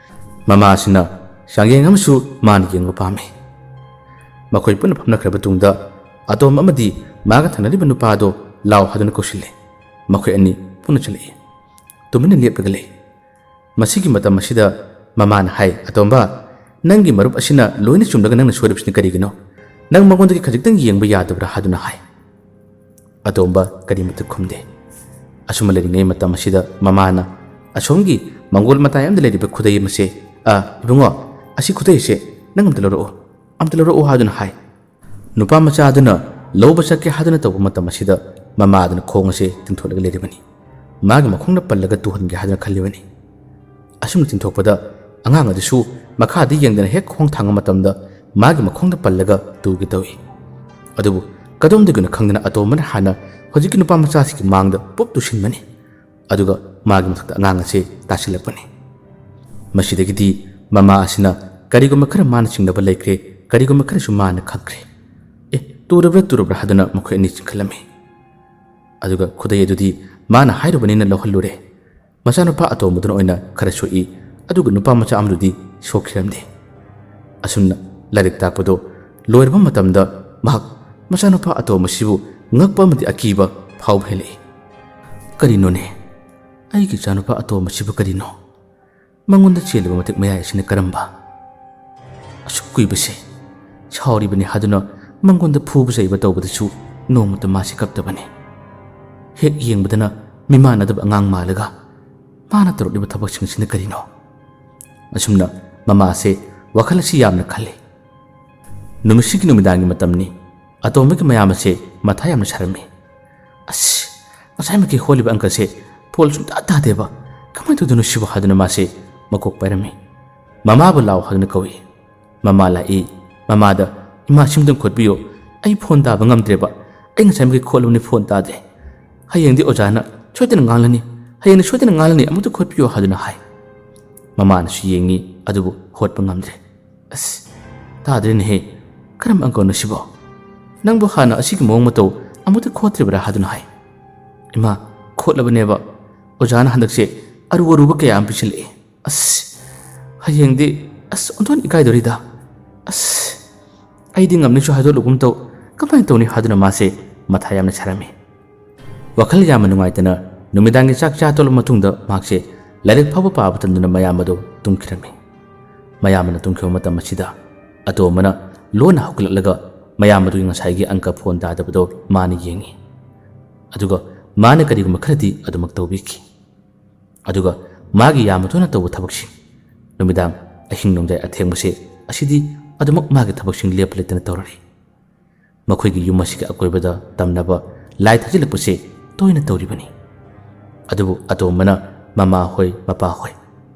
ꯃꯃꯥ ꯑꯁꯤꯅ ꯆꯥꯡꯌꯦꯡ ꯑꯃꯁꯨ ꯃꯥꯅ ꯌꯦꯡꯕ ꯄꯥꯝꯃꯤ꯫ ꯃꯈꯣꯏ ꯄꯨꯟꯅ ꯐꯝꯅꯈ꯭ꯔꯕ ꯇꯨꯡꯗ ꯑꯇꯣꯝꯕ ꯑꯃꯗꯤ ꯃꯥꯒ ꯊꯪꯅꯔꯤꯕ ꯅꯨꯄꯥ ꯑꯗꯣ ꯂꯥꯎ ꯍꯥꯏꯗꯨꯅ ꯀꯧꯁꯤꯜꯂꯤ꯫ ꯃꯈꯣꯏ ꯑꯅꯤ ꯄꯨꯟꯅ ꯆꯠꯂꯛꯏ꯫ ꯇꯨꯃꯤꯟꯅ ꯂꯦꯞꯂꯒ ꯂꯩ꯫ ꯃꯁꯤꯒꯤ ꯃꯇꯝ ꯑꯁꯤꯗ ꯃꯃꯥꯅ ꯍꯥꯏ, "ꯑꯇꯣꯝꯕ, ꯅꯪꯒꯤ ꯃꯔꯨꯞ ꯑꯁꯤꯅ ꯂꯣꯏꯅ ꯆꯨꯝꯂꯒ ꯅꯪꯅ ꯁꯣꯏꯔꯤꯕꯁꯤꯅ ꯀꯔꯤꯒꯤꯅꯣ? ꯅꯪ ꯃꯉꯣꯟꯗꯒꯤ ꯈꯖꯤꯛꯇꯪ ꯌꯦꯡꯕ ꯌꯥꯗꯕ꯭ꯔꯥ?" ꯍꯥꯏꯗꯨꯅ ꯍꯥꯏ꯫ ꯑꯇꯣꯝꯕ ꯀꯔꯤꯃꯠꯇ ꯈꯨꯝꯗꯦ꯫ ꯑꯁꯨꯝꯅ ꯂꯩꯔꯤꯉꯩ ꯃꯇꯝ ꯑꯁꯤꯗ ꯃꯃꯥꯅ ꯑꯁꯣꯝꯒꯤ ꯃꯪꯒꯣꯜ ꯃꯇꯥꯏ ꯑꯃꯗ ꯂꯩꯔꯤꯕ ꯈꯨꯗꯩ ꯑꯃꯁꯦ, "ꯑ, ꯏꯕꯨꯡꯉꯣ, ꯑꯁꯤ ꯈꯨꯗꯩ ꯑꯁꯦ ꯅꯪ ꯑꯝꯇ ꯂꯧꯔꯛꯑꯣ, ꯑꯝꯇ ꯂꯧꯔꯛꯑꯣ" ꯍꯥꯏꯗꯨꯅ ꯍꯥꯏ꯫ ꯅꯨꯄꯥ ꯃꯆꯥ ꯑꯗꯨꯅ ꯂꯧꯕ ꯆꯠꯀꯦ ꯍꯥꯏꯗꯨꯅ ꯇꯧꯕ ꯃꯇꯝ ꯑꯁꯤꯗ ꯃꯃꯥ ꯑꯗꯨꯅ ꯈꯣꯡ ꯑꯁꯦ ꯇꯤꯡꯊꯣꯛꯂꯒ ꯂꯩꯔꯤꯕꯅꯤ꯫ ꯃꯥꯒꯤ ꯃꯈꯣꯡꯗ ꯄꯜꯂꯒ ꯇꯨꯍꯟꯒꯦ ꯍꯥꯏꯗꯨꯅ ꯈꯜꯂꯤꯕꯅꯤ꯫ ꯑꯁꯨꯝꯅ ꯇꯤꯡꯊꯣꯛꯄꯗ ꯑꯉꯥꯡ ꯑꯗꯨꯁꯨ ꯃꯈꯥꯗ ꯌꯦꯡꯗꯅ ꯍꯦꯛ ꯈꯣꯡ ꯊꯥꯡꯕ ꯃꯇꯝꯗ ꯃꯥꯒꯤ ꯃꯈꯣꯡꯗ ꯄꯜꯂꯒ ꯇꯨꯒꯦ ꯇꯧꯏ꯫ ꯑꯗꯨꯕꯨ ꯀꯗꯣꯝꯗꯒꯤꯅꯣ ꯈꯪꯗꯅ ꯑꯇꯣꯝꯕꯅ ꯍꯥꯟꯅ ꯍꯧꯖꯤꯛꯀꯤ ꯅꯨꯄꯥ ꯃꯆꯥꯁꯤꯒꯤ ꯃꯥꯡꯗ ꯄꯨꯞ ꯇꯨꯁꯤꯟꯕꯅꯤ꯫ ꯑꯗꯨꯒ ꯃꯥꯒꯤ ꯃꯊꯛꯇ ꯑꯉꯥꯡ ꯑꯁꯦ ꯇꯥꯁꯤꯜꯂꯛꯄꯅꯤ꯫ ꯃꯁꯤꯗꯒꯤꯗꯤ ꯃꯃꯥ ꯑꯁꯤꯅ ꯀꯔꯤꯒꯨꯝꯕ ꯈꯔ ꯃꯥꯅ ꯆꯤꯡꯅꯕ ꯂꯩꯈ꯭ꯔꯦ, ꯀꯔꯤꯒꯨꯝꯕ ꯈꯔꯁꯨ ꯃꯥꯅ ꯈꯪꯈ꯭ꯔꯦ꯫ "ꯑꯦ, ꯇꯨꯔꯕ꯭ꯔꯥ, ꯇꯨꯔꯕ꯭ꯔꯥ?" ꯍꯥꯏꯗꯨꯅ ꯃꯈꯣꯏ ꯑꯅꯤ ꯆꯤꯡꯈꯠꯂꯝꯃꯤ꯫ ꯑꯗꯨꯒ ꯈꯨꯗꯩ ꯑꯗꯨꯗꯤ ꯃꯥꯅ ꯍꯥꯏꯔꯨꯕꯅꯤꯅ ꯂꯧꯍꯜꯂꯨꯔꯦ꯫ ꯃꯆꯥꯅꯨꯄꯥ ꯑꯇꯣꯝꯕꯗꯨꯅ ꯑꯣꯏꯅ ꯈꯔ ꯁꯣꯛꯏ, ꯑꯗꯨꯒ ꯅꯨꯄꯥ ꯃꯆꯥ ꯑꯃꯗꯨꯗꯤ ꯁꯣꯛꯈꯤꯔꯝꯗꯦ꯫ ꯑꯁꯨꯝꯅ ꯂꯥꯏꯔꯤꯛ ꯇꯥꯛꯄꯗꯣ ꯂꯣꯏꯔꯕ ꯃꯇꯝꯗ ꯃꯍꯥꯛ ꯃꯆꯥꯅꯨꯄꯥ ꯑꯇꯣꯝꯕꯁꯤꯕꯨ ꯉꯛꯄ ꯑꯃꯗꯤ ꯑꯀꯤꯕ ꯐꯥꯎꯕ ꯍꯦꯜꯂꯛꯏ꯫ "ꯀꯔꯤꯅꯣꯅꯦ? ꯑꯩꯒꯤ ꯏꯆꯥꯅꯨꯄꯥ ꯑꯇꯣꯝꯕꯁꯤꯕꯨ ꯀꯔꯤꯅꯣ? ꯃꯉꯣꯟꯗ ꯆꯦꯜꯂꯤꯕ ꯃꯇꯤꯛ ꯃꯌꯥꯏ ꯑꯁꯤꯅ ꯀꯔꯝꯕ? ꯑꯁꯨꯛ ꯀꯨꯏꯕꯁꯦ ꯁꯥꯎꯔꯤꯕꯅꯤ ꯍꯥꯏꯗꯨꯅ ꯃꯉꯣꯟꯗ ꯐꯨꯕ ꯆꯩꯕ ꯇꯧꯕꯗꯁꯨ ꯅꯣꯡꯃꯇ ꯃꯥꯁꯤ ꯀꯞꯇꯕꯅꯤ꯫ ꯍꯦꯛ ꯌꯦꯡꯕꯗꯅ ꯃꯤꯃꯥꯟꯅꯗꯕ ꯑꯉꯥꯡ ꯃꯥꯜꯂꯒ ꯃꯥꯅ ꯇꯧꯔꯛꯂꯤꯕ ꯊꯕꯛꯁꯤꯡꯁꯤꯅ ꯀꯔꯤꯅꯣ?" ꯑꯁꯨꯝꯅ ꯃꯃꯥꯁꯦ ꯋꯥꯈꯜ ꯑꯁꯤ ꯌꯥꯝꯅ ꯈꯜꯂꯤ꯫ ꯅꯨꯃꯤꯠꯁꯤꯒꯤ ꯅꯨꯃꯤꯗꯥꯡꯒꯤ ꯃꯇꯝꯅꯤ꯫ ꯑꯇꯣꯝꯕꯒꯤ ꯃꯌꯥꯝꯕꯁꯦ ꯃꯊꯥ ꯌꯥꯝꯅ ꯁꯥꯔꯝꯃꯤ꯫ "ꯑꯁ, ꯉꯁꯥꯏꯃꯛꯀꯤ ꯍꯣꯠꯂꯤꯕ ꯑꯪꯀꯁꯦ ꯐꯣꯜ ꯁꯨꯡꯇꯥ ꯇꯥꯗꯦꯕ, ꯀꯃꯥꯏꯅ ꯇꯧꯗꯣꯏꯅꯣ ꯁꯤꯕꯨ?" ꯍꯥꯏꯗꯨꯅ ꯃꯥꯁꯦ ꯃꯀꯣꯛ ꯄꯥꯏꯔꯝꯃꯤ꯫ "ꯃꯃꯥꯕꯨ ꯂꯥꯛꯑꯣ" ꯍꯥꯏꯗꯨꯅ ꯀꯧꯏ꯫ ꯃꯃꯥ ꯂꯥꯛꯏ꯫ ꯃꯃꯥꯗ, "ꯏꯃꯥ, ꯁꯤꯝꯇꯪ ꯈꯣꯠꯄꯤꯌꯣ, ꯑꯩ ꯐꯣꯟ ꯇꯥꯕ ꯉꯝꯗ꯭ꯔꯦꯕ, ꯑꯩ ꯉꯁꯥꯏꯃꯛꯀꯤ ꯈꯣꯠꯂꯕꯅꯤ, ꯐꯣꯟ ꯇꯥꯗꯦ꯫ ꯍꯌꯦꯡꯗꯤ ꯑꯣꯖꯥꯅ ꯁꯣꯏꯗꯅ ꯉꯥꯡꯂꯅꯤ, ꯍꯌꯦꯡꯗꯤ ꯁꯣꯏꯗꯅ ꯉꯥꯡꯂꯅꯤ, ꯑꯃꯨꯛꯇ ꯈꯣꯠꯄꯤꯌꯣ" ꯍꯥꯏꯗꯨꯅ ꯍꯥꯏ꯫ ꯃꯃꯥꯅꯁꯨ ꯌꯦꯡꯉꯤ, ꯑꯗꯨꯕꯨ ꯍꯣꯠꯄ ꯉꯝꯗ꯭ꯔꯦ꯫ "ꯑꯁ, ꯇꯥꯗ꯭ꯔꯦꯅꯦꯍꯦ, ꯀꯔꯝꯕ ꯑꯪꯀꯅꯣ ꯁꯤꯕꯣ? ꯅꯪꯕꯨ ꯍꯥꯟꯅ ꯑꯁꯤꯒꯤ ꯃꯑꯣꯡ ꯃꯇꯧ ꯑꯃꯨꯛꯇ ꯈꯣꯠꯇ꯭ꯔꯤꯕ꯭ꯔꯥ?" ꯍꯥꯏꯗꯨꯅ ꯍꯥꯏ꯫ "ꯏꯃꯥ, ꯈꯣꯠꯂꯕꯅꯦꯕ, ꯑꯣꯖꯥꯅ ꯍꯟꯗꯛꯁꯦ ꯑꯔꯨ ꯑꯔꯨꯕ ꯀꯌꯥ ꯑꯃ ꯄꯤꯁꯤꯜꯂꯛꯑꯦ꯫ ꯑꯁ, ꯍꯌꯦꯡꯗꯤ, ꯑꯁ, ꯑꯣꯟꯊꯣꯛꯅ ꯏꯀꯥꯏꯗꯧꯔꯤꯗ꯫ ꯑꯁ, ꯑꯩꯗꯤ ꯉꯝꯅꯤꯁꯨ ꯍꯥꯏꯗꯣꯛꯂꯨꯒꯨꯝ ꯇꯧ, ꯀꯃꯥꯏꯅ ꯇꯧꯅꯤ?" ꯍꯥꯏꯗꯨꯅ ꯃꯥꯁꯦ ꯃꯊꯥ ꯌꯥꯝꯅ ꯁꯥꯔꯝꯃꯤ꯫ ꯋꯥꯈꯜ ꯌꯥꯝꯅ ꯅꯨꯡꯉꯥꯏꯇꯅ ꯅꯨꯃꯤꯗꯥꯡꯒꯤ ꯆꯥꯛ ꯆꯥ ꯇꯣꯛꯂꯕ ꯃꯇꯨꯡꯗ ꯃꯍꯥꯛꯁꯦ ꯂꯥꯏꯔꯤꯛ ꯐꯥꯎꯕ ꯄꯥꯕ ꯇꯟꯗꯨꯅ ꯃꯌꯥꯝꯕꯗꯣ ꯇꯨꯝꯈꯤꯔꯝꯃꯤ꯫ ꯃꯌꯥꯝꯕꯅ ꯇꯨꯝꯈꯤꯕ ꯃꯇꯝ ꯑꯁꯤꯗ ꯑꯇꯣꯝꯕꯅ ꯂꯣꯟꯅ ꯍꯧꯒꯠꯂꯛꯂꯒ ꯃꯌꯥꯝꯕꯗꯨꯒꯤ ꯉꯁꯥꯏꯒꯤ ꯑꯪꯀ ꯐꯣꯟ ꯇꯥꯗꯕꯗꯣ ꯃꯥꯅ ꯌꯦꯡꯉꯤ꯫ ꯑꯗꯨꯒ ꯃꯥꯅ ꯀꯔꯤꯒꯨꯝꯕ ꯈꯔꯗꯤ ꯑꯗꯨꯃꯛ ꯇꯧꯕꯤꯈꯤ꯫ ꯑꯗꯨꯒ ꯃꯥꯒꯤ ꯌꯥꯝꯕꯗꯨꯅ ꯇꯧꯕ ꯊꯕꯛꯁꯤꯡ, ꯅꯨꯃꯤꯗꯥꯡ ꯑꯍꯤꯡ ꯅꯣꯡꯌꯥꯏ ꯑꯊꯦꯡꯕꯁꯦ ꯑꯁꯤꯗꯤ ꯑꯗꯨꯃꯛ ꯃꯥꯒꯤ ꯊꯕꯛꯁꯤꯡ ꯂꯦꯞꯄ ꯂꯩꯇꯅ ꯇꯧꯔꯔꯤ꯫ ꯃꯈꯣꯏꯒꯤ ꯌꯨꯝ ꯑꯁꯤꯒꯤ ꯑꯀꯣꯏꯕꯗ ꯇꯝꯅꯕ ꯂꯥꯏ ꯊꯥꯖꯤꯜꯂꯛꯄꯁꯦ ꯇꯣꯏꯅ ꯇꯧꯔꯤꯕꯅꯤ꯫ ꯑꯗꯨꯕꯨ ꯑꯇꯣꯝꯕꯅ ꯃꯃꯥ ꯍꯣꯏ, ꯃꯄꯥ ꯍꯣꯏ,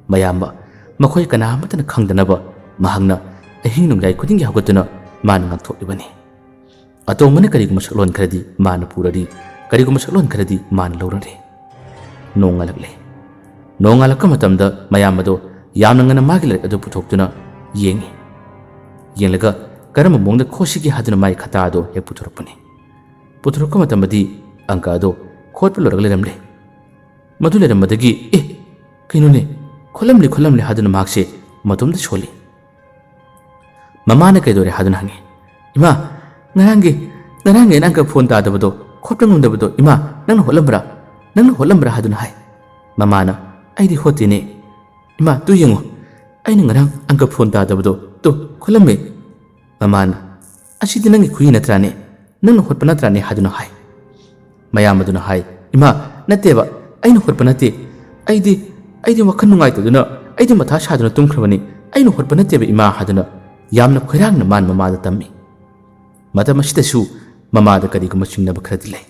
ꯃꯌꯥꯝꯕ, ꯃꯈꯣꯏ ꯀꯅꯥ ꯑꯃꯠꯇꯅ ꯈꯪꯗꯅꯕ ꯃꯍꯥꯛꯅ ꯑꯍꯤꯡ ꯅꯣꯡꯌꯥꯏ ꯈꯨꯗꯤꯡꯒꯤ ꯍꯧꯒꯠꯇꯨꯅ ꯃꯥꯅ ꯉꯥꯡꯊꯣꯛꯂꯤꯕꯅꯤ꯫ ꯑꯇꯣꯝꯕꯅ ꯀꯔꯤꯒꯨꯝꯕ ꯁꯛꯂꯣꯟ ꯈꯔꯗꯤ ꯃꯥꯅ ꯄꯨꯔꯔꯤ, ꯀꯔꯤꯒꯨꯝꯕ ꯁꯛꯂꯣꯟ ꯈꯔꯗꯤ ꯃꯥꯅ ꯂꯧꯔꯔꯤ꯫ ꯅꯣꯡꯉꯥꯜꯂꯛꯂꯦ꯫ ꯅꯣꯡꯉꯥꯜꯂꯛꯄ ꯃꯇꯝꯗ ꯃꯌꯥꯝ ꯑꯗꯣ ꯌꯥꯝꯅ ꯉꯟꯅ ꯃꯥꯒꯤ ꯂꯥꯏꯔꯤꯛ ꯑꯗꯨ ꯄꯨꯊꯣꯛꯇꯨꯅ ꯌꯦꯡꯉꯤ꯫ ꯌꯦꯡꯂꯒ ꯀꯔꯝꯕ ꯃꯑꯣꯡꯗ ꯈꯣꯠꯁꯤꯒꯦ ꯍꯥꯏꯗꯨꯅ ꯃꯥꯒꯤ ꯈꯇꯥ ꯑꯗꯣ ꯍꯦꯛ ꯄꯨꯊꯣꯔꯛꯄꯅꯤ꯫ ꯄꯨꯊꯣꯔꯛꯄ ꯃꯇꯝꯗꯗꯤ ꯑꯪꯀ ꯑꯗꯣ ꯈꯣꯠꯄ ꯂꯣꯏꯔꯒ ꯂꯩꯔꯝꯂꯦ꯫ ꯃꯗꯨ ꯂꯩꯔꯝꯕꯗꯒꯤ, "ꯑꯦ, ꯀꯩꯅꯣꯅꯦ, ꯈꯣꯠꯂꯝꯂꯦ, ꯈꯣꯠꯂꯝꯂꯦ" ꯍꯥꯏꯗꯨꯅ ꯃꯍꯥꯛꯁꯦ ꯃꯇꯣꯝꯇ ꯁꯣꯜꯂꯤ꯫ ꯃꯃꯥꯅ ꯀꯩꯗꯧꯔꯦ ꯍꯥꯏꯗꯨꯅ ꯍꯪꯉꯤ꯫ "ꯏꯃꯥ, ꯉꯔꯥꯡꯒꯤ, ꯉꯔꯥꯡꯒꯤ ꯑꯩꯅ ꯑꯪꯀ ꯐꯣꯟ ꯇꯥꯗꯕꯗꯣ, ꯈꯣꯠꯄ ꯉꯝꯗꯕꯗꯣ, ꯏꯃꯥ, ꯅꯪꯅ ꯍꯣꯠꯂꯝꯕ꯭ꯔꯥ? ꯅꯪꯅ ꯍꯣꯠꯂꯝꯕ꯭ꯔꯥ?" ꯍꯥꯏꯗꯨꯅ ꯍꯥꯏ꯫ ꯃꯃꯥꯅ, "ꯑꯩꯗꯤ ꯍꯣꯠꯇꯦꯅꯦ꯫ ꯏꯃꯥ, ꯇꯨ ꯌꯦꯡꯉꯨ, ꯑꯩꯅ ꯉꯔꯥꯡ ꯑꯪꯀ ꯐꯣꯟ ꯇꯥꯗꯕꯗꯣ, ꯇꯨ, ꯈꯣꯠꯂꯝꯃꯦ꯫" ꯃꯃꯥꯅ, "ꯑꯁꯤꯗꯤ ꯅꯪꯒꯤ ꯈꯨꯍꯤ ꯅꯠꯇ꯭ꯔꯥꯅꯦ? ꯅꯪꯅ ꯍꯣꯠꯄ ꯅꯠꯇ꯭ꯔꯥꯅꯦ?" ꯍꯥꯏꯗꯨꯅ ꯍꯥꯏ꯫ ꯃꯌꯥꯝ ꯑꯗꯨꯅ ꯍꯥꯏ, "ꯏꯃꯥ, ꯅꯠꯇꯦꯕ, ꯑꯩꯅ ꯍꯣꯠꯄ ꯅꯠꯇꯦ꯫ ꯑꯩꯗꯤ, ꯑꯩꯗꯤ ꯋꯥꯈꯜ ꯅꯨꯡꯉꯥꯏꯇꯗꯨꯅ, ꯑꯩꯗꯤ ꯃꯊꯥ ꯁꯥꯗꯨꯅ ꯇꯨꯝꯈ꯭ꯔꯕꯅꯤ꯫ ꯑꯩꯅ ꯍꯣꯠꯄ ꯅꯠꯇꯦꯕ, ꯏꯃꯥ" ꯍꯥꯏꯗꯨꯅ ꯌꯥꯝꯅ ꯈꯣꯏꯔꯥꯡꯅ ꯃꯥꯅ ꯃꯃꯥꯗ ꯇꯝꯃꯤ꯫ ꯃꯇꯝ ꯑꯁꯤꯗꯁꯨ ꯃꯃꯥꯗ ꯀꯔꯤꯒꯨꯝꯕ ꯆꯤꯡꯅꯕ ꯈꯔꯗꯤ ꯂꯩ꯫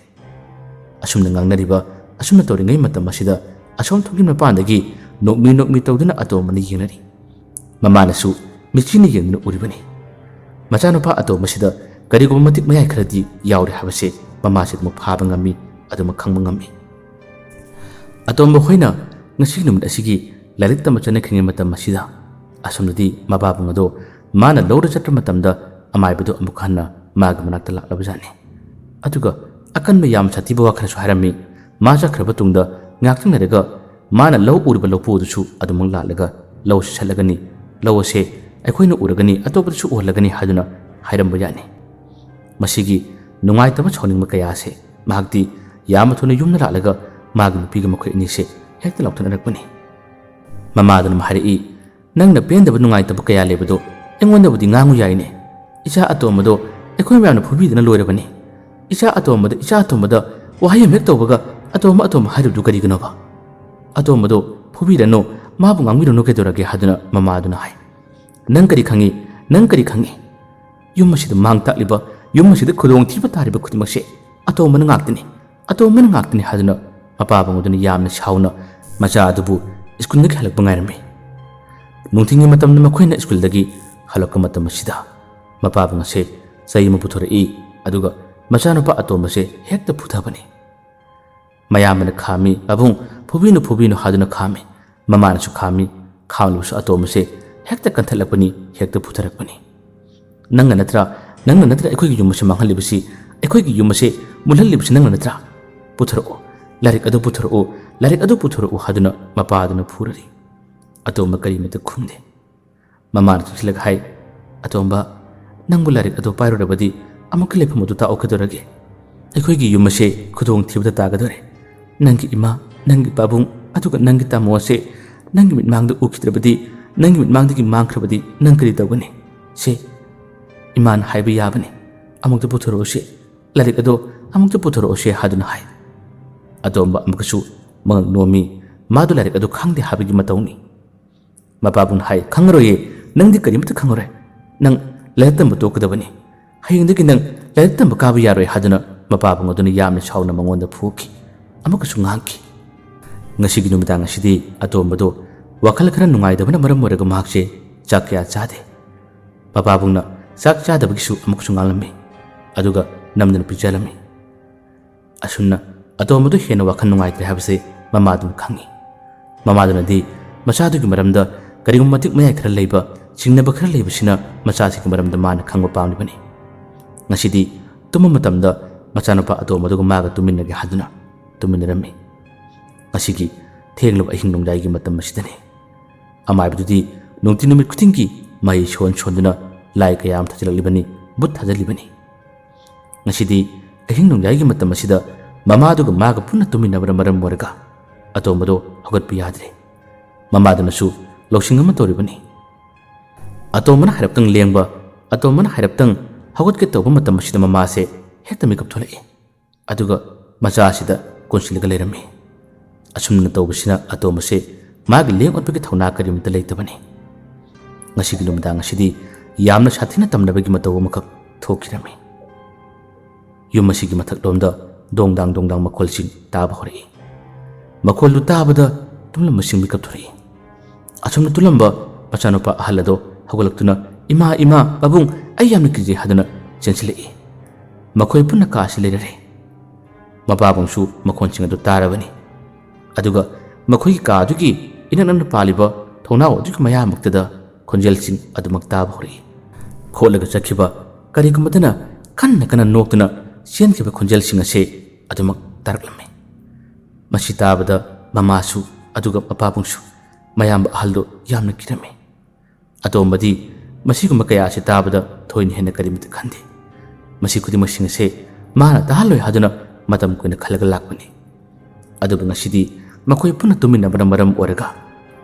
ꯑꯁꯨꯝꯅ ꯉꯥꯡꯅꯔꯤꯕ, ꯑꯁꯨꯝꯅ ꯇꯧꯔꯤꯉꯩ ꯃꯇꯝ ꯑꯁꯤꯗ ꯑꯁꯣꯝ ꯊꯣꯡꯒꯤ ꯃꯄꯥꯟꯗꯒꯤ ꯅꯣꯛꯃꯤ ꯅꯣꯛꯃꯤ ꯇꯧꯗꯨꯅ ꯑꯇꯣꯝꯕꯅ ꯌꯦꯡꯅꯔꯤ꯫ ꯃꯃꯥꯅꯁꯨ ꯃꯤꯆꯤꯅ ꯌꯦꯡꯗꯨꯅ ꯎꯔꯤꯕꯅꯤ꯫ ꯃꯆꯥꯅꯨꯄꯥ ꯑꯇꯣꯝꯕꯁꯤꯗ ꯀꯔꯤꯒꯨꯝꯕ ꯃꯇꯤꯛ ꯃꯌꯥꯏ ꯈꯔꯗꯤ ꯌꯥꯎꯔꯦ ꯍꯥꯏꯕꯁꯦ ꯃꯃꯥꯁꯤ ꯑꯗꯨꯃꯛ ꯐꯥꯕ ꯉꯝꯃꯤ, ꯑꯗꯨꯃꯛ ꯈꯪꯕ ꯉꯝꯃꯤ꯫ ꯑꯇꯣꯝꯕ ꯍꯣꯏꯅ ꯉꯁꯤ ꯅꯨꯃꯤꯠ ꯑꯁꯤꯒꯤ ꯂꯥꯏꯔꯤꯛ ꯇꯝꯕ ꯆꯠꯅꯈ꯭ꯔꯤꯉꯩ ꯃꯇꯝ ꯑꯁꯤꯗ ꯑꯁꯣꯝꯗꯗꯤ ꯃꯄꯥꯕꯨꯡ ꯑꯗꯣ ꯃꯥꯅ ꯂꯧꯗ ꯆꯠꯄ ꯃꯇꯝꯗ ꯑꯃꯥꯏꯕꯗꯨ ꯑꯃꯨꯛ ꯍꯟꯅ ꯃꯥꯒꯤ ꯃꯅꯥꯛꯇ ꯂꯥꯛꯂꯕꯖꯥꯠꯅꯤ꯫ ꯑꯗꯨꯒ ꯑꯀꯟꯕ ꯌꯥꯝ ꯁꯥꯊꯤꯕ ꯋꯥ ꯈꯔꯁꯨ ꯍꯥꯏꯔꯝꯃꯤ꯫ ꯃꯥ ꯆꯠꯈ꯭ꯔꯕ ꯇꯨꯡꯗ ꯉꯥꯏꯍꯥꯛꯇꯪ ꯂꯩꯔꯒ ꯃꯥꯅ ꯂꯧ ꯎꯔꯤꯕ ꯂꯧꯄꯨ ꯑꯗꯨꯁꯨ ꯑꯗꯨꯃꯛ ꯂꯥꯛꯂꯒ ꯂꯧ ꯑꯁꯤ ꯁꯠꯂꯒꯅꯤ, ꯂꯧ ꯑꯁꯦ ꯑꯩꯈꯣꯏꯅ ꯎꯔꯒꯅꯤ, ꯑꯇꯣꯞꯄꯗꯁꯨ ꯎꯍꯜꯂꯒꯅꯤ ꯍꯥꯏꯗꯨꯅ ꯍꯥꯏꯔꯝꯕ ꯌꯥꯠꯅꯤ꯫ ꯃꯁꯤꯒꯤ ꯅꯨꯡꯉꯥꯏꯇꯕ ꯁꯥꯎꯅꯤꯡꯕ ꯀꯌꯥ ꯑꯁꯦ ꯃꯍꯥꯛꯇꯤ ꯌꯥꯝꯅ ꯊꯨꯅ ꯌꯨꯝꯗ ꯂꯥꯛꯂꯒ ꯃꯥꯒꯤ ꯅꯨꯄꯤꯒ ꯃꯈꯣꯏ ꯑꯅꯤꯁꯦ ꯍꯦꯛꯇ ꯂꯥꯎꯊꯠꯅꯔꯛꯄꯅꯤ꯫ ꯃꯃꯥꯗꯨꯅ ꯍꯥꯏꯔꯛꯏ, "ꯅꯪꯅ ꯄꯦꯟꯗꯕ ꯅꯨꯡꯉꯥꯏꯇꯕ ꯀꯌꯥ ꯂꯩꯕꯗꯣ ꯑꯩꯉꯣꯟꯗꯕꯨꯗꯤ ꯉꯥꯡꯉꯨ ꯌꯥꯏꯅꯦ꯫ ꯏꯆꯥ ꯑꯇꯣꯝꯕꯗꯣ ꯑꯩꯈꯣꯏ ꯃꯌꯥꯝꯅ ꯐꯨꯕꯤꯗꯅ ꯂꯣꯏꯔꯕꯅꯤ꯫ ꯏꯆꯥ ꯑꯇꯣꯝꯕꯗ, ꯏꯆꯥ ꯑꯇꯣꯝꯕꯗ ꯋꯥꯍꯩ ꯑꯃ ꯍꯦꯛ ꯇꯧꯕꯒ ꯑꯇꯣꯝꯕ, ꯑꯇꯣꯝꯕ ꯍꯥꯏꯔꯤꯕꯗꯨ ꯀꯔꯤꯒꯤꯅꯣꯕ? ꯑꯇꯣꯝꯕꯗꯣ ꯐꯨꯕꯤꯔꯅꯨ, ꯃꯥꯕꯨ ꯉꯥꯡꯕꯤꯔꯅꯨ ꯀꯩꯗꯧꯔꯒꯦ?" ꯍꯥꯏꯗꯨꯅ ꯃꯃꯥꯗꯨꯅ ꯍꯥꯏ꯫ "ꯅꯪ ꯀꯔꯤ ꯈꯪꯉꯤ? ꯅꯪ ꯀꯔꯤ ꯈꯪꯉꯤ? ꯌꯨꯝ ꯑꯁꯤꯗ ꯃꯥꯡ ꯇꯥꯛꯂꯤꯕ, ꯌꯨꯝ ꯑꯁꯤꯗ ꯈꯨꯗꯣꯡꯊꯤꯕ ꯇꯥꯔꯤꯕ ꯈꯨꯗꯤꯡꯃꯛꯁꯦ ꯑꯇꯣꯝꯕꯅ ꯉꯥꯛꯇꯅꯤ, ꯑꯇꯣꯝꯕꯅ ꯉꯥꯛꯇꯅꯤ" ꯍꯥꯏꯗꯨꯅ ꯃꯄꯥꯕꯨꯡ ꯑꯗꯨꯅ ꯌꯥꯝꯅ ꯁꯥꯎꯅ ꯃꯆꯥ ꯑꯗꯨꯕꯨ ꯁ꯭ꯀꯨꯜꯗꯒꯤ ꯍꯜꯂꯛꯄ ꯉꯥꯏꯔꯝꯃꯤ꯫ ꯅꯨꯡꯊꯤꯜꯒꯤ ꯃꯇꯝꯗ ꯃꯈꯣꯏꯅ ꯁ꯭ꯀꯨꯜꯗꯒꯤ ꯍꯜꯂꯛꯄ ꯃꯇꯝ ꯑꯁꯤꯗ ꯃꯄꯥꯕꯨꯡ ꯑꯁꯦ ꯆꯩ ꯑꯃ ꯄꯨꯊꯣꯔꯛꯏ, ꯑꯗꯨꯒ ꯃꯆꯥꯅꯨꯄꯥ ꯑꯇꯣꯝꯕꯁꯦ ꯍꯦꯛꯇ ꯐꯨꯊꯕꯅꯤ꯫ ꯃꯌꯥꯝꯕꯅ ꯈꯥꯝꯃꯤ, "ꯄꯥꯕꯨꯡ, ꯐꯨꯕꯤꯅꯨ, ꯐꯨꯕꯤꯅꯨ" ꯍꯥꯏꯗꯨꯅ ꯈꯥꯝꯃꯤ꯫ ꯃꯃꯥꯅꯁꯨ ꯈꯥꯝꯃꯤ꯫ ꯈꯥꯝꯂꯕꯁꯨ ꯑꯇꯣꯝꯕꯁꯦ ꯍꯦꯛꯇ ꯀꯟꯊꯠꯂꯛꯄꯅꯤ, ꯍꯦꯛꯇ ꯐꯨꯊꯔꯛꯄꯅꯤ꯫ "ꯅꯪꯅ ꯅꯠꯇ꯭ꯔꯥ, ꯅꯪꯅ ꯅꯠꯇ꯭ꯔꯥ ꯑꯩꯈꯣꯏꯒꯤ ꯌꯨꯝ ꯑꯁꯤ ꯃꯥꯡꯍꯜꯂꯤꯕꯁꯤ, ꯑꯩꯈꯣꯏꯒꯤ ꯌꯨꯝ ꯑꯁꯤ ꯃꯨꯜꯍꯜꯂꯤꯕꯁꯤ ꯅꯪꯅ ꯅꯠꯇ꯭ꯔꯥ? ꯄꯨꯊꯣꯔꯛꯑꯣ, ꯂꯥꯏꯔꯤꯛ ꯑꯗꯨ ꯄꯨꯊꯣꯔꯛꯑꯣ, ꯂꯥꯏꯔꯤꯛ ꯑꯗꯨ ꯄꯨꯊꯣꯔꯛꯑꯣ" ꯍꯥꯏꯗꯨꯅ ꯃꯄꯥꯗꯨꯅ ꯐꯨꯔꯔꯤ꯫ ꯑꯇꯣꯝꯕ ꯀꯔꯤꯃꯠꯇ ꯈꯨꯝꯗꯦ꯫ ꯃꯃꯥꯅ ꯆꯪꯁꯤꯜꯂꯒ ꯍꯥꯏ, "ꯑꯇꯣꯝꯕ, ꯅꯪꯕꯨ ꯂꯥꯏꯔꯤꯛ ꯑꯗꯨ ꯄꯥꯏꯔꯨꯔꯕꯗꯤ ꯑꯃꯨꯛꯀ ꯂꯩꯐꯝ ꯑꯗꯨ ꯇꯥꯛꯑꯣ ꯀꯩꯗꯧꯔꯒꯦ? ꯑꯩꯈꯣꯏꯒꯤ ꯌꯨꯝ ꯑꯁꯦ ꯈꯨꯗꯣꯡꯊꯤꯕꯗ ꯇꯥꯒꯗꯧꯔꯦ꯫ ꯅꯪꯒꯤ ꯏꯃꯥ, ꯅꯪꯒꯤ ꯄꯥꯕꯨꯡ, ꯑꯗꯨꯒ ꯅꯪꯒꯤ ꯇꯥꯃꯣ ꯑꯁꯦ ꯅꯪꯒꯤ ꯃꯤꯠꯃꯥꯡꯗ ꯎꯈꯤꯗ꯭ꯔꯕꯗꯤ, ꯅꯪꯒꯤ ꯃꯤꯠꯃꯥꯡꯗꯒꯤ ꯃꯥꯡꯈ꯭ꯔꯕꯗꯤ ꯅꯪ ꯀꯔꯤ ꯇꯧꯒꯅꯤ? ꯁꯦ, ꯏꯃꯥꯅ ꯍꯥꯏꯕ ꯌꯥꯕꯅꯤ, ꯑꯃꯨꯛꯇ ꯄꯨꯊꯣꯔꯛꯎꯁꯦ, ꯂꯥꯏꯔꯤꯛ ꯑꯗꯣ ꯑꯃꯨꯛꯇ ꯄꯨꯊꯣꯔꯛꯎꯁꯦ" ꯍꯥꯏꯗꯨꯅ ꯍꯥꯏ꯫ ꯑꯇꯣꯝꯕ ꯑꯃꯨꯛꯀꯁꯨ ꯃꯉꯛ ꯅꯣꯝꯃꯤ꯫ ꯃꯥꯗꯨ ꯂꯥꯏꯔꯤꯛ ꯑꯗꯨ ꯈꯪꯗꯦ ꯍꯥꯏꯕꯒꯤ ꯃꯇꯧꯅꯤ꯫ ꯃꯄꯥꯕꯨꯡꯅ ꯍꯥꯏ, "ꯈꯪꯉꯔꯣꯏꯌꯦ, ꯅꯪꯗꯤ ꯀꯔꯤꯃꯠꯇ ꯈꯪꯉꯔꯣꯏ꯫ ꯅꯪ ꯂꯥꯏꯔꯤꯛ ꯇꯝꯕ ꯇꯣꯛꯀꯗꯕꯅꯤ꯫ "ꯍꯌꯦꯡꯗꯒꯤ ꯅꯪ ꯂꯥꯏꯔꯤꯛ ꯇꯝꯕ ꯀꯥꯕ ꯌꯥꯔꯣꯏ" ꯍꯥꯏꯗꯨꯅ ꯃꯄꯥꯕꯨꯡ ꯑꯗꯨꯅ ꯌꯥꯝꯅ ꯁꯥꯎꯅ ꯃꯉꯣꯟꯗ ꯐꯨꯈꯤ꯫ ꯑꯃꯨꯛꯀꯁꯨ ꯉꯥꯡꯈꯤ꯫ ꯉꯁꯤꯒꯤ ꯅꯨꯃꯤꯗꯥꯡ ꯑꯁꯤꯗꯤ ꯑꯇꯣꯝꯕꯗꯣ ꯋꯥꯈꯜ ꯈꯔ ꯅꯨꯡꯉꯥꯏꯇꯕꯅ ꯃꯔꯝ ꯑꯣꯏꯔꯒ ꯃꯍꯥꯛꯁꯦ ꯆꯥꯛ ꯀꯌꯥ ꯆꯥꯗꯦ꯫ ꯃꯄꯥꯕꯨꯡꯅ ꯆꯥꯛ ꯆꯥꯗꯕꯒꯤꯁꯨ ꯑꯃꯨꯛꯁꯨ ꯉꯥꯡꯂꯝꯃꯤ, ꯑꯗꯨꯒ ꯅꯝꯗꯨꯅ ꯄꯤꯖꯂꯝꯃꯤ꯫ ꯑꯁꯨꯝꯅ ꯑꯇꯣꯝꯕꯗꯨ ꯍꯦꯟꯅ ꯋꯥꯈꯜ ꯅꯨꯡꯉꯥꯏꯇ꯭ꯔꯦ ꯍꯥꯏꯕꯁꯤ ꯃꯃꯥꯗꯨꯅ ꯈꯪꯏ꯫ ꯃꯃꯥꯗꯨꯅꯗꯤ ꯃꯆꯥꯗꯨꯒꯤ ꯃꯔꯝꯗ ꯀꯔꯤꯒꯨꯝꯕ ꯃꯇꯤꯛ ꯃꯌꯥꯏ ꯈꯔ ꯂꯩꯕ, ꯆꯤꯡꯅꯕ ꯈꯔ ꯂꯩꯕꯁꯤꯅ ꯃꯆꯥꯁꯤꯒꯤ ꯃꯔꯝꯗ ꯃꯥꯅ ꯈꯪꯕ ꯄꯥꯝꯂꯤꯕꯅꯤ꯫ ꯉꯁꯤꯗꯤ ꯇꯨꯝꯕ ꯃꯇꯝꯗ ꯃꯆꯥꯅꯨꯄꯥ ꯑꯇꯣꯝꯕꯗꯨꯒ ꯃꯥꯒ ꯇꯨꯝꯃꯤꯟꯅꯒꯦ ꯍꯥꯏꯗꯨꯅ ꯇꯨꯝꯃꯤꯟꯅꯔꯝꯃꯤ꯫ ꯉꯁꯤꯒꯤ ꯊꯦꯡꯂꯕ ꯑꯍꯤꯡ ꯅꯣꯡꯌꯥꯏꯒꯤ ꯃꯇꯝ ꯑꯁꯤꯗꯅꯤ꯫ ꯑꯃꯥꯏꯕꯗꯨꯗꯤ ꯅꯨꯡꯇꯤ ꯅꯨꯃꯤꯠ ꯈꯨꯗꯤꯡꯒꯤ ꯃꯍꯩ ꯁꯣꯟ ꯁꯣꯟꯗꯨꯅ ꯂꯥꯏ ꯀꯌꯥ ꯑꯃ ꯊꯥꯖꯤꯜꯂꯛꯂꯤꯕꯅꯤ, ꯚꯨꯠ ꯊꯥꯖꯤꯜꯂꯤꯕꯅꯤ꯫ ꯉꯁꯤꯗꯤ ꯑꯍꯤꯡ ꯅꯣꯡꯌꯥꯏꯒꯤ ꯃꯇꯝ ꯑꯁꯤꯗ ꯃꯃꯥꯗꯨꯒ ꯃꯥꯒ ꯄꯨꯟꯅ ꯇꯨꯝꯃꯤꯟꯅꯕꯅ ꯃꯔꯝ ꯑꯣꯏꯔꯒ ꯑꯇꯣꯝꯕꯗꯣ ꯍꯧꯒꯠꯄ ꯌꯥꯗ꯭ꯔꯦ꯫ ꯃꯃꯥꯗꯨꯅꯁꯨ ꯂꯧꯁꯤꯡ ꯑꯃ ꯇꯧꯔꯤꯕꯅꯤ꯫ ꯑꯇꯣꯝꯕꯅ ꯍꯥꯏꯔꯞꯇꯪ ꯂꯦꯡꯕ, ꯑꯇꯣꯝꯕꯅ ꯍꯥꯏꯔꯞꯇꯪ ꯍꯧꯒꯠꯀꯦ ꯇꯧꯕ ꯃꯇꯝ ꯑꯁꯤꯗ ꯃꯃꯥꯁꯦ ꯍꯦꯛꯇ ꯃꯤꯀꯞ ꯊꯣꯛꯂꯛꯏ꯫ ꯑꯗꯨꯒ ꯃꯆꯥ ꯑꯁꯤꯗ ꯀꯣꯟꯁꯤꯜꯂꯒ ꯂꯩꯔꯝꯃꯤ꯫ ꯑꯁꯨꯝꯅ ꯇꯧꯕꯁꯤꯅ ꯑꯇꯣꯝꯕꯁꯦ ꯃꯥꯒꯤ ꯂꯦꯡ ꯑꯣꯠꯄꯒꯤ ꯊꯧꯅꯥ ꯀꯔꯤꯃꯠꯇ ꯂꯩꯇꯕꯅꯤ꯫ ꯉꯁꯤꯒꯤ ꯅꯨꯃꯤꯗꯥꯡ ꯑꯁꯤꯗꯤ ꯌꯥꯝꯅ ꯁꯥꯊꯤꯅ ꯇꯝꯅꯕꯒꯤ ꯃꯇꯧ ꯑꯃꯈꯛ ꯊꯣꯛꯈꯤꯔꯝꯃꯤ꯫ ꯌꯨꯝ ꯑꯁꯤꯒꯤ ꯃꯊꯛꯂꯣꯝꯗ ꯗꯣꯡꯗꯥꯡ ꯗꯣꯡꯗꯥꯡ ꯃꯈꯣꯜꯁꯤꯡ ꯇꯥꯕ ꯍꯧꯔꯛꯏ꯫ ꯃꯈꯣꯜꯗꯨ ꯇꯥꯕꯗ ꯇꯨꯝꯂꯝꯕꯁꯤꯡ ꯃꯤꯀꯞ ꯊꯣꯔꯛꯏ꯫ ꯑꯁꯨꯝꯅ ꯇꯨꯝꯂꯝꯕ ꯃꯆꯥꯅꯨꯄꯥ ꯑꯍꯜ ꯑꯗꯣ ꯍꯧꯒꯠꯂꯛꯇꯨꯅ, "ꯏꯃꯥ, ꯏꯃꯥ, ꯄꯥꯕꯨꯡ, ꯑꯩ ꯌꯥꯝꯅ ꯀꯤꯖꯩ" ꯍꯥꯏꯗꯨꯅ ꯆꯦꯟꯁꯤꯜꯂꯛꯏ꯫ ꯃꯈꯣꯏ ꯄꯨꯟꯅ ꯀꯥ ꯑꯁꯤ ꯂꯩꯔꯔꯦ꯫ ꯃꯄꯥꯕꯨꯡꯁꯨ ꯃꯈꯣꯟꯁꯤꯡ ꯑꯗꯨ ꯇꯥꯔꯕꯅꯤ꯫ ꯑꯗꯨꯒ ꯃꯈꯣꯏꯒꯤ ꯀꯥ ꯑꯗꯨꯒꯤ ꯏꯅꯛ ꯅꯛꯅ ꯄꯥꯜꯂꯤꯕ ꯊꯣꯡꯅꯥꯎ ꯑꯗꯨꯒꯤ ꯃꯌꯥꯃꯛꯇꯗ ꯈꯣꯟꯖꯦꯜꯁꯤꯡ ꯑꯗꯨꯃꯛ ꯇꯥꯕ ꯍꯧꯔꯛꯏ꯫ ꯈꯣꯠꯂꯒ ꯆꯠꯈꯤꯕ ꯀꯔꯤꯒꯨꯝꯕꯗꯅ ꯀꯟꯅ ꯀꯟꯅ ꯅꯣꯛꯇꯨꯅ ꯆꯦꯟꯈꯤꯕ ꯈꯣꯟꯖꯦꯜꯁꯤꯡ ꯑꯁꯤ ꯑꯗꯨꯃꯛ ꯇꯥꯔꯛꯂꯝꯃꯤ꯫ ꯃꯁꯤ ꯇꯥꯕꯗ ꯃꯃꯥꯁꯨ ꯑꯗꯨꯒ ꯃꯄꯥꯕꯨꯡꯁꯨ ꯃꯌꯥꯝꯕ ꯑꯍꯜꯗꯨ ꯌꯥꯝꯅ ꯀꯤꯔꯝꯃꯤ꯫ ꯑꯇꯣꯝꯕꯗꯤ ꯃꯁꯤꯒꯨꯝꯕ ꯀꯌꯥ ꯑꯁꯤ ꯇꯥꯕꯗ ꯊꯣꯏꯅ ꯍꯦꯟꯅ ꯀꯔꯤꯃꯇ ꯈꯟꯗꯦ꯫ ꯃꯁꯤ ꯈꯨꯗꯤꯡꯃꯛꯁꯤꯡ ꯑꯁꯦ ꯃꯥꯅ ꯇꯥꯍꯜꯂꯣꯏ ꯍꯥꯏꯗꯨꯅ ꯃꯇꯝ ꯀꯨꯏꯅ ꯈꯜꯂꯒ ꯂꯥꯛꯄꯅꯤ꯫ ꯑꯗꯨꯕꯨ ꯉꯁꯤꯗꯤ ꯃꯈꯣꯏ ꯄꯨꯟꯅ ꯇꯨꯝꯃꯤꯟꯅꯕꯅ ꯃꯔꯝ ꯑꯣꯏꯔꯒ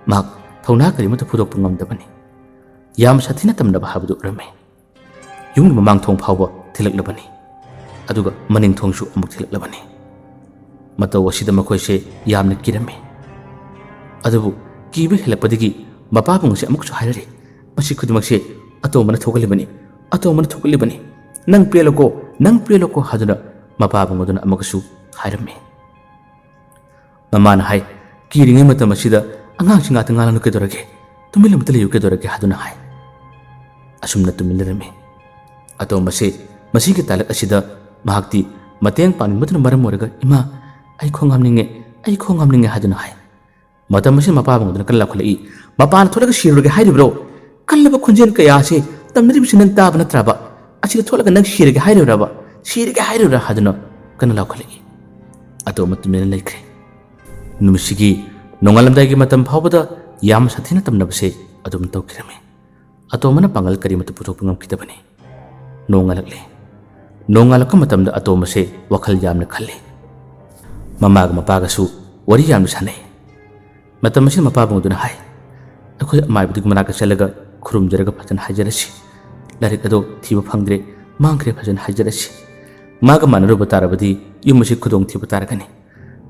ꯃꯍꯥꯛ ꯊꯧꯅꯥ ꯀꯔꯤꯃꯠꯇ ꯐꯨꯗꯣꯛꯄ ꯉꯝꯗꯕꯅꯤ꯫ ꯌꯥꯝ ꯁꯥꯊꯤꯅ ꯇꯝꯅꯕ ꯍꯥꯏꯕꯗꯨ ꯑꯣꯏꯔꯝꯃꯤ꯫ ꯌꯨꯝꯒꯤ ꯃꯃꯥꯡ ꯊꯣꯡ ꯐꯥꯎꯕ ꯊꯤꯜꯂꯛꯂꯕꯅꯤ꯫ ꯑꯗꯨꯒ ꯃꯅꯤꯡ ꯊꯣꯡꯁꯨ ꯑꯃꯨꯛ ꯊꯤꯜꯂꯛꯂꯕꯅꯤ꯫ ꯃꯇꯧ ꯑꯁꯤꯗ ꯃꯈꯣꯏꯁꯦ ꯌꯥꯝꯅ ꯀꯤꯔꯝꯃꯤ꯫ ꯑꯗꯨꯕꯨ ꯀꯤꯕ ꯍꯦꯜꯂꯛꯄꯗꯒꯤ ꯃꯄꯥꯕꯨꯡ ꯑꯁꯤ ꯑꯃꯨꯛꯁꯨ ꯍꯥꯏꯔꯔꯤ, "ꯃꯁꯤ ꯈꯨꯗꯤꯡꯃꯛꯁꯦ ꯑꯇꯣꯝꯕꯅ ꯊꯣꯛꯍꯜꯂꯤꯕꯅꯤ, ꯑꯇꯣꯝꯕꯅ ꯊꯣꯛꯍꯜꯂꯤꯕꯅꯤ꯫ "ꯅꯪ ꯄꯦꯜꯂꯣꯀꯣ, ꯅꯪ ꯄꯦꯜꯂꯣꯀꯣ" ꯍꯥꯏꯗꯨꯅ ꯃꯄꯥꯕꯨꯡ ꯑꯗꯨꯅ ꯑꯃꯨꯛꯀꯁꯨ ꯍꯥꯏꯔꯝꯃꯤ꯫ ꯃꯃꯥꯅ ꯍꯥꯏ, "ꯀꯤꯔꯤꯉꯩ ꯃꯇꯝ ꯑꯁꯤꯗ ꯑꯉꯥꯡꯁꯤꯡ ꯉꯥꯛꯇ ꯉꯥꯡꯂꯅꯨ ꯀꯩꯗꯧꯔꯒꯦ? ꯇꯨꯃꯤꯟ ꯑꯃꯇ ꯂꯩꯌꯨ ꯀꯩꯗꯧꯔꯒꯦ?" ꯍꯥꯏꯗꯨꯅ ꯍꯥꯏ꯫ ꯑꯁꯨꯝꯅ ꯇꯨꯃꯤꯟ ꯂꯩꯔꯝꯃꯤ꯫ ꯑꯇꯣꯝꯕꯁꯦ ꯃꯁꯤꯒꯤ ꯇꯥꯂꯛ ꯑꯁꯤꯗ ꯃꯍꯥꯛꯇꯤ ꯃꯇꯦꯡ ꯄꯥꯡꯅꯤꯡꯕꯗꯨꯅ ꯃꯔꯝ ꯑꯣꯏꯔꯒ, "ꯏꯃꯥ, ꯑꯩ ꯈꯣꯡ ꯍꯥꯝꯅꯤꯡꯉꯦ, ꯑꯩ ꯈꯣꯡ ꯍꯥꯝꯅꯤꯡꯉꯦ" ꯍꯥꯏꯗꯨꯅ ꯍꯥꯏ꯫ ꯃꯇꯝ ꯑꯁꯤꯗ ꯃꯄꯥꯕꯨꯡ ꯑꯗꯨꯅ ꯀꯟꯅ ꯂꯥꯎꯈꯠꯂꯛꯏ, "ꯃꯄꯥꯟ ꯊꯣꯛꯂꯒ ꯁꯤꯔꯨꯔꯒꯦ ꯍꯥꯏꯔꯤꯕ꯭ꯔꯣ? ꯀꯜꯂꯕ ꯈꯣꯟꯖꯦꯜ ꯀꯌꯥ ꯑꯁꯤ ꯇꯝꯅꯔꯤꯕꯁꯤ ꯅꯪ ꯇꯥꯕ ꯅꯠꯇ꯭ꯔꯕ? ꯑꯁꯤꯗ ꯊꯣꯛꯂꯒ ꯅꯪ ꯁꯤꯔꯒꯦ ꯍꯥꯏꯔꯤꯕ꯭ꯔꯕ? ꯁꯤꯔꯒꯦ ꯍꯥꯏꯔꯤꯕ꯭ꯔꯥ?" ꯍꯥꯏꯗꯨꯅ ꯀꯟꯅ ꯂꯥꯎꯈꯠꯂꯛꯏ꯫ ꯑꯇꯣꯝꯕ ꯇꯨꯃꯤꯟꯅ ꯂꯩꯈ꯭ꯔꯦ꯫ ꯅꯨꯃꯤꯠꯁꯤꯒꯤ ꯅꯣꯡꯉꯥꯜꯂꯝꯗꯥꯏꯒꯤ ꯃꯇꯝ ꯐꯥꯎꯕꯗ ꯌꯥꯝ ꯁꯥꯊꯤꯅ ꯇꯝꯅꯕꯁꯦ ꯑꯗꯨꯝ ꯇꯧꯈꯤꯔꯝꯃꯤ꯫ ꯑꯇꯣꯝꯕꯅ ꯄꯥꯡꯒꯜ ꯀꯔꯤꯃꯠꯇ ꯄꯨꯊꯣꯛꯄ ꯉꯝꯈꯤꯗꯕꯅꯤ꯫ ꯅꯣꯡꯉꯥꯜꯂꯛꯂꯦ꯫ ꯅꯣꯡꯉꯥꯜꯂꯛꯄ ꯃꯇꯝꯗ ꯑꯇꯣꯝꯕꯁꯦ ꯋꯥꯈꯜ ꯌꯥꯝꯅ ꯈꯜꯂꯤ꯫ ꯃꯃꯥꯒ ꯃꯄꯥꯒꯁꯨ ꯋꯥꯔꯤ ꯌꯥꯝꯅ ꯁꯥꯟꯅꯩ꯫ ꯃꯇꯝ ꯑꯁꯤꯗ ꯃꯄꯥꯕꯨꯡ ꯑꯗꯨꯅ ꯍꯥꯏ, "ꯑꯩꯈꯣꯏ ꯑꯃꯥꯏꯕꯗꯨꯒꯤ ꯃꯅꯥꯛꯇ ꯆꯠꯂꯒ ꯈꯨꯔꯨꯝꯖꯔꯒ ꯐꯖꯅ ꯍꯥꯏꯖꯔꯁꯤ꯫ ꯂꯥꯏꯔꯤꯛ ꯑꯗꯣ ꯊꯤꯕ ꯐꯪꯗ꯭ꯔꯦ, ꯃꯥꯡꯈ꯭ꯔꯦ ꯐꯖꯅ ꯍꯥꯏꯖꯔꯁꯤ꯫ ꯃꯥꯒ ꯃꯥꯟꯅꯔꯨꯕ ꯇꯥꯔꯕꯗꯤ ꯌꯨꯝ ꯑꯁꯤ ꯈꯨꯗꯣꯡ ꯊꯤꯕ ꯇꯥꯔꯒꯅꯤ꯫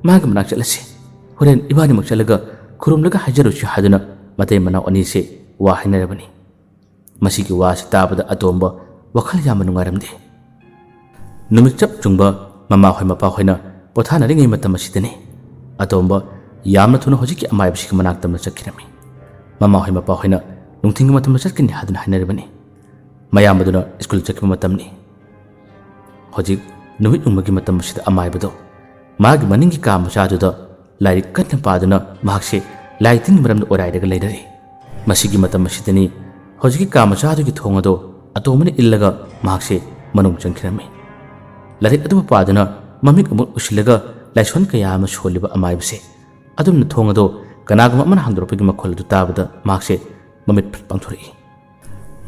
ꯃꯥꯒꯤ ꯃꯅꯥꯛ ꯆꯠꯂꯁꯤ꯫ ꯍꯣꯔꯦꯟ ꯏꯕꯥꯅꯤꯃꯛ ꯆꯠꯂꯒ ꯈꯨꯔꯨꯝꯂꯒ ꯍꯥꯏꯖꯔꯨꯁꯤ" ꯍꯥꯏꯗꯨꯅ ꯃꯇꯩ ꯃꯅꯥꯎ ꯑꯅꯤꯁꯦ ꯋꯥ ꯍꯥꯏꯅꯔꯕꯅꯤ꯫ ꯃꯁꯤꯒꯤ ꯋꯥꯁꯤ ꯇꯥꯕꯗ ꯑꯇꯣꯝꯕ ꯋꯥꯈꯜ ꯌꯥꯝꯅ ꯅꯨꯡꯉꯥꯏꯔꯝꯗꯦ꯫ ꯅꯨꯃꯤꯠ ꯆꯞ ꯆꯨꯡꯕ ꯃꯃꯥꯍꯣꯏ ꯃꯄꯥꯍꯣꯏꯅ ꯄꯣꯊꯥꯅꯔꯤꯉꯩ ꯃꯇꯝ ꯑꯁꯤꯗꯅꯤ꯫ ꯑꯇꯣꯝꯕ ꯌꯥꯝꯅ ꯊꯨꯅ ꯍꯧꯖꯤꯛꯀꯤ ꯑꯃꯥꯏꯕꯁꯤꯒꯤ ꯃꯅꯥꯛꯇ ꯑꯃ ꯆꯠꯈꯤꯔꯝꯃꯤ꯫ ꯃꯃꯥꯍꯣꯏ ꯃꯄꯥꯍꯣꯏꯅ ꯅꯨꯡꯊꯤꯜꯒꯤ ꯃꯇꯝꯗ ꯆꯠꯀꯅꯤ ꯍꯥꯏꯗꯨꯅ ꯍꯥꯏꯅꯔꯤꯕꯅꯤ꯫ ꯃꯌꯥꯝꯕꯗꯨꯅ ꯁ꯭ꯀꯨꯜ ꯆꯠꯈꯤꯕ ꯃꯇꯝꯅꯤ꯫ ꯍꯧꯖꯤꯛ ꯅꯨꯃꯤꯠ ꯌꯨꯡꯕꯒꯤ ꯃꯇꯝ ꯑꯁꯤꯗ ꯑꯃꯥꯏꯕꯗꯣ ꯃꯥꯒꯤ ꯃꯅꯤꯡꯒꯤ ꯀꯥ ꯃꯆꯥꯗꯨꯗ ꯂꯥꯏꯔꯤꯛ ꯀꯟꯅ ꯄꯥꯗꯨꯅ ꯃꯍꯥꯛꯁꯦ ꯂꯥꯏ ꯇꯤꯟꯒꯤ ꯃꯔꯝꯗ ꯑꯣꯔꯥꯏꯔꯒ ꯂꯩꯅꯔꯤ꯫ ꯃꯁꯤꯒꯤ ꯃꯇꯝ ꯑꯁꯤꯗꯅꯤ ꯍꯧꯖꯤꯛꯀꯤ ꯀꯥ ꯃꯆꯥꯗꯨꯒꯤ ꯊꯣꯡ ꯑꯗꯣ ꯑꯇꯣꯝꯕꯅ ꯏꯜꯂꯒ ꯃꯍꯥꯛꯁꯦ ꯃꯅꯨꯡ ꯆꯪꯈꯤꯔꯝꯃꯤ꯫ ꯂꯥꯏꯔꯤꯛ ꯑꯗꯨꯕꯨ ꯄꯥꯗꯨꯅ ꯃꯃꯤꯠ ꯑꯃꯨꯛ ꯎꯏꯁꯤꯜꯂꯒ ꯂꯥꯏꯁꯣꯟ ꯀꯌꯥ ꯑꯃ ꯁꯣꯜꯂꯤꯕ ꯑꯃꯥꯏꯕꯁꯦ ꯑꯗꯨꯝꯅ ꯊꯣꯡ ꯑꯗꯣ ꯀꯅꯥꯒꯨꯝꯕ ꯑꯃꯅ ꯍꯥꯡꯗꯣꯔꯛꯄꯒꯤ ꯃꯈꯣꯜ ꯑꯗꯨ ꯇꯥꯕꯗ ꯃꯍꯥꯛꯁꯦ ꯃꯃꯤꯠ ꯐꯠ ꯄꯥꯡꯊꯣꯔꯛꯏ꯫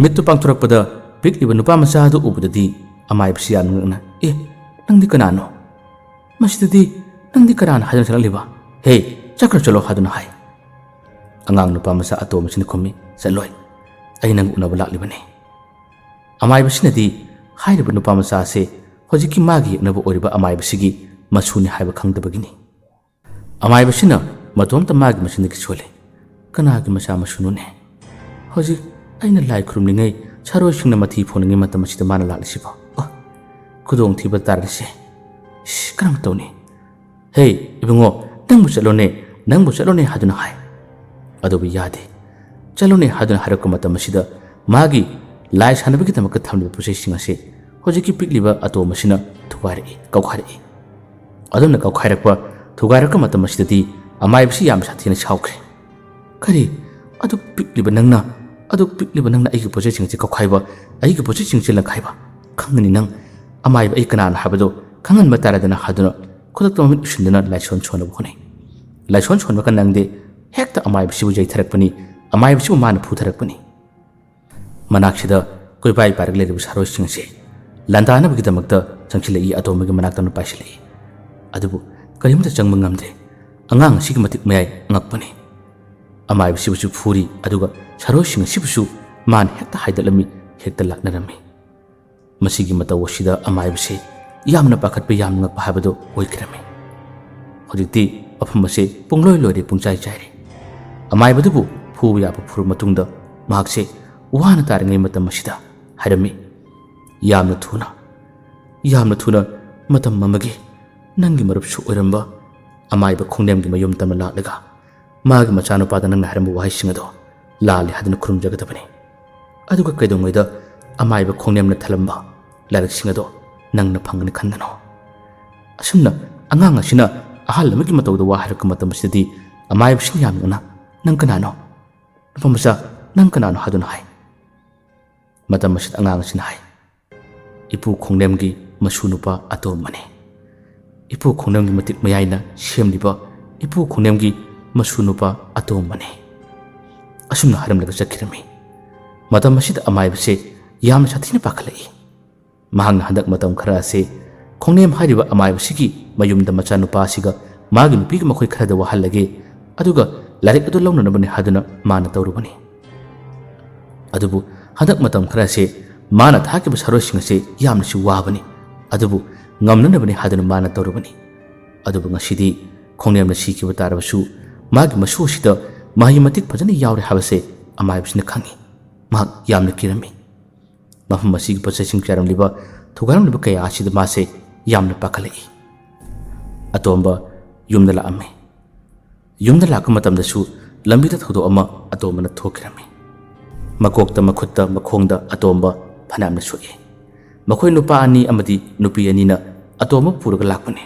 ꯃꯤꯠꯇꯨ ꯄꯥꯡꯊꯣꯔꯛꯄꯗ ꯄꯤꯛꯂꯤꯕ ꯅꯨꯄꯥ ꯃꯆꯥ ꯑꯗꯨ ꯎꯕꯗꯗꯤ ꯑꯃꯥꯏꯕꯁꯤ ꯌꯥꯝꯅ ꯉꯛꯅ, "ꯑꯦ, ꯅꯪꯗꯤ ꯀꯅꯥꯅꯣ? ꯃꯁꯤꯗꯗꯤ ꯅꯪꯗꯤ ꯀꯅꯥꯅꯣ?" ꯍꯥꯏꯗꯨꯅ ꯆꯪꯂꯛꯂꯤꯕ꯫ "ꯍꯦ, ꯆꯠꯈ꯭ꯔ ꯆꯠꯂꯣ" ꯍꯥꯏꯗꯨꯅ ꯍꯥꯏ꯫ ꯑꯉꯥꯡ ꯅꯨꯄꯥ ꯃꯆꯥ ꯑꯇꯣꯝꯕꯁꯤꯅ ꯈꯨꯝꯃꯤ, "ꯆꯠꯂꯣꯏ, ꯑꯩ ꯅꯪ ꯎꯅꯕ ꯂꯥꯛꯂꯤꯕꯅꯤ"꯫ ꯑꯃꯥꯏꯕꯁꯤꯅꯗꯤ ꯍꯥꯏꯔꯤꯕ ꯅꯨꯄꯥ ꯃꯆꯥ ꯑꯁꯤ ꯍꯧꯖꯤꯛꯀꯤ ꯃꯥꯒꯤ ꯌꯦꯛꯅꯕ ꯑꯣꯏꯔꯤꯕ ꯑꯃꯥꯏꯕꯁꯤꯒꯤ ꯃꯁꯨꯅꯤ ꯍꯥꯏꯕ ꯈꯪꯗꯕꯒꯤꯅꯤ꯫ ꯑꯃꯥꯏꯕꯁꯤꯅ ꯃꯇꯣꯝꯇ ꯃꯥꯒꯤ ꯃꯆꯤꯟꯗꯒꯤ ꯁꯣꯜꯂꯤ, "ꯀꯅꯥꯒꯤ ꯃꯆꯥ ꯃꯁꯨꯅꯣꯅꯦ? ꯍꯧꯖꯤꯛ ꯑꯩꯅ ꯂꯥꯏ ꯈꯨꯔꯨꯝꯂꯤꯉꯩ ꯁꯥꯔꯣꯏꯁꯤꯡꯅ ꯃꯊꯤ ꯐꯣꯡꯅꯤꯡꯉꯤ ꯃꯇꯝ ꯑꯁꯤꯗ ꯃꯥꯅ ꯂꯥꯛꯂꯤꯁꯤꯕꯣ? ꯑ, ꯈꯨꯗꯣꯡꯊꯤꯕ ꯇꯥꯔꯅꯤꯁꯦ꯫ ꯏꯁ, ꯀꯔꯝ ꯇꯧꯅꯤ? "ꯍꯦ, ꯏꯕꯨꯡꯉꯣ, ꯅꯪꯕꯨ ꯆꯠꯂꯣꯅꯦ, ꯅꯪꯕꯨ ꯆꯠꯂꯣꯅꯦ" ꯍꯥꯏꯗꯨꯅ ꯍꯥꯏ꯫ ꯑꯗꯨꯕꯨ ꯌꯥꯗꯦ꯫ "ꯆꯠꯂꯣꯅꯦ" ꯍꯥꯏꯗꯨꯅ ꯍꯥꯏꯔꯛꯄ ꯃꯇꯝ ꯑꯁꯤꯗ ꯃꯥꯒꯤ ꯂꯥꯏ ꯁꯥꯟꯅꯕꯒꯤꯗꯃꯛꯇ ꯊꯝꯂꯤꯕ ꯄꯣꯠ ꯆꯩꯁꯤꯡ ꯑꯁꯤ ꯍꯧꯖꯤꯛꯀꯤ ꯄꯤꯛꯂꯤꯕ ꯑꯇꯣꯝ ꯑꯁꯤꯅ ꯊꯨꯒꯥꯏꯔꯛꯏ, ꯀꯧꯈꯥꯏꯔꯛꯏ꯫ ꯑꯗꯨꯝꯅ ꯀꯧꯈꯥꯏꯔꯛꯄ, ꯊꯨꯒꯥꯏꯔꯛꯄ ꯃꯇꯝ ꯑꯁꯤꯗꯗꯤ ꯑꯃꯥꯏꯕꯁꯤ ꯌꯥꯝ ꯁꯥꯊꯤꯅ ꯁꯥꯎꯈ꯭ꯔꯦ꯫ "ꯀꯔꯤ? ꯑꯗꯨꯛ ꯄꯤꯛꯂꯤꯕ ꯅꯪꯅ, ꯑꯗꯨꯛ ꯄꯤꯛꯂꯤꯕ ꯅꯪꯅ ꯑꯩꯒꯤ ꯄꯣꯠꯆꯩꯁꯤꯡꯁꯦ ꯀꯧꯈꯥꯏꯕ, ꯑꯩꯒꯤ ꯄꯣꯠꯆꯩꯁꯤꯡꯁꯦ ꯂꯪꯈꯥꯏꯕ? ꯈꯪꯒꯅꯤ ꯅꯪ꯫ ꯑꯃꯥꯏꯕ ꯑꯩ ꯀꯅꯥꯅꯣ ꯍꯥꯏꯕꯗꯣ ꯈꯪꯍꯟꯕ ꯇꯥꯔꯦꯗꯅ" ꯍꯥꯏꯗꯨꯅ ꯈꯨꯗꯛꯇ ꯃꯃꯤꯠ ꯎꯏꯁꯤꯟꯗꯨꯅ ꯂꯥꯏꯁꯣꯟ ꯁꯣꯟꯅꯕ ꯍꯣꯠꯅꯩ꯫ ꯂꯥꯏꯁꯣꯟ ꯁꯣꯟꯕꯒ ꯅꯪꯗꯦ, ꯍꯦꯛꯇ ꯑꯃꯥꯏꯕꯁꯤꯕꯨ ꯌꯩꯊꯔꯛꯄꯅꯤ, ꯑꯃꯥꯏꯕꯁꯤꯕꯨ ꯃꯥꯅ ꯐꯨꯊꯔꯛꯄꯅꯤ꯫ ꯃꯅꯥꯛꯁꯤꯗ ꯀꯣꯏꯄꯥꯏ ꯄꯥꯏꯔꯒ ꯂꯩꯔꯤꯕ ꯁꯥꯔꯣꯏꯁꯤꯡ ꯑꯁꯤ ꯂꯥꯟꯗꯥꯅꯕꯒꯤꯗꯃꯛꯇ ꯆꯪꯁꯤꯜꯂꯛꯏ꯫ ꯑꯇꯣꯝꯕꯒꯤ ꯃꯅꯥꯛꯇ ꯑꯃ ꯄꯥꯏꯁꯤꯜꯂꯛꯏ꯫ ꯑꯗꯨꯕꯨ ꯀꯔꯤꯝꯇ ꯆꯪꯕ ꯉꯝꯗꯦ꯫ ꯑꯉꯥꯡ ꯑꯁꯤꯒꯤ ꯃꯇꯤꯛ ꯃꯌꯥꯏ ꯑꯉꯛꯄꯅꯤ꯫ ꯑꯃꯥꯏꯕꯁꯤꯕꯨꯁꯨ ꯐꯨꯔꯤ, ꯑꯗꯨꯒ ꯁꯥꯔꯣꯏꯁꯤꯡ ꯑꯁꯤꯕꯨꯁꯨ ꯃꯥꯅ ꯍꯦꯛꯇ ꯍꯥꯏꯗꯠꯂꯝꯃꯤ, ꯍꯦꯛꯇ ꯂꯥꯛꯅꯔꯝꯃꯤ꯫ ꯃꯁꯤꯒꯤ ꯃꯇꯧ ꯑꯁꯤꯗ ꯑꯃꯥꯏꯕꯁꯤ ꯌꯥꯝꯅ ꯄꯥꯈꯠꯄ, ꯌꯥꯝꯅ ꯉꯛꯄ ꯍꯥꯏꯕꯗꯨ ꯑꯣꯏꯈꯤꯔꯝꯃꯤ꯫ ꯍꯧꯖꯤꯛꯇꯤ ꯃꯐꯝ ꯑꯁꯤ ꯄꯨꯡꯂꯣꯏ ꯂꯣꯏꯔꯦ, ꯄꯨꯡꯆꯥꯏ ꯆꯥꯏꯔꯦ꯫ ꯑꯃꯥꯏꯕꯗꯨꯕꯨ ꯐꯨꯕ ꯌꯥꯕ ꯐꯨꯔꯕ ꯃꯇꯨꯡꯗ ꯃꯍꯥꯛꯁꯦ ꯋꯥꯅ ꯇꯥꯔꯤꯉꯩ ꯃꯇꯝ ꯑꯁꯤꯗ ꯍꯥꯏꯔꯝꯃꯤ, "ꯌꯥꯝꯅ ꯊꯨꯅ, ꯌꯥꯝꯅ ꯊꯨꯅ ꯃꯇꯝ ꯑꯃꯒꯤ ꯅꯪꯒꯤ ꯃꯔꯨꯞꯁꯨ ꯑꯣꯏꯔꯝꯕ ꯑꯃꯥꯏꯕ ꯈꯣꯡꯅꯦꯝꯒꯤ ꯃꯌꯨꯝ ꯇꯝꯅ ꯂꯥꯛꯂꯒ ꯃꯥꯒꯤ ꯃꯆꯥꯅꯨꯄꯥꯗ ꯅꯪꯅ ꯍꯥꯏꯔꯝꯕ ꯋꯥꯍꯩꯁꯤꯡ ꯑꯗꯣ ꯂꯥꯜꯂꯦ ꯍꯥꯏꯗꯨꯅ ꯈꯨꯔꯨꯝꯖꯒꯗꯕꯅꯤ꯫ ꯑꯗꯨꯒ ꯀꯩꯗꯧꯉꯩꯗ ꯑꯃꯥꯏꯕ ꯈꯣꯡꯅꯦꯝꯅ ꯊꯜꯂꯝꯕ ꯂꯥꯏꯔꯤꯛꯁꯤꯡ ꯑꯗꯣ ꯅꯪꯅ ꯐꯪꯒꯅꯤ ꯈꯟꯒꯅꯨ"꯫ ꯑꯁꯨꯝꯅ ꯑꯉꯥꯡ ꯑꯁꯤꯅ ꯑꯍꯜ ꯑꯃꯒꯤ ꯃꯇꯧꯗ ꯋꯥ ꯍꯥꯏꯔꯛꯄ ꯃꯇꯝ ꯑꯁꯤꯗꯗꯤ ꯑꯃꯥꯏꯕꯁꯤꯅ ꯌꯥꯝꯅ ꯉꯛꯅ, "ꯅꯪ ꯀꯅꯥꯅꯣ? ꯅꯨꯄꯥ ꯃꯆꯥ, ꯅꯪ ꯀꯅꯥꯅꯣ?" ꯍꯥꯏꯗꯨꯅ ꯍꯥꯏ꯫ ꯃꯇꯝ ꯑꯁꯤꯗ ꯑꯉꯥꯡ ꯑꯁꯤꯅ ꯍꯥꯏ, "ꯏꯄꯨ ꯈꯣꯡꯅꯦꯝꯒꯤ ꯃꯁꯨ ꯅꯨꯄꯥ ꯑꯇꯣꯝꯕꯅꯤ꯫ ꯏꯄꯨ ꯈꯣꯡꯅꯦꯝꯒꯤ ꯃꯇꯤꯛ ꯃꯌꯥꯏꯅ ꯁꯦꯝꯂꯤꯕ ꯏꯄꯨ ꯈꯣꯡꯅꯦꯝꯒꯤ ꯃꯁꯨ ꯅꯨꯄꯥ ꯑꯇꯣꯝꯕꯅꯤ"꯫ ꯑꯁꯨꯝꯅ ꯍꯥꯏꯔꯝꯂꯒ ꯆꯠꯈꯤꯔꯝꯃꯤ꯫ ꯃꯇꯝ ꯑꯁꯤꯗ ꯑꯃꯥꯏꯕꯁꯦ ꯌꯥꯝꯅ ꯁꯥꯊꯤꯅ ꯄꯥꯈꯠꯂꯛꯏ꯫ ꯃꯍꯥꯛꯅ ꯍꯟꯗꯛ ꯃꯇꯝ ꯈꯔ ꯑꯁꯤ ꯈꯣꯡꯅꯦꯝ ꯍꯥꯏꯔꯤꯕ ꯑꯃꯥꯏꯕꯁꯤꯒꯤ ꯃꯌꯨꯝꯗ ꯃꯆꯥꯅꯨꯄꯥ ꯑꯁꯤꯒ ꯃꯥꯒꯤ ꯅꯨꯄꯤꯒ ꯃꯈꯣꯏ ꯈꯔꯗ ꯋꯥꯍꯜꯂꯒꯦ, ꯑꯗꯨꯒ ꯂꯥꯏꯔꯤꯛ ꯑꯗꯨ ꯂꯧꯅꯅꯕꯅꯤ ꯍꯥꯏꯗꯨꯅ ꯃꯥꯅ ꯇꯧꯔꯨꯕꯅꯤ꯫ ꯑꯗꯨꯕꯨ ꯍꯟꯗꯛ ꯃꯇꯝ ꯈꯔ ꯑꯁꯤ ꯃꯥꯅ ꯊꯥꯈꯤꯕ ꯁꯥꯔꯣꯏꯁꯤꯡ ꯑꯁꯤ ꯌꯥꯝꯅꯁꯨ ꯋꯥꯕꯅꯤ, ꯑꯗꯨꯕꯨ ꯉꯝꯅꯅꯕꯅꯤ ꯍꯥꯏꯗꯨꯅ ꯃꯥꯅ ꯇꯧꯔꯨꯕꯅꯤ꯫ ꯑꯗꯨꯕꯨ ꯉꯁꯤꯗꯤ ꯈꯣꯡꯅꯦꯝꯅ ꯁꯤꯈꯤꯕ ꯇꯥꯔꯕꯁꯨ ꯃꯥꯒꯤ ꯃꯁꯨ ꯑꯁꯤꯗ ꯃꯍꯩ ꯃꯇꯤꯛ ꯐꯖꯅ ꯌꯥꯎꯔꯦ ꯍꯥꯏꯕꯁꯦ ꯑꯃꯥꯏꯕꯁꯤꯅ ꯈꯪꯏ꯫ ꯃꯍꯥꯛ ꯌꯥꯝꯅ ꯀꯤꯔꯝꯃꯤ꯫ ꯃꯐꯝ ꯑꯁꯤꯒꯤ ꯄꯣꯠꯆꯩꯁꯤꯡ ꯆꯥꯏꯔꯝꯂꯤꯕ, ꯊꯨꯒꯥꯏꯔꯝꯂꯤꯕ ꯀꯌꯥ ꯑꯁꯤꯗ ꯃꯥꯁꯦ ꯌꯥꯝꯅ ꯄꯥꯈꯠꯂꯛꯏ꯫ ꯑꯇꯣꯝꯕ ꯌꯨꯝꯗ ꯂꯥꯛꯑꯝꯃꯤ꯫ ꯌꯨꯝꯗ ꯂꯥꯛꯄ ꯃꯇꯝꯗꯁꯨ ꯂꯝꯕꯤꯗ ꯊꯧꯗꯣꯛ ꯑꯃ ꯑꯇꯣꯝꯕꯅ ꯊꯣꯛꯈꯤꯔꯝꯃꯤ꯫ ꯃꯀꯣꯛꯇ, ꯃꯈꯨꯠꯇ, ꯃꯈꯣꯡꯗ ꯑꯇꯣꯝꯕ ꯐꯅꯌꯥꯝꯅ ꯁꯣꯛꯏ꯫ ꯃꯈꯣꯏ ꯅꯨꯄꯥ ꯑꯅꯤ ꯑꯃꯗꯤ ꯅꯨꯄꯤ ꯑꯅꯤꯅ ꯑꯇꯣꯝꯕ ꯄꯨꯔꯒ ꯂꯥꯛꯄꯅꯤ꯫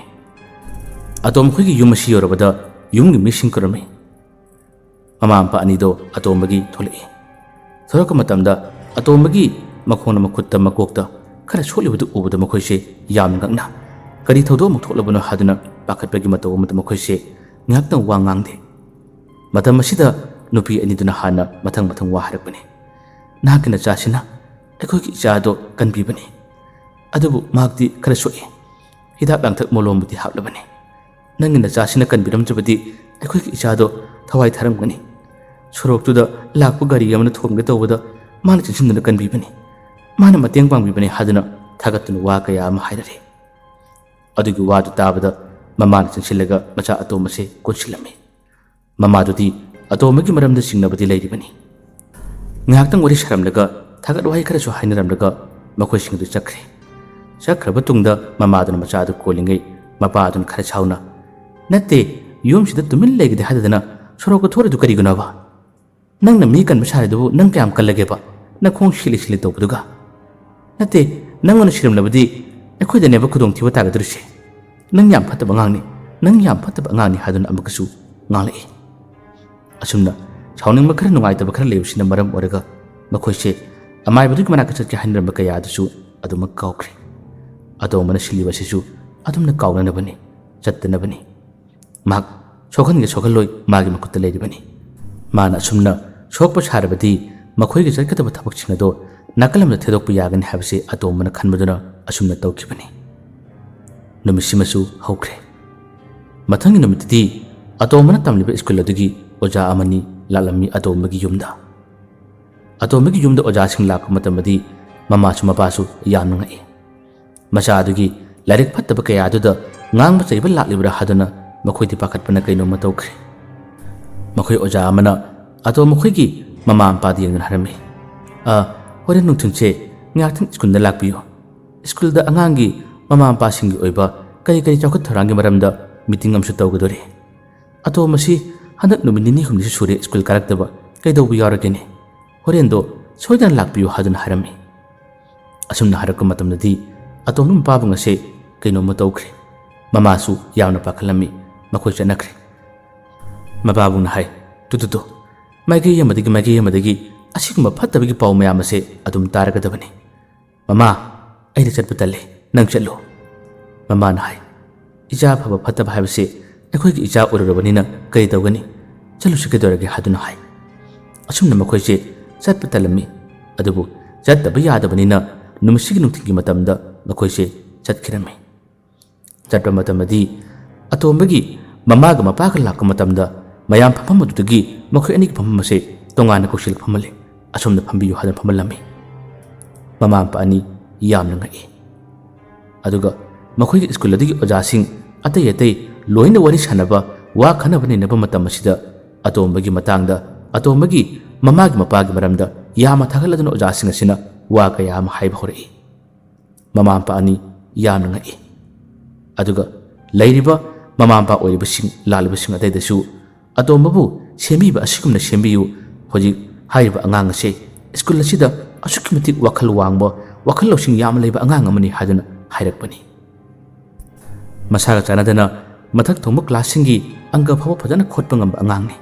ꯑꯇꯣꯝꯕ ꯈꯣꯏꯒꯤ ꯌꯨꯝ ꯑꯁꯤ ꯌꯧꯔꯕꯗ ꯌꯨꯝꯒꯤ ꯃꯤꯁꯤꯡ ꯀꯧꯔꯝꯃꯤ꯫ ꯃꯃꯥ ꯃꯄꯥ ꯑꯅꯤꯗꯣ ꯑꯇꯣꯝꯕꯒꯤ ꯊꯣꯛꯂꯛꯏ꯫ ꯊꯣꯛꯂꯛꯄ ꯃꯇꯝꯗ ꯑꯇꯣꯝꯕꯒꯤ ꯃꯈꯣꯡꯗ, ꯃꯈꯨꯠꯇ, ꯃꯀꯣꯛꯇ ꯈꯔ ꯁꯣꯛꯂꯤꯕꯗꯨ ꯎꯕꯗ ꯃꯈꯣꯏꯁꯦ ꯌꯥꯝꯅ ꯉꯛꯅ, "ꯀꯔꯤ ꯊꯧꯗꯣꯛ ꯑꯃꯨꯛ ꯊꯣꯛꯂꯕꯅꯣ?" ꯍꯥꯏꯗꯨꯅ ꯄꯥꯈꯠꯄꯒꯤ ꯃꯇꯧ ꯑꯃꯗ ꯃꯈꯣꯏꯁꯦ ꯉꯥꯏꯍꯥꯛꯇꯪ ꯋꯥ ꯉꯥꯡꯗꯦ꯫ ꯃꯇꯝ ꯑꯁꯤꯗ ꯅꯨꯄꯤ ꯑꯅꯤꯗꯨꯅ ꯍꯥꯟꯅ ꯃꯊꯪ ꯃꯊꯪ ꯋꯥ ꯍꯥꯏꯔꯛꯄꯅꯤ꯫ "ꯅꯍꯥꯛꯀꯤ ꯅꯆꯥꯁꯤꯅ ꯑꯩꯈꯣꯏꯒꯤ ꯏꯆꯥꯗꯣ ꯀꯟꯕꯤꯕꯅꯤ, ꯑꯗꯨꯕꯨ ꯃꯍꯥꯛꯇꯤ ꯈꯔ ꯁꯣꯛꯏ꯫ ꯍꯤꯗꯥꯛ ꯂꯥꯡꯊꯛ ꯃꯣꯂꯣꯝꯕꯨꯗꯤ ꯍꯥꯞꯂꯕꯅꯤ꯫ ꯅꯪꯒꯤ ꯅꯆꯥꯁꯤꯅ ꯀꯟꯕꯤꯔꯝꯗ꯭ꯔꯕꯗꯤ ꯑꯩꯈꯣꯏꯒꯤ ꯏꯆꯥꯗꯣ ꯊꯋꯥꯏ ꯊꯥꯔꯝꯒꯅꯤ꯫ ꯁꯣꯔꯣꯛꯇꯨꯗ ꯂꯥꯛꯄ ꯒꯥꯔꯤ ꯑꯃꯅ ꯊꯣꯝꯒꯦ ꯇꯧꯕꯗ ꯃꯥꯅ ꯆꯦꯟꯁꯤꯟꯗꯨꯅ ꯀꯟꯕꯤꯕꯅꯤ꯫ ꯃꯥꯅ ꯃꯇꯦꯡ ꯄꯥꯡꯕꯤꯕꯅꯤ" ꯍꯥꯏꯗꯨꯅ ꯊꯥꯒꯠꯇꯨꯅ ꯋꯥ ꯀꯌꯥ ꯑꯃ ꯍꯥꯏꯔꯛꯏ꯫ ꯑꯗꯨꯒꯤ ꯋꯥꯗꯨ ꯇꯥꯕꯗ ꯃꯃꯥꯅ ꯆꯪꯁꯤꯜꯂꯒ ꯃꯆꯥ ꯑꯇꯣꯝꯕꯁꯦ ꯀꯣꯟꯁꯤꯜꯂꯝꯃꯤ꯫ ꯃꯃꯥꯗꯨꯗꯤ ꯑꯇꯣꯝꯕꯒꯤ ꯃꯔꯝꯗ ꯆꯤꯡꯅꯕꯗꯤ ꯂꯩꯔꯤꯕꯅꯤ꯫ ꯉꯥꯏꯍꯥꯛꯇꯪ ꯋꯥꯔꯤ ꯁꯥꯔꯝꯂꯒ, ꯊꯥꯒꯠ ꯋꯥꯍꯩ ꯈꯔꯁꯨ ꯍꯥꯏꯅꯔꯝꯂꯒ ꯃꯈꯣꯏꯁꯤꯡ ꯑꯗꯨ ꯆꯠꯈ꯭ꯔꯦ꯫ ꯆꯠꯈ꯭ꯔꯕ ꯇꯨꯡꯗ ꯃꯃꯥꯗꯨꯅ ꯃꯆꯥꯗꯨ ꯀꯣꯜꯂꯤꯉꯩ ꯃꯄꯥꯗꯨꯅ ꯈꯔ ꯁꯥꯎꯅ, "ꯅꯠꯇꯦ, ꯌꯨꯝꯁꯤꯗ ꯇꯨꯃꯤꯟ ꯂꯩꯒꯗꯦ ꯍꯥꯏꯗꯗꯅ ꯁꯣꯔꯣꯛꯇ ꯊꯣꯛꯂꯤꯗꯨ ꯀꯔꯤꯒꯤꯅꯣꯕ? ꯅꯪꯅ ꯃꯤ ꯀꯟꯕ ꯁꯥꯔꯤꯗꯨꯕꯨ ꯅꯪ ꯀꯌꯥꯝ ꯀꯜꯂꯒꯦꯕ? ꯅꯈꯣꯡ ꯁꯤꯂꯤ ꯁꯤꯂꯤ ꯇꯧꯕꯗꯨꯒ꯫ ꯅꯠꯇꯦ, ꯅꯪꯉꯣꯟꯗ ꯁꯤꯔꯝꯂꯕꯗꯤ ꯑꯩꯈꯣꯏꯗꯅꯦꯕ ꯈꯨꯗꯣꯡꯊꯤꯕ ꯇꯥꯒꯗꯧꯔꯤꯁꯦ꯫ ꯅꯪ ꯌꯥꯝ ꯐꯠꯇꯕ ꯑꯉꯥꯡꯅꯤ, ꯅꯪ ꯌꯥꯝ ꯐꯠꯇꯕ ꯑꯉꯥꯡꯅꯤ" ꯍꯥꯏꯗꯨꯅ ꯑꯃꯨꯛꯀꯁꯨ ꯉꯥꯡꯂꯛꯏ꯫ ꯑꯁꯨꯝꯅ ꯁꯥꯎꯅꯤꯡꯕ ꯈꯔ, ꯅꯨꯡꯉꯥꯏꯇꯕ ꯈꯔ ꯂꯩꯕꯁꯤꯅ ꯃꯔꯝ ꯑꯣꯏꯔꯒ ꯃꯈꯣꯏꯁꯦ ꯑꯃꯥꯏꯕꯗꯨꯒꯤ ꯃꯅꯥꯛꯇ ꯆꯠꯀꯦ ꯍꯥꯏꯅꯔꯝꯕ ꯀꯌꯥ ꯑꯗꯨꯁꯨ ꯑꯗꯨꯃꯛ ꯀꯥꯎꯈ꯭ꯔꯦ꯫ ꯑꯇꯣꯝꯕꯅ ꯁꯤꯜꯂꯤꯕ ꯑꯁꯤꯁꯨ ꯑꯗꯨꯝꯅ ꯀꯥꯎꯅꯅꯕꯅꯤ, ꯆꯠꯇꯅꯕꯅꯤ꯫ ꯃꯍꯥꯛ ꯁꯣꯛꯍꯟꯒꯦ ꯁꯣꯛꯍꯜꯂꯣꯏ ꯃꯥꯒꯤ ꯃꯈꯨꯠꯇ ꯂꯩꯔꯤꯕꯅꯤ꯫ ꯃꯥꯅ ꯑꯁꯨꯝꯅ ꯁꯣꯛꯄ ꯁꯥꯔꯕꯗꯤ ꯃꯈꯣꯏꯒꯤ ꯆꯠꯀꯗꯕ ꯊꯕꯛꯁꯤꯡ ꯑꯗꯣ ꯅꯥꯀꯜ ꯑꯃꯗ ꯊꯦꯗꯣꯛꯄ ꯌꯥꯒꯅꯤ ꯍꯥꯏꯕꯁꯤ ꯑꯇꯣꯝꯕꯅ ꯈꯟꯕꯗꯨꯅ ꯑꯁꯨꯝꯅ ꯇꯧꯈꯤꯕꯅꯤ꯫ ꯅꯨꯃꯤꯠꯁꯤꯃꯁꯨ ꯍꯧꯈ꯭ꯔꯦ꯫ ꯃꯊꯪꯒꯤ ꯅꯨꯃꯤꯠꯇꯗꯤ ꯑꯇꯣꯝꯕꯅ ꯇꯝꯂꯤꯕ ꯁ꯭ꯀꯨꯜ ꯑꯗꯨꯒꯤ ꯑꯣꯖꯥ ꯑꯃꯅꯤ ꯂꯥꯛꯂꯝꯃꯤ ꯑꯇꯣꯝꯕꯒꯤ ꯌꯨꯝꯗ꯫ ꯑꯇꯣꯝꯕꯒꯤ ꯌꯨꯝꯗ ꯑꯣꯖꯥꯁꯤꯡ ꯂꯥꯛꯄ ꯃꯇꯝꯗꯗꯤ ꯃꯃꯥꯁꯨ ꯃꯄꯥꯁꯨ ꯌꯥꯝꯅ ꯉꯛꯏ꯫ ꯃꯆꯥ ꯑꯗꯨꯒꯤ ꯂꯥꯏꯔꯤꯛ ꯐꯠꯇꯕ ꯀꯌꯥ ꯑꯗꯨꯗ ꯉꯥꯡꯕ ꯆꯩꯕ ꯂꯥꯛꯂꯤꯕ꯭ꯔꯥ ꯍꯥꯏꯗꯨꯅ ꯃꯈꯣꯏꯗꯤ ꯄꯥꯈꯠꯄꯅ ꯀꯩꯅꯣꯝꯃ ꯇꯧꯈ꯭ꯔꯦ꯫ ꯃꯈꯣꯏ ꯑꯣꯖꯥ ꯑꯃꯅ ꯑꯇꯣꯝ ꯃꯈꯣꯏꯒꯤ ꯃꯃꯥ ꯃꯄꯥꯗ ꯌꯦꯡꯗꯨꯅ ꯍꯥꯏꯔꯝꯃꯤ, "ꯑ, ꯍꯣꯔꯦꯟ ꯅꯨꯡꯊꯤꯜꯁꯦ ꯉꯥꯏꯍꯥꯛꯇꯪ ꯁ꯭ꯀꯨꯜꯗ ꯂꯥꯛꯄꯤꯌꯨ꯫ ꯁ꯭ꯀꯨꯜꯗ ꯑꯉꯥꯡꯒꯤ ꯃꯃꯥ ꯃꯄꯥꯁꯤꯡꯒꯤ ꯑꯣꯏꯕ ꯀꯔꯤ ꯀꯔꯤ ꯆꯥꯎꯈꯠ ꯊꯧꯔꯥꯡꯒꯤ ꯃꯔꯝꯗ ꯃꯤꯇꯤꯡ ꯑꯃꯁꯨ ꯇꯧꯒꯗꯣꯔꯤ꯫ ꯑꯇꯣꯝ ꯑꯁꯤ ꯍꯟꯗꯛ ꯅꯨꯃꯤꯠ ꯅꯤꯅꯤ ꯍꯨꯝꯅꯤꯁꯨ ꯁꯨꯔꯦ ꯁ꯭ꯀꯨꯜ ꯀꯥꯔꯛꯇꯕ, ꯀꯩꯗꯧꯕ ꯌꯥꯎꯔꯒꯦꯅꯦ? ꯍꯣꯔꯦꯟꯗꯣ ꯁꯣꯏꯗꯅ ꯂꯥꯛꯄꯤꯌꯨ ꯍꯥꯏꯗꯨꯅ ꯍꯥꯏꯔꯝꯃꯤ꯫ ꯑꯁꯨꯝꯅ ꯍꯥꯏꯔꯛꯄ ꯃꯇꯝꯗꯗꯤ ꯑꯇꯣꯝꯕ ꯃꯄꯥꯕꯨꯡ ꯑꯁꯦ ꯀꯩꯅꯣꯝꯃ ꯇꯧꯈ꯭ꯔꯦ꯫ ꯃꯃꯥꯁꯨ ꯌꯥꯝꯅ ꯄꯥꯈꯠꯂꯝꯃꯤ꯫ ꯃꯈꯣꯏ ꯆꯠꯅꯈ꯭ꯔꯦ꯫ ꯃꯄꯥꯕꯨꯡꯅ ꯍꯥꯏ, "ꯇꯨ, ꯇꯨ, ꯇꯨ, ꯃꯥꯏꯀꯩ ꯑꯃꯗꯒꯤ, ꯃꯥꯏꯀꯩ ꯑꯃꯗꯒꯤ ꯑꯁꯤꯒꯨꯝꯕ ꯐꯠꯇꯕꯒꯤ ꯄꯥꯎ ꯃꯌꯥꯝ ꯑꯁꯦ ꯑꯗꯨꯝ ꯇꯥꯔꯒꯗꯕꯅꯤ꯫ ꯃꯃꯥ, ꯑꯩꯅ ꯆꯠꯄ ꯇꯜꯂꯦ, ꯅꯪ ꯆꯠꯂꯨ꯫" ꯃꯃꯥꯅ ꯍꯥꯏ, "ꯏꯆꯥ ꯐꯕ ꯐꯠꯇꯕ ꯍꯥꯏꯕꯁꯦ ꯑꯩꯈꯣꯏꯒꯤ ꯏꯆꯥ ꯑꯣꯏꯔꯨꯔꯕꯅꯤꯅ ꯀꯔꯤ ꯇꯧꯒꯅꯤ? ꯆꯠꯂꯨꯁꯤ ꯀꯩꯗꯧꯔꯒꯦ?" ꯍꯥꯏꯗꯨꯅ ꯍꯥꯏ꯫ ꯑꯁꯨꯝꯅ ꯃꯈꯣꯏꯁꯦ ꯆꯠꯄ ꯇꯜꯂꯝꯃꯤ꯫ ꯑꯗꯨꯕꯨ ꯆꯠꯇꯕ ꯌꯥꯗꯕꯅꯤꯅ ꯅꯨꯃꯤꯠꯁꯤꯒꯤ ꯅꯨꯡꯊꯤꯜꯒꯤ ꯃꯇꯝꯗ ꯃꯈꯣꯏꯁꯦ ꯆꯠꯈꯤꯔꯝꯃꯤ꯫ ꯆꯠꯄ ꯃꯇꯝꯗꯗꯤ ꯑꯇꯣꯝꯕꯒꯤ ꯃꯃꯥꯒ ꯃꯄꯥꯒ ꯂꯥꯛꯄ ꯃꯇꯝꯗ ꯃꯌꯥꯝ ꯐꯝꯐꯝ ꯑꯗꯨꯗꯒꯤ ꯃꯈꯣꯏ ꯑꯅꯤꯒꯤ ꯐꯝꯐꯝ ꯑꯁꯦ ꯇꯣꯉꯥꯟꯅ ꯀꯧꯁꯤꯜꯂ ꯐꯝꯍꯜꯂꯤ꯫ "ꯑꯁꯣꯝꯗ ꯐꯝꯕꯤꯌꯨ" ꯍꯥꯏꯗꯨꯅ ꯐꯝꯍꯜꯂꯝꯃꯤ꯫ ꯃꯃꯥ ꯃꯄꯥ ꯑꯅꯤ ꯌꯥꯝꯅ ꯉꯛꯏ꯫ ꯑꯗꯨꯒ ꯃꯈꯣꯏꯒꯤ ꯁ꯭ꯀꯨꯜ ꯑꯗꯨꯒꯤ ꯑꯣꯖꯥꯁꯤꯡ ꯑꯇꯩ ꯑꯇꯩ ꯂꯣꯏꯅ ꯋꯥꯔꯤ ꯁꯥꯟꯅꯕ, ꯋꯥ ꯈꯟꯅꯕ ꯅꯩꯅꯕ ꯃꯇꯝ ꯑꯁꯤꯗ ꯑꯇꯣꯝꯕꯒꯤ ꯃꯇꯥꯡꯗ, ꯑꯇꯣꯝꯕꯒꯤ ꯃꯃꯥꯒꯤ ꯃꯄꯥꯒꯤ ꯃꯔꯝꯗ ꯌꯥꯝꯅ ꯊꯥꯒꯠꯂꯗꯨꯅ ꯑꯣꯖꯥꯁꯤꯡ ꯑꯁꯤꯅ ꯋꯥ ꯀꯌꯥ ꯑꯃ ꯍꯥꯏꯕ ꯍꯧꯔꯛꯏ꯫ ꯃꯃꯥ ꯃꯄꯥ ꯑꯅꯤ ꯌꯥꯝꯅ ꯉꯛꯏ꯫ ꯑꯗꯨꯒ ꯂꯩꯔꯤꯕ ꯃꯃꯥ ꯃꯄꯥ ꯑꯣꯏꯔꯤꯕꯁꯤꯡ, ꯂꯥꯛꯂꯤꯕꯁꯤꯡ ꯑꯇꯩꯗꯁꯨ ꯑꯇꯣꯝꯕꯕꯨ ꯁꯦꯝꯕꯤꯕ ꯑꯁꯤꯒꯨꯝꯅ ꯁꯦꯝꯕꯤꯌꯨ꯫ ꯍꯧꯖꯤꯛ ꯍꯥꯏꯔꯤꯕ ꯑꯉꯥꯡ ꯑꯁꯦ ꯁ꯭ꯀꯨꯜ ꯑꯁꯤꯗ ꯑꯁꯨꯛꯀꯤ ꯃꯇꯤꯛ ꯋꯥꯈꯜ ꯋꯥꯡꯕ, ꯋꯥꯈꯜ ꯂꯧꯁꯤꯡ ꯌꯥꯝꯅ ꯂꯩꯕ ꯑꯉꯥꯡ ꯑꯃꯅꯤ ꯍꯥꯏꯗꯨꯅ ꯍꯥꯏꯔꯛꯄꯅꯤ꯫ ꯃꯁꯥꯒ ꯆꯥꯟꯅꯗꯅ ꯃꯊꯛ ꯊꯣꯡꯕ ꯀ꯭ꯂꯥꯁꯁꯤꯡꯒꯤ ꯑꯪꯀ ꯐꯥꯎꯕ ꯐꯖꯅ ꯈꯣꯠꯄ ꯉꯝꯕ ꯑꯉꯥꯡꯅꯤ꯫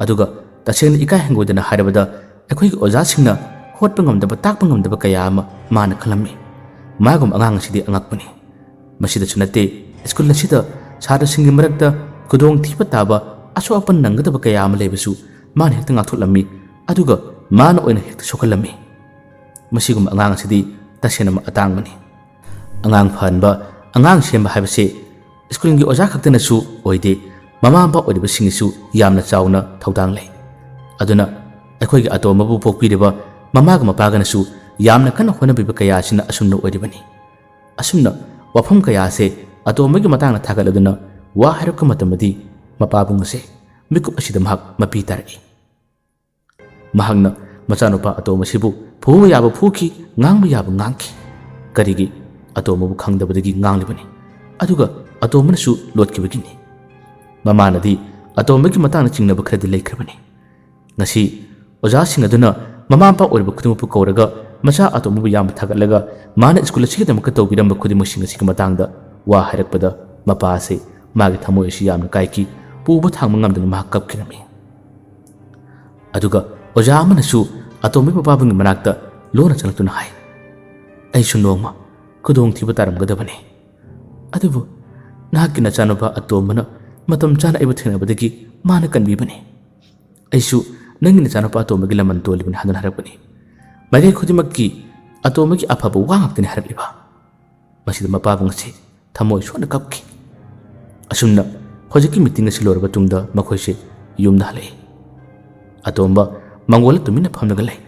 ꯑꯗꯨꯒ ꯇꯁꯦꯡꯅ ꯏꯀꯥꯏ ꯍꯪꯒꯣꯏꯗꯅ ꯍꯥꯏꯔꯕꯗ, ꯑꯩꯈꯣꯏꯒꯤ ꯑꯣꯖꯥꯁꯤꯡꯅ ꯍꯣꯠꯄ ꯉꯝꯗꯕ, ꯇꯥꯛꯄ ꯉꯝꯗꯕ ꯀꯌꯥ ꯑꯃ ꯃꯥꯅ ꯈꯜꯂꯝꯃꯤ꯫ ꯃꯥꯒꯨꯝꯕ ꯑꯉꯥꯡ ꯑꯁꯤꯗꯤ ꯑꯉꯛꯄꯅꯤ꯫ ꯃꯁꯤꯗꯁꯨ ꯅꯠꯇꯦ, ꯁ꯭ꯀꯨꯜ ꯑꯁꯤꯗ ꯁꯥꯇ꯭ꯔꯁꯤꯡꯒꯤ ꯃꯔꯛꯇ ꯈꯨꯗꯣꯡꯊꯤꯕ ꯇꯥꯕ, ꯑꯁꯣꯛ ꯑꯄꯟ ꯅꯪꯒꯗꯕ ꯀꯌꯥ ꯑꯃ ꯂꯩꯕꯁꯨ ꯃꯥꯅ ꯍꯦꯛꯇ ꯉꯥꯛꯊꯣꯛꯂꯝꯃꯤ, ꯑꯗꯨꯒ ꯃꯥꯅ ꯑꯣꯏꯅ ꯍꯦꯛꯇ ꯁꯣꯛꯍꯜꯂꯝꯃꯤ꯫ ꯃꯁꯤꯒꯨꯝꯕ ꯑꯉꯥꯡ ꯑꯁꯤꯗꯤ ꯇꯁꯦꯡꯅ ꯑꯇꯥꯡꯕꯅꯤ꯫ ꯑꯉꯥꯡ ꯐꯍꯟꯕ, ꯑꯉꯥꯡ ꯁꯦꯝꯕ ꯍꯥꯏꯕꯁꯤ ꯁ꯭ꯀꯨꯜꯒꯤ ꯑꯣꯖꯥ ꯈꯛꯇꯅꯁꯨ ꯑꯣꯏꯗꯦ, ꯃꯃꯥ ꯃꯄꯥ ꯑꯣꯏꯔꯤꯕꯁꯤꯡꯒꯤꯁꯨ ꯌꯥꯝꯅ ꯆꯥꯎꯅ ꯊꯧꯗꯥꯡ ꯂꯩ꯫ ꯑꯗꯨꯅ ꯑꯩꯈꯣꯏꯒꯤ ꯑꯇꯣꯝꯕꯕꯨ ꯄꯣꯛꯄꯤꯔꯤꯕ ꯃꯃꯥꯒ ꯃꯄꯥꯒꯅꯁꯨ ꯌꯥꯝꯅ ꯀꯟꯅ ꯍꯣꯠꯅꯕꯤꯕ ꯀꯌꯥ ꯑꯁꯤꯅ ꯑꯁꯨꯝꯅ ꯑꯣꯏꯔꯤꯕꯅꯤ꯫ ꯑꯁꯨꯝꯅ ꯋꯥꯐꯝ ꯀꯌꯥ ꯑꯁꯦ ꯑꯇꯣꯝꯕꯒꯤ ꯃꯇꯥꯡꯗ ꯊꯥꯒꯠꯂꯗꯨꯅ ꯋꯥ ꯍꯥꯏꯔꯛꯄ ꯃꯇꯝꯗꯗꯤ ꯃꯄꯥꯕꯨꯡ ꯑꯁꯦ ꯃꯤꯀꯨꯞ ꯑꯁꯤꯗ ꯃꯍꯥꯛ ꯃꯄꯤ ꯇꯥꯔꯛꯏ꯫ ꯃꯍꯥꯛꯅ ꯃꯆꯥꯅꯨꯄꯥ ꯑꯇꯣꯝꯕꯁꯤꯕꯨ ꯐꯨꯕ ꯌꯥꯕ ꯐꯨꯈꯤ, ꯉꯥꯡꯕ ꯌꯥꯕ ꯉꯥꯡꯈꯤ꯫ ꯀꯔꯤꯒꯤ? ꯑꯇꯣꯝꯕꯕꯨ ꯈꯪꯗꯕꯗꯒꯤ ꯉꯥꯡꯂꯤꯕꯅꯤ꯫ ꯑꯗꯨꯒ ꯑꯇꯣꯝꯕꯅꯁꯨ ꯂꯣꯠꯈꯤꯕꯒꯤꯅꯤ꯫ ꯃꯃꯥꯅꯗꯤ ꯑꯇꯣꯝꯕꯒꯤ ꯃꯇꯥꯡꯗ ꯆꯤꯡꯅꯕ ꯈꯔꯗꯤ ꯂꯩꯈ꯭ꯔꯕꯅꯤ꯫ ꯉꯁꯤ ꯑꯣꯖꯥꯁꯤꯡ ꯑꯗꯨꯅ ꯃꯃꯥ ꯃꯄꯥ ꯑꯣꯏꯔꯤꯕ ꯈꯨꯗꯤꯡꯃꯛꯄꯨ ꯀꯧꯔꯒ ꯃꯆꯥ ꯑꯇꯣꯝꯕꯕꯨ ꯌꯥꯝꯅ ꯊꯥꯒꯠꯂꯒ ꯃꯥꯅ ꯁ꯭ꯀꯨꯜ ꯑꯁꯤꯒꯤꯗꯃꯛꯇ ꯇꯧꯕꯤꯔꯝꯕ ꯈꯨꯗꯤꯡꯃꯛꯁꯤꯡ ꯑꯁꯤꯒꯤ ꯃꯇꯥꯡꯗ ꯋꯥ ꯍꯥꯏꯔꯛꯄꯗ ꯃꯄꯥ ꯑꯁꯤ ꯃꯥꯒꯤ ꯊꯃꯣꯏ ꯑꯁꯤ ꯌꯥꯝꯅ ꯀꯥꯏꯈꯤ꯫ ꯄꯨꯕ ꯊꯥꯡꯕ ꯉꯝꯗꯅ ꯃꯍꯥꯛ ꯀꯞꯈꯤꯔꯝꯃꯤ꯫ ꯑꯗꯨꯒ ꯑꯣꯖꯥ ꯑꯃꯅꯁꯨ ꯑꯇꯣꯝꯕꯒꯤ ꯃꯄꯥꯕꯨꯡꯒꯤ ꯃꯅꯥꯛꯇ ꯂꯣꯟꯅ ꯆꯪꯂꯛꯇꯨꯅ ꯍꯥꯏ, "ꯑꯩꯁꯨ ꯅꯣꯡꯃ ꯈꯨꯗꯣꯡꯊꯤꯕ ꯇꯥꯔꯝꯒꯗꯕꯅꯤ꯫ ꯑꯗꯨꯕꯨ ꯅꯍꯥꯛꯀꯤ ꯅꯆꯥꯅꯨꯄꯥ ꯑꯇꯣꯝꯕꯅ ꯃꯇꯝ ꯆꯥꯅ ꯑꯩꯕꯨ ꯊꯦꯡꯅꯕꯗꯒꯤ ꯃꯥꯅ ꯀꯟꯕꯤꯕꯅꯤ꯫ ꯑꯩꯁꯨ ꯅꯪꯒꯤ ꯅꯆꯥꯅꯨꯄꯥ ꯑꯇꯣꯝꯕꯒꯤ ꯂꯃꯟ ꯇꯣꯜꯂꯤꯕꯅꯤ" ꯍꯥꯏꯗꯨꯅ ꯍꯥꯏꯔꯛꯄꯅꯤ꯫ ꯃꯥꯏꯀꯩ ꯈꯨꯗꯤꯡꯃꯛꯀꯤ ꯑꯇꯣꯝꯕꯒꯤ ꯑꯐꯕ ꯋꯥ ꯉꯥꯛꯇꯅꯤ ꯍꯥꯏꯔꯛꯂꯤꯕ꯫ ꯃꯁꯤꯗ ꯃꯄꯥꯕꯨꯡ ꯑꯁꯤ ꯊꯃꯣꯏ ꯁꯣꯛꯅ ꯀꯞꯈꯤ꯫ ꯑꯁꯨꯝꯅ ꯍꯧꯖꯤꯛꯀꯤ ꯃꯤꯇꯤꯡ ꯑꯁꯤ ꯂꯣꯏꯔꯕ ꯇꯨꯡꯗ ꯃꯈꯣꯏꯁꯦ ꯌꯨꯝꯗ ꯍꯜꯂꯛꯏ꯫ ꯑꯇꯣꯝꯕ ꯃꯪꯒꯣꯜꯗ ꯇꯨꯃꯤꯟꯅ ꯐꯝꯂꯒ ꯂꯩ꯫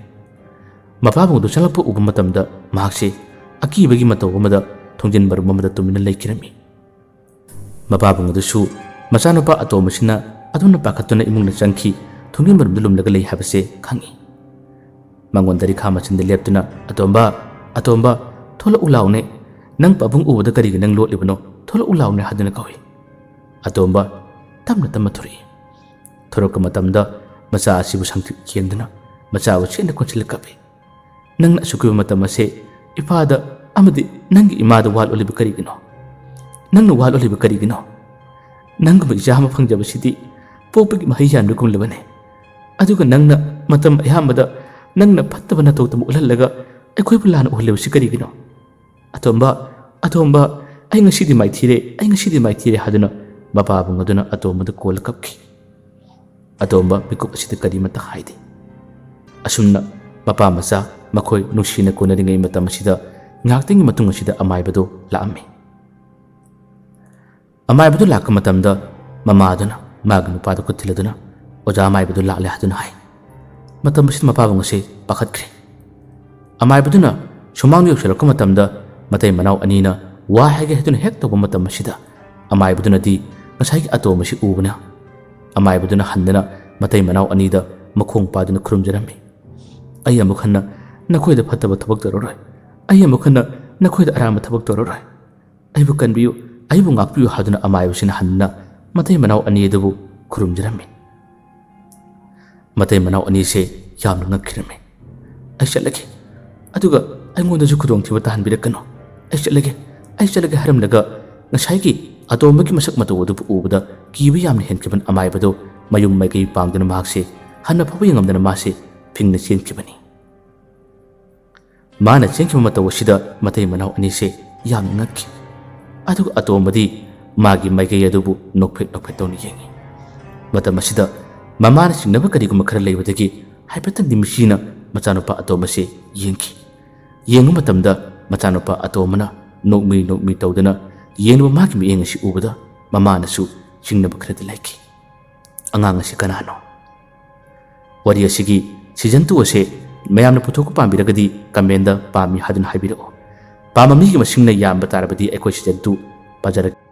ꯃꯄꯥꯕꯨꯡ ꯑꯗꯨ ꯆꯪꯂꯛꯄ ꯎꯕ ꯃꯇꯝꯗ ꯃꯍꯥꯛꯁꯦ ꯑꯀꯤꯕꯒꯤ ꯃꯇꯧ ꯑꯃꯗ ꯊꯣꯡꯖꯤꯟ ꯃꯔꯨꯝ ꯑꯃꯗ ꯇꯨꯃꯤꯟꯅ ꯂꯩꯈꯤꯔꯝꯃꯤ꯫ ꯃꯄꯥꯕꯨꯡ ꯑꯗꯨꯁꯨ ꯃꯆꯥꯅꯨꯄꯥ ꯑꯇꯣꯝꯕꯁꯤꯅ ꯑꯗꯨꯝꯅ ꯄꯥꯈꯠꯇꯨꯅ ꯏꯃꯨꯡꯗ ꯆꯪꯈꯤ, ꯊꯣꯡꯖꯤꯟ ꯃꯔꯨꯝꯗ ꯂꯨꯝꯂꯒ ꯂꯩ ꯍꯥꯏꯕꯁꯦ ꯈꯪꯏ꯫ ꯃꯉꯣꯟꯗ ꯔꯤꯈꯥ ꯃꯆꯤꯟꯗ ꯂꯦꯞꯇꯨꯅ, "ꯑꯇꯣꯝꯕ, ꯑꯇꯣꯝꯕ, ꯊꯣꯛꯂꯛꯎ ꯂꯥꯎꯅꯦ꯫ ꯅꯪ ꯄꯥꯕꯨꯡ ꯎꯕꯗ ꯀꯔꯤꯒꯤ ꯅꯪ ꯂꯣꯠꯂꯤꯕꯅꯣ? ꯊꯣꯛꯂꯛꯎ ꯂꯥꯎꯅꯦ" ꯍꯥꯏꯗꯨꯅ ꯀꯧꯏ꯫ ꯑꯇꯣꯝꯕ ꯇꯞꯅ ꯇꯞꯅ ꯊꯣꯔꯛꯏ꯫ ꯊꯣꯔꯛꯄ ꯃꯇꯝꯗ ꯃꯆꯥ ꯑꯁꯤꯕꯨ ꯁꯪꯇ꯭ꯔꯤꯛ ꯌꯦꯡꯗꯨꯅ ꯃꯆꯥꯕꯨ ꯆꯦꯠꯅ ꯀꯣꯟꯁꯤꯜꯂ ꯀꯞꯄꯤ꯫ "ꯅꯪꯅ ꯑꯁꯨꯛ ꯀꯨꯏꯕ ꯃꯇꯝ ꯑꯁꯦ ꯏꯄꯥꯗ ꯑꯃꯗꯤ ꯅꯪꯒꯤ ꯏꯃꯥꯗ ꯋꯥ ꯂꯣꯠꯂꯤꯕ ꯀꯔꯤꯒꯤꯅꯣ? ꯅꯪꯅ ꯋꯥ ꯂꯣꯠꯂꯤꯕ ꯀꯔꯤꯒꯤꯅꯣ? ꯅꯪꯒꯨꯝꯕ ꯏꯆꯥ ꯑꯃ ꯐꯪꯖꯕꯁꯤꯗꯤ ꯄꯣꯛꯄꯒꯤ ꯃꯍꯩ ꯌꯥꯟꯕꯒꯨꯝꯂꯕꯅꯤ꯫ ꯑꯗꯨꯒ ꯅꯪꯅ ꯃꯇꯝ ꯑꯌꯥꯝꯕꯗ ꯅꯪꯅ ꯐꯠꯇꯕ ꯅꯇꯧ ꯇꯝꯕ ꯎꯠꯍꯜꯂꯒ ꯑꯩꯈꯣꯏꯕꯨ ꯂꯥꯟꯅ ꯎꯍꯜꯂꯤꯕꯁꯤ ꯀꯔꯤꯒꯤꯅꯣ? ꯑꯇꯣꯝꯕ, ꯑꯇꯣꯝꯕ, ꯑꯩ ꯉꯁꯤꯗꯤ ꯃꯥꯏꯊꯤꯔꯦ, ꯑꯩ ꯉꯁꯤꯗꯤ ꯃꯥꯏꯊꯤꯔꯦ" ꯍꯥꯏꯗꯨꯅ ꯃꯄꯥꯕꯨꯡ ꯑꯗꯨꯅ ꯑꯇꯣꯝꯕꯗ ꯀꯣꯜꯂ ꯀꯞꯈꯤ꯫ ꯑꯇꯣꯝꯕ ꯃꯤꯀꯨꯞ ꯑꯁꯤꯗ ꯀꯔꯤꯃꯠꯇ ꯍꯥꯏꯗꯦ꯫ ꯑꯁꯨꯝꯅ ꯃꯄꯥ ꯃꯆꯥ ꯃꯈꯣꯏ ꯅꯨꯡꯁꯤꯅ ꯀꯣꯟꯅꯔꯤꯉꯩ ꯃꯇꯝ ꯑꯁꯤꯗ ꯉꯥꯏꯍꯥꯛꯇꯪꯒꯤ ꯃꯇꯨꯡ ꯑꯁꯤꯗ ꯑꯃꯥꯏꯕꯗꯨ ꯂꯥꯛꯑꯝꯃꯤ꯫ ꯑꯃꯥꯏꯕꯗꯨ ꯂꯥꯛꯄ ꯃꯇꯝꯗ ꯃꯃꯥꯗꯨꯅ ꯃꯥꯒꯤ ꯅꯨꯄꯥꯗ ꯈꯨꯠ ꯊꯤꯜꯂꯗꯨꯅ, "ꯑꯣꯖꯥ ꯑꯃꯥꯏꯕꯗꯨ ꯂꯥꯛꯂꯦ" ꯍꯥꯏꯗꯨꯅ ꯍꯥꯏ꯫ ꯃꯇꯝ ꯑꯁꯤꯗ ꯃꯄꯥꯕꯨꯡ ꯑꯁꯤ ꯄꯥꯈꯠꯈ꯭ꯔꯦ꯫ ꯑꯃꯥꯏꯕꯗꯨꯅ ꯁꯨꯃꯥꯡꯗ ꯌꯧꯁꯤꯜꯂꯛꯄ ꯃꯇꯝꯗ ꯃꯇꯩ ꯃꯅꯥꯎ ꯑꯅꯤꯅ ꯋꯥ ꯍꯥꯏꯒꯦ ꯍꯥꯏꯗꯨꯅ ꯍꯦꯛ ꯇꯧꯕ ꯃꯇꯝ ꯑꯁꯤꯗ ꯑꯃꯥꯏꯕꯗꯨꯅꯗꯤ ꯉꯁꯥꯏꯒꯤ ꯑꯇꯣꯝ ꯑꯁꯤ ꯎꯕꯅ ꯑꯃꯥꯏꯕꯗꯨꯅ ꯍꯟꯗꯅ ꯃꯇꯩ ꯃꯅꯥꯎ ꯑꯅꯤꯗ ꯃꯈꯣꯡ ꯄꯥꯏꯗꯨꯅ ꯈꯨꯔꯨꯝꯖꯔꯝꯃꯤ꯫ "ꯑꯩ ꯑꯃꯨꯛ ꯍꯟꯅ ꯅꯈꯣꯏꯗ ꯐꯠꯇꯕ ꯊꯕꯛ ꯇꯧꯔꯔꯣꯏ꯫ ꯑꯩ ꯑꯃꯨꯛ ꯍꯟꯅ ꯅꯈꯣꯏꯗ ꯑꯔꯥꯟꯕ ꯊꯕꯛ ꯇꯧꯔꯔꯣꯏ꯫ ꯑꯩꯕꯨ ꯀꯟꯕꯤꯌꯨ, ꯑꯩꯕꯨ ꯉꯥꯛꯄꯤꯌꯨ" ꯍꯥꯏꯗꯨꯅ ꯑꯃꯥꯏꯕꯁꯤꯅ ꯍꯟꯅ ꯃꯇꯩ ꯃꯅꯥꯎ ꯑꯅꯤ ꯑꯗꯨꯕꯨ ꯈꯨꯔꯨꯝꯖꯔꯝꯃꯤ꯫ ꯃꯇꯩ ꯃꯅꯥꯎ ꯑꯅꯤꯁꯦ ꯌꯥꯝꯅ ꯉꯛꯈꯤꯔꯝꯃꯤ꯫ "ꯑꯩ ꯆꯠꯂꯒꯦ, ꯑꯗꯨꯒ ꯑꯩꯉꯣꯟꯗꯁꯨ ꯈꯨꯗꯣꯡꯊꯤꯕ ꯇꯥꯍꯟꯕꯤꯔꯛꯀꯅꯨ꯫ ꯑꯩ ꯆꯠꯂꯒꯦ, ꯑꯩ ꯆꯠꯂꯒꯦ" ꯍꯥꯏꯔꯝꯂꯒ ꯉꯁꯥꯏꯒꯤ ꯑꯇꯣꯝꯕꯒꯤ ꯃꯁꯛ ꯃꯇꯧ ꯑꯗꯨꯕꯨ ꯎꯕꯗ ꯀꯤꯕ ꯌꯥꯝꯅ ꯍꯦꯟꯈꯤꯕꯅ ꯑꯃꯥꯏꯕꯗꯨ ꯃꯌꯨꯝ ꯃꯥꯏꯀꯩ ꯄꯥꯡꯗꯨꯅ ꯃꯍꯥꯛꯁꯦ ꯍꯟꯅ ꯐꯥꯎꯕ ꯌꯦꯡꯉꯝꯗꯅ ꯃꯥꯁꯦ ꯐꯤꯡꯅ ꯆꯦꯟꯈꯤꯕꯅꯤ꯫ ꯃꯥꯅ ꯆꯦꯟꯈꯤꯕ ꯃꯇꯧ ꯑꯁꯤꯗ ꯃꯇꯩ ꯃꯅꯥꯎ ꯑꯅꯤꯁꯦ ꯌꯥꯝꯅ ꯉꯛꯈꯤ꯫ ꯑꯗꯨꯒ ꯑꯇꯣꯝꯕꯗꯤ ꯃꯥꯒꯤ ꯃꯥꯏꯀꯩ ꯑꯗꯨꯕꯨ ꯅꯣꯛꯐꯦꯠ ꯅꯣꯛꯐꯦꯠ ꯇꯧꯅ ꯌꯦꯡꯉꯤ꯫ ꯃꯇꯝ ꯑꯁꯤꯗ ꯃꯃꯥꯅ ꯆꯤꯡꯅꯕ ꯀꯔꯤꯒꯨꯝꯕ ꯈꯔ ꯂꯩꯕꯗꯒꯤ ꯍꯥꯏꯐꯦꯠꯇꯪꯗꯤ ꯃꯤꯁꯤꯅ ꯃꯆꯥꯅꯨꯄꯥ ꯑꯇꯣꯝꯕꯁꯦ ꯌꯦꯡꯈꯤ꯫ ꯌꯦꯡꯕ ꯃꯇꯝꯗ ꯃꯆꯥꯅꯨꯄꯥ ꯑꯇꯣꯝꯕꯅ ꯅꯣꯛꯃꯤ ꯅꯣꯛꯃꯤ ꯇꯧꯗꯅ ꯌꯦꯡꯂꯨꯕ ꯃꯥꯒꯤ ꯃꯤꯠꯌꯦꯡ ꯑꯁꯤ ꯎꯕꯗ ꯃꯃꯥꯅꯁꯨ ꯆꯤꯡꯅꯕ ꯈꯔꯗꯤ ꯂꯩꯈꯤ꯫ "ꯑꯉꯥꯡ ꯑꯁꯤ ꯀꯅꯥꯅꯣ?" ꯋꯥꯔꯤ ꯑꯁꯤꯒꯤ season two ꯑꯁꯦ ꯃꯌꯥꯝꯅ ꯄꯨꯊꯣꯛꯄ ꯄꯥꯝꯕꯤꯔꯒꯗꯤ comment ꯄꯥꯝꯃꯤ ꯍꯥꯏꯗꯨꯅ ꯍꯥꯏꯕꯤꯔꯛꯑꯣ꯫ ꯄꯥꯝꯕ ꯃꯤꯒꯤ ꯃꯁꯤꯡꯅ ꯌꯥꯝꯕ ꯇꯥꯔꯕꯗꯤ ꯑꯩꯈꯣꯏ season two ꯄꯥꯖꯔꯛꯀꯦ꯫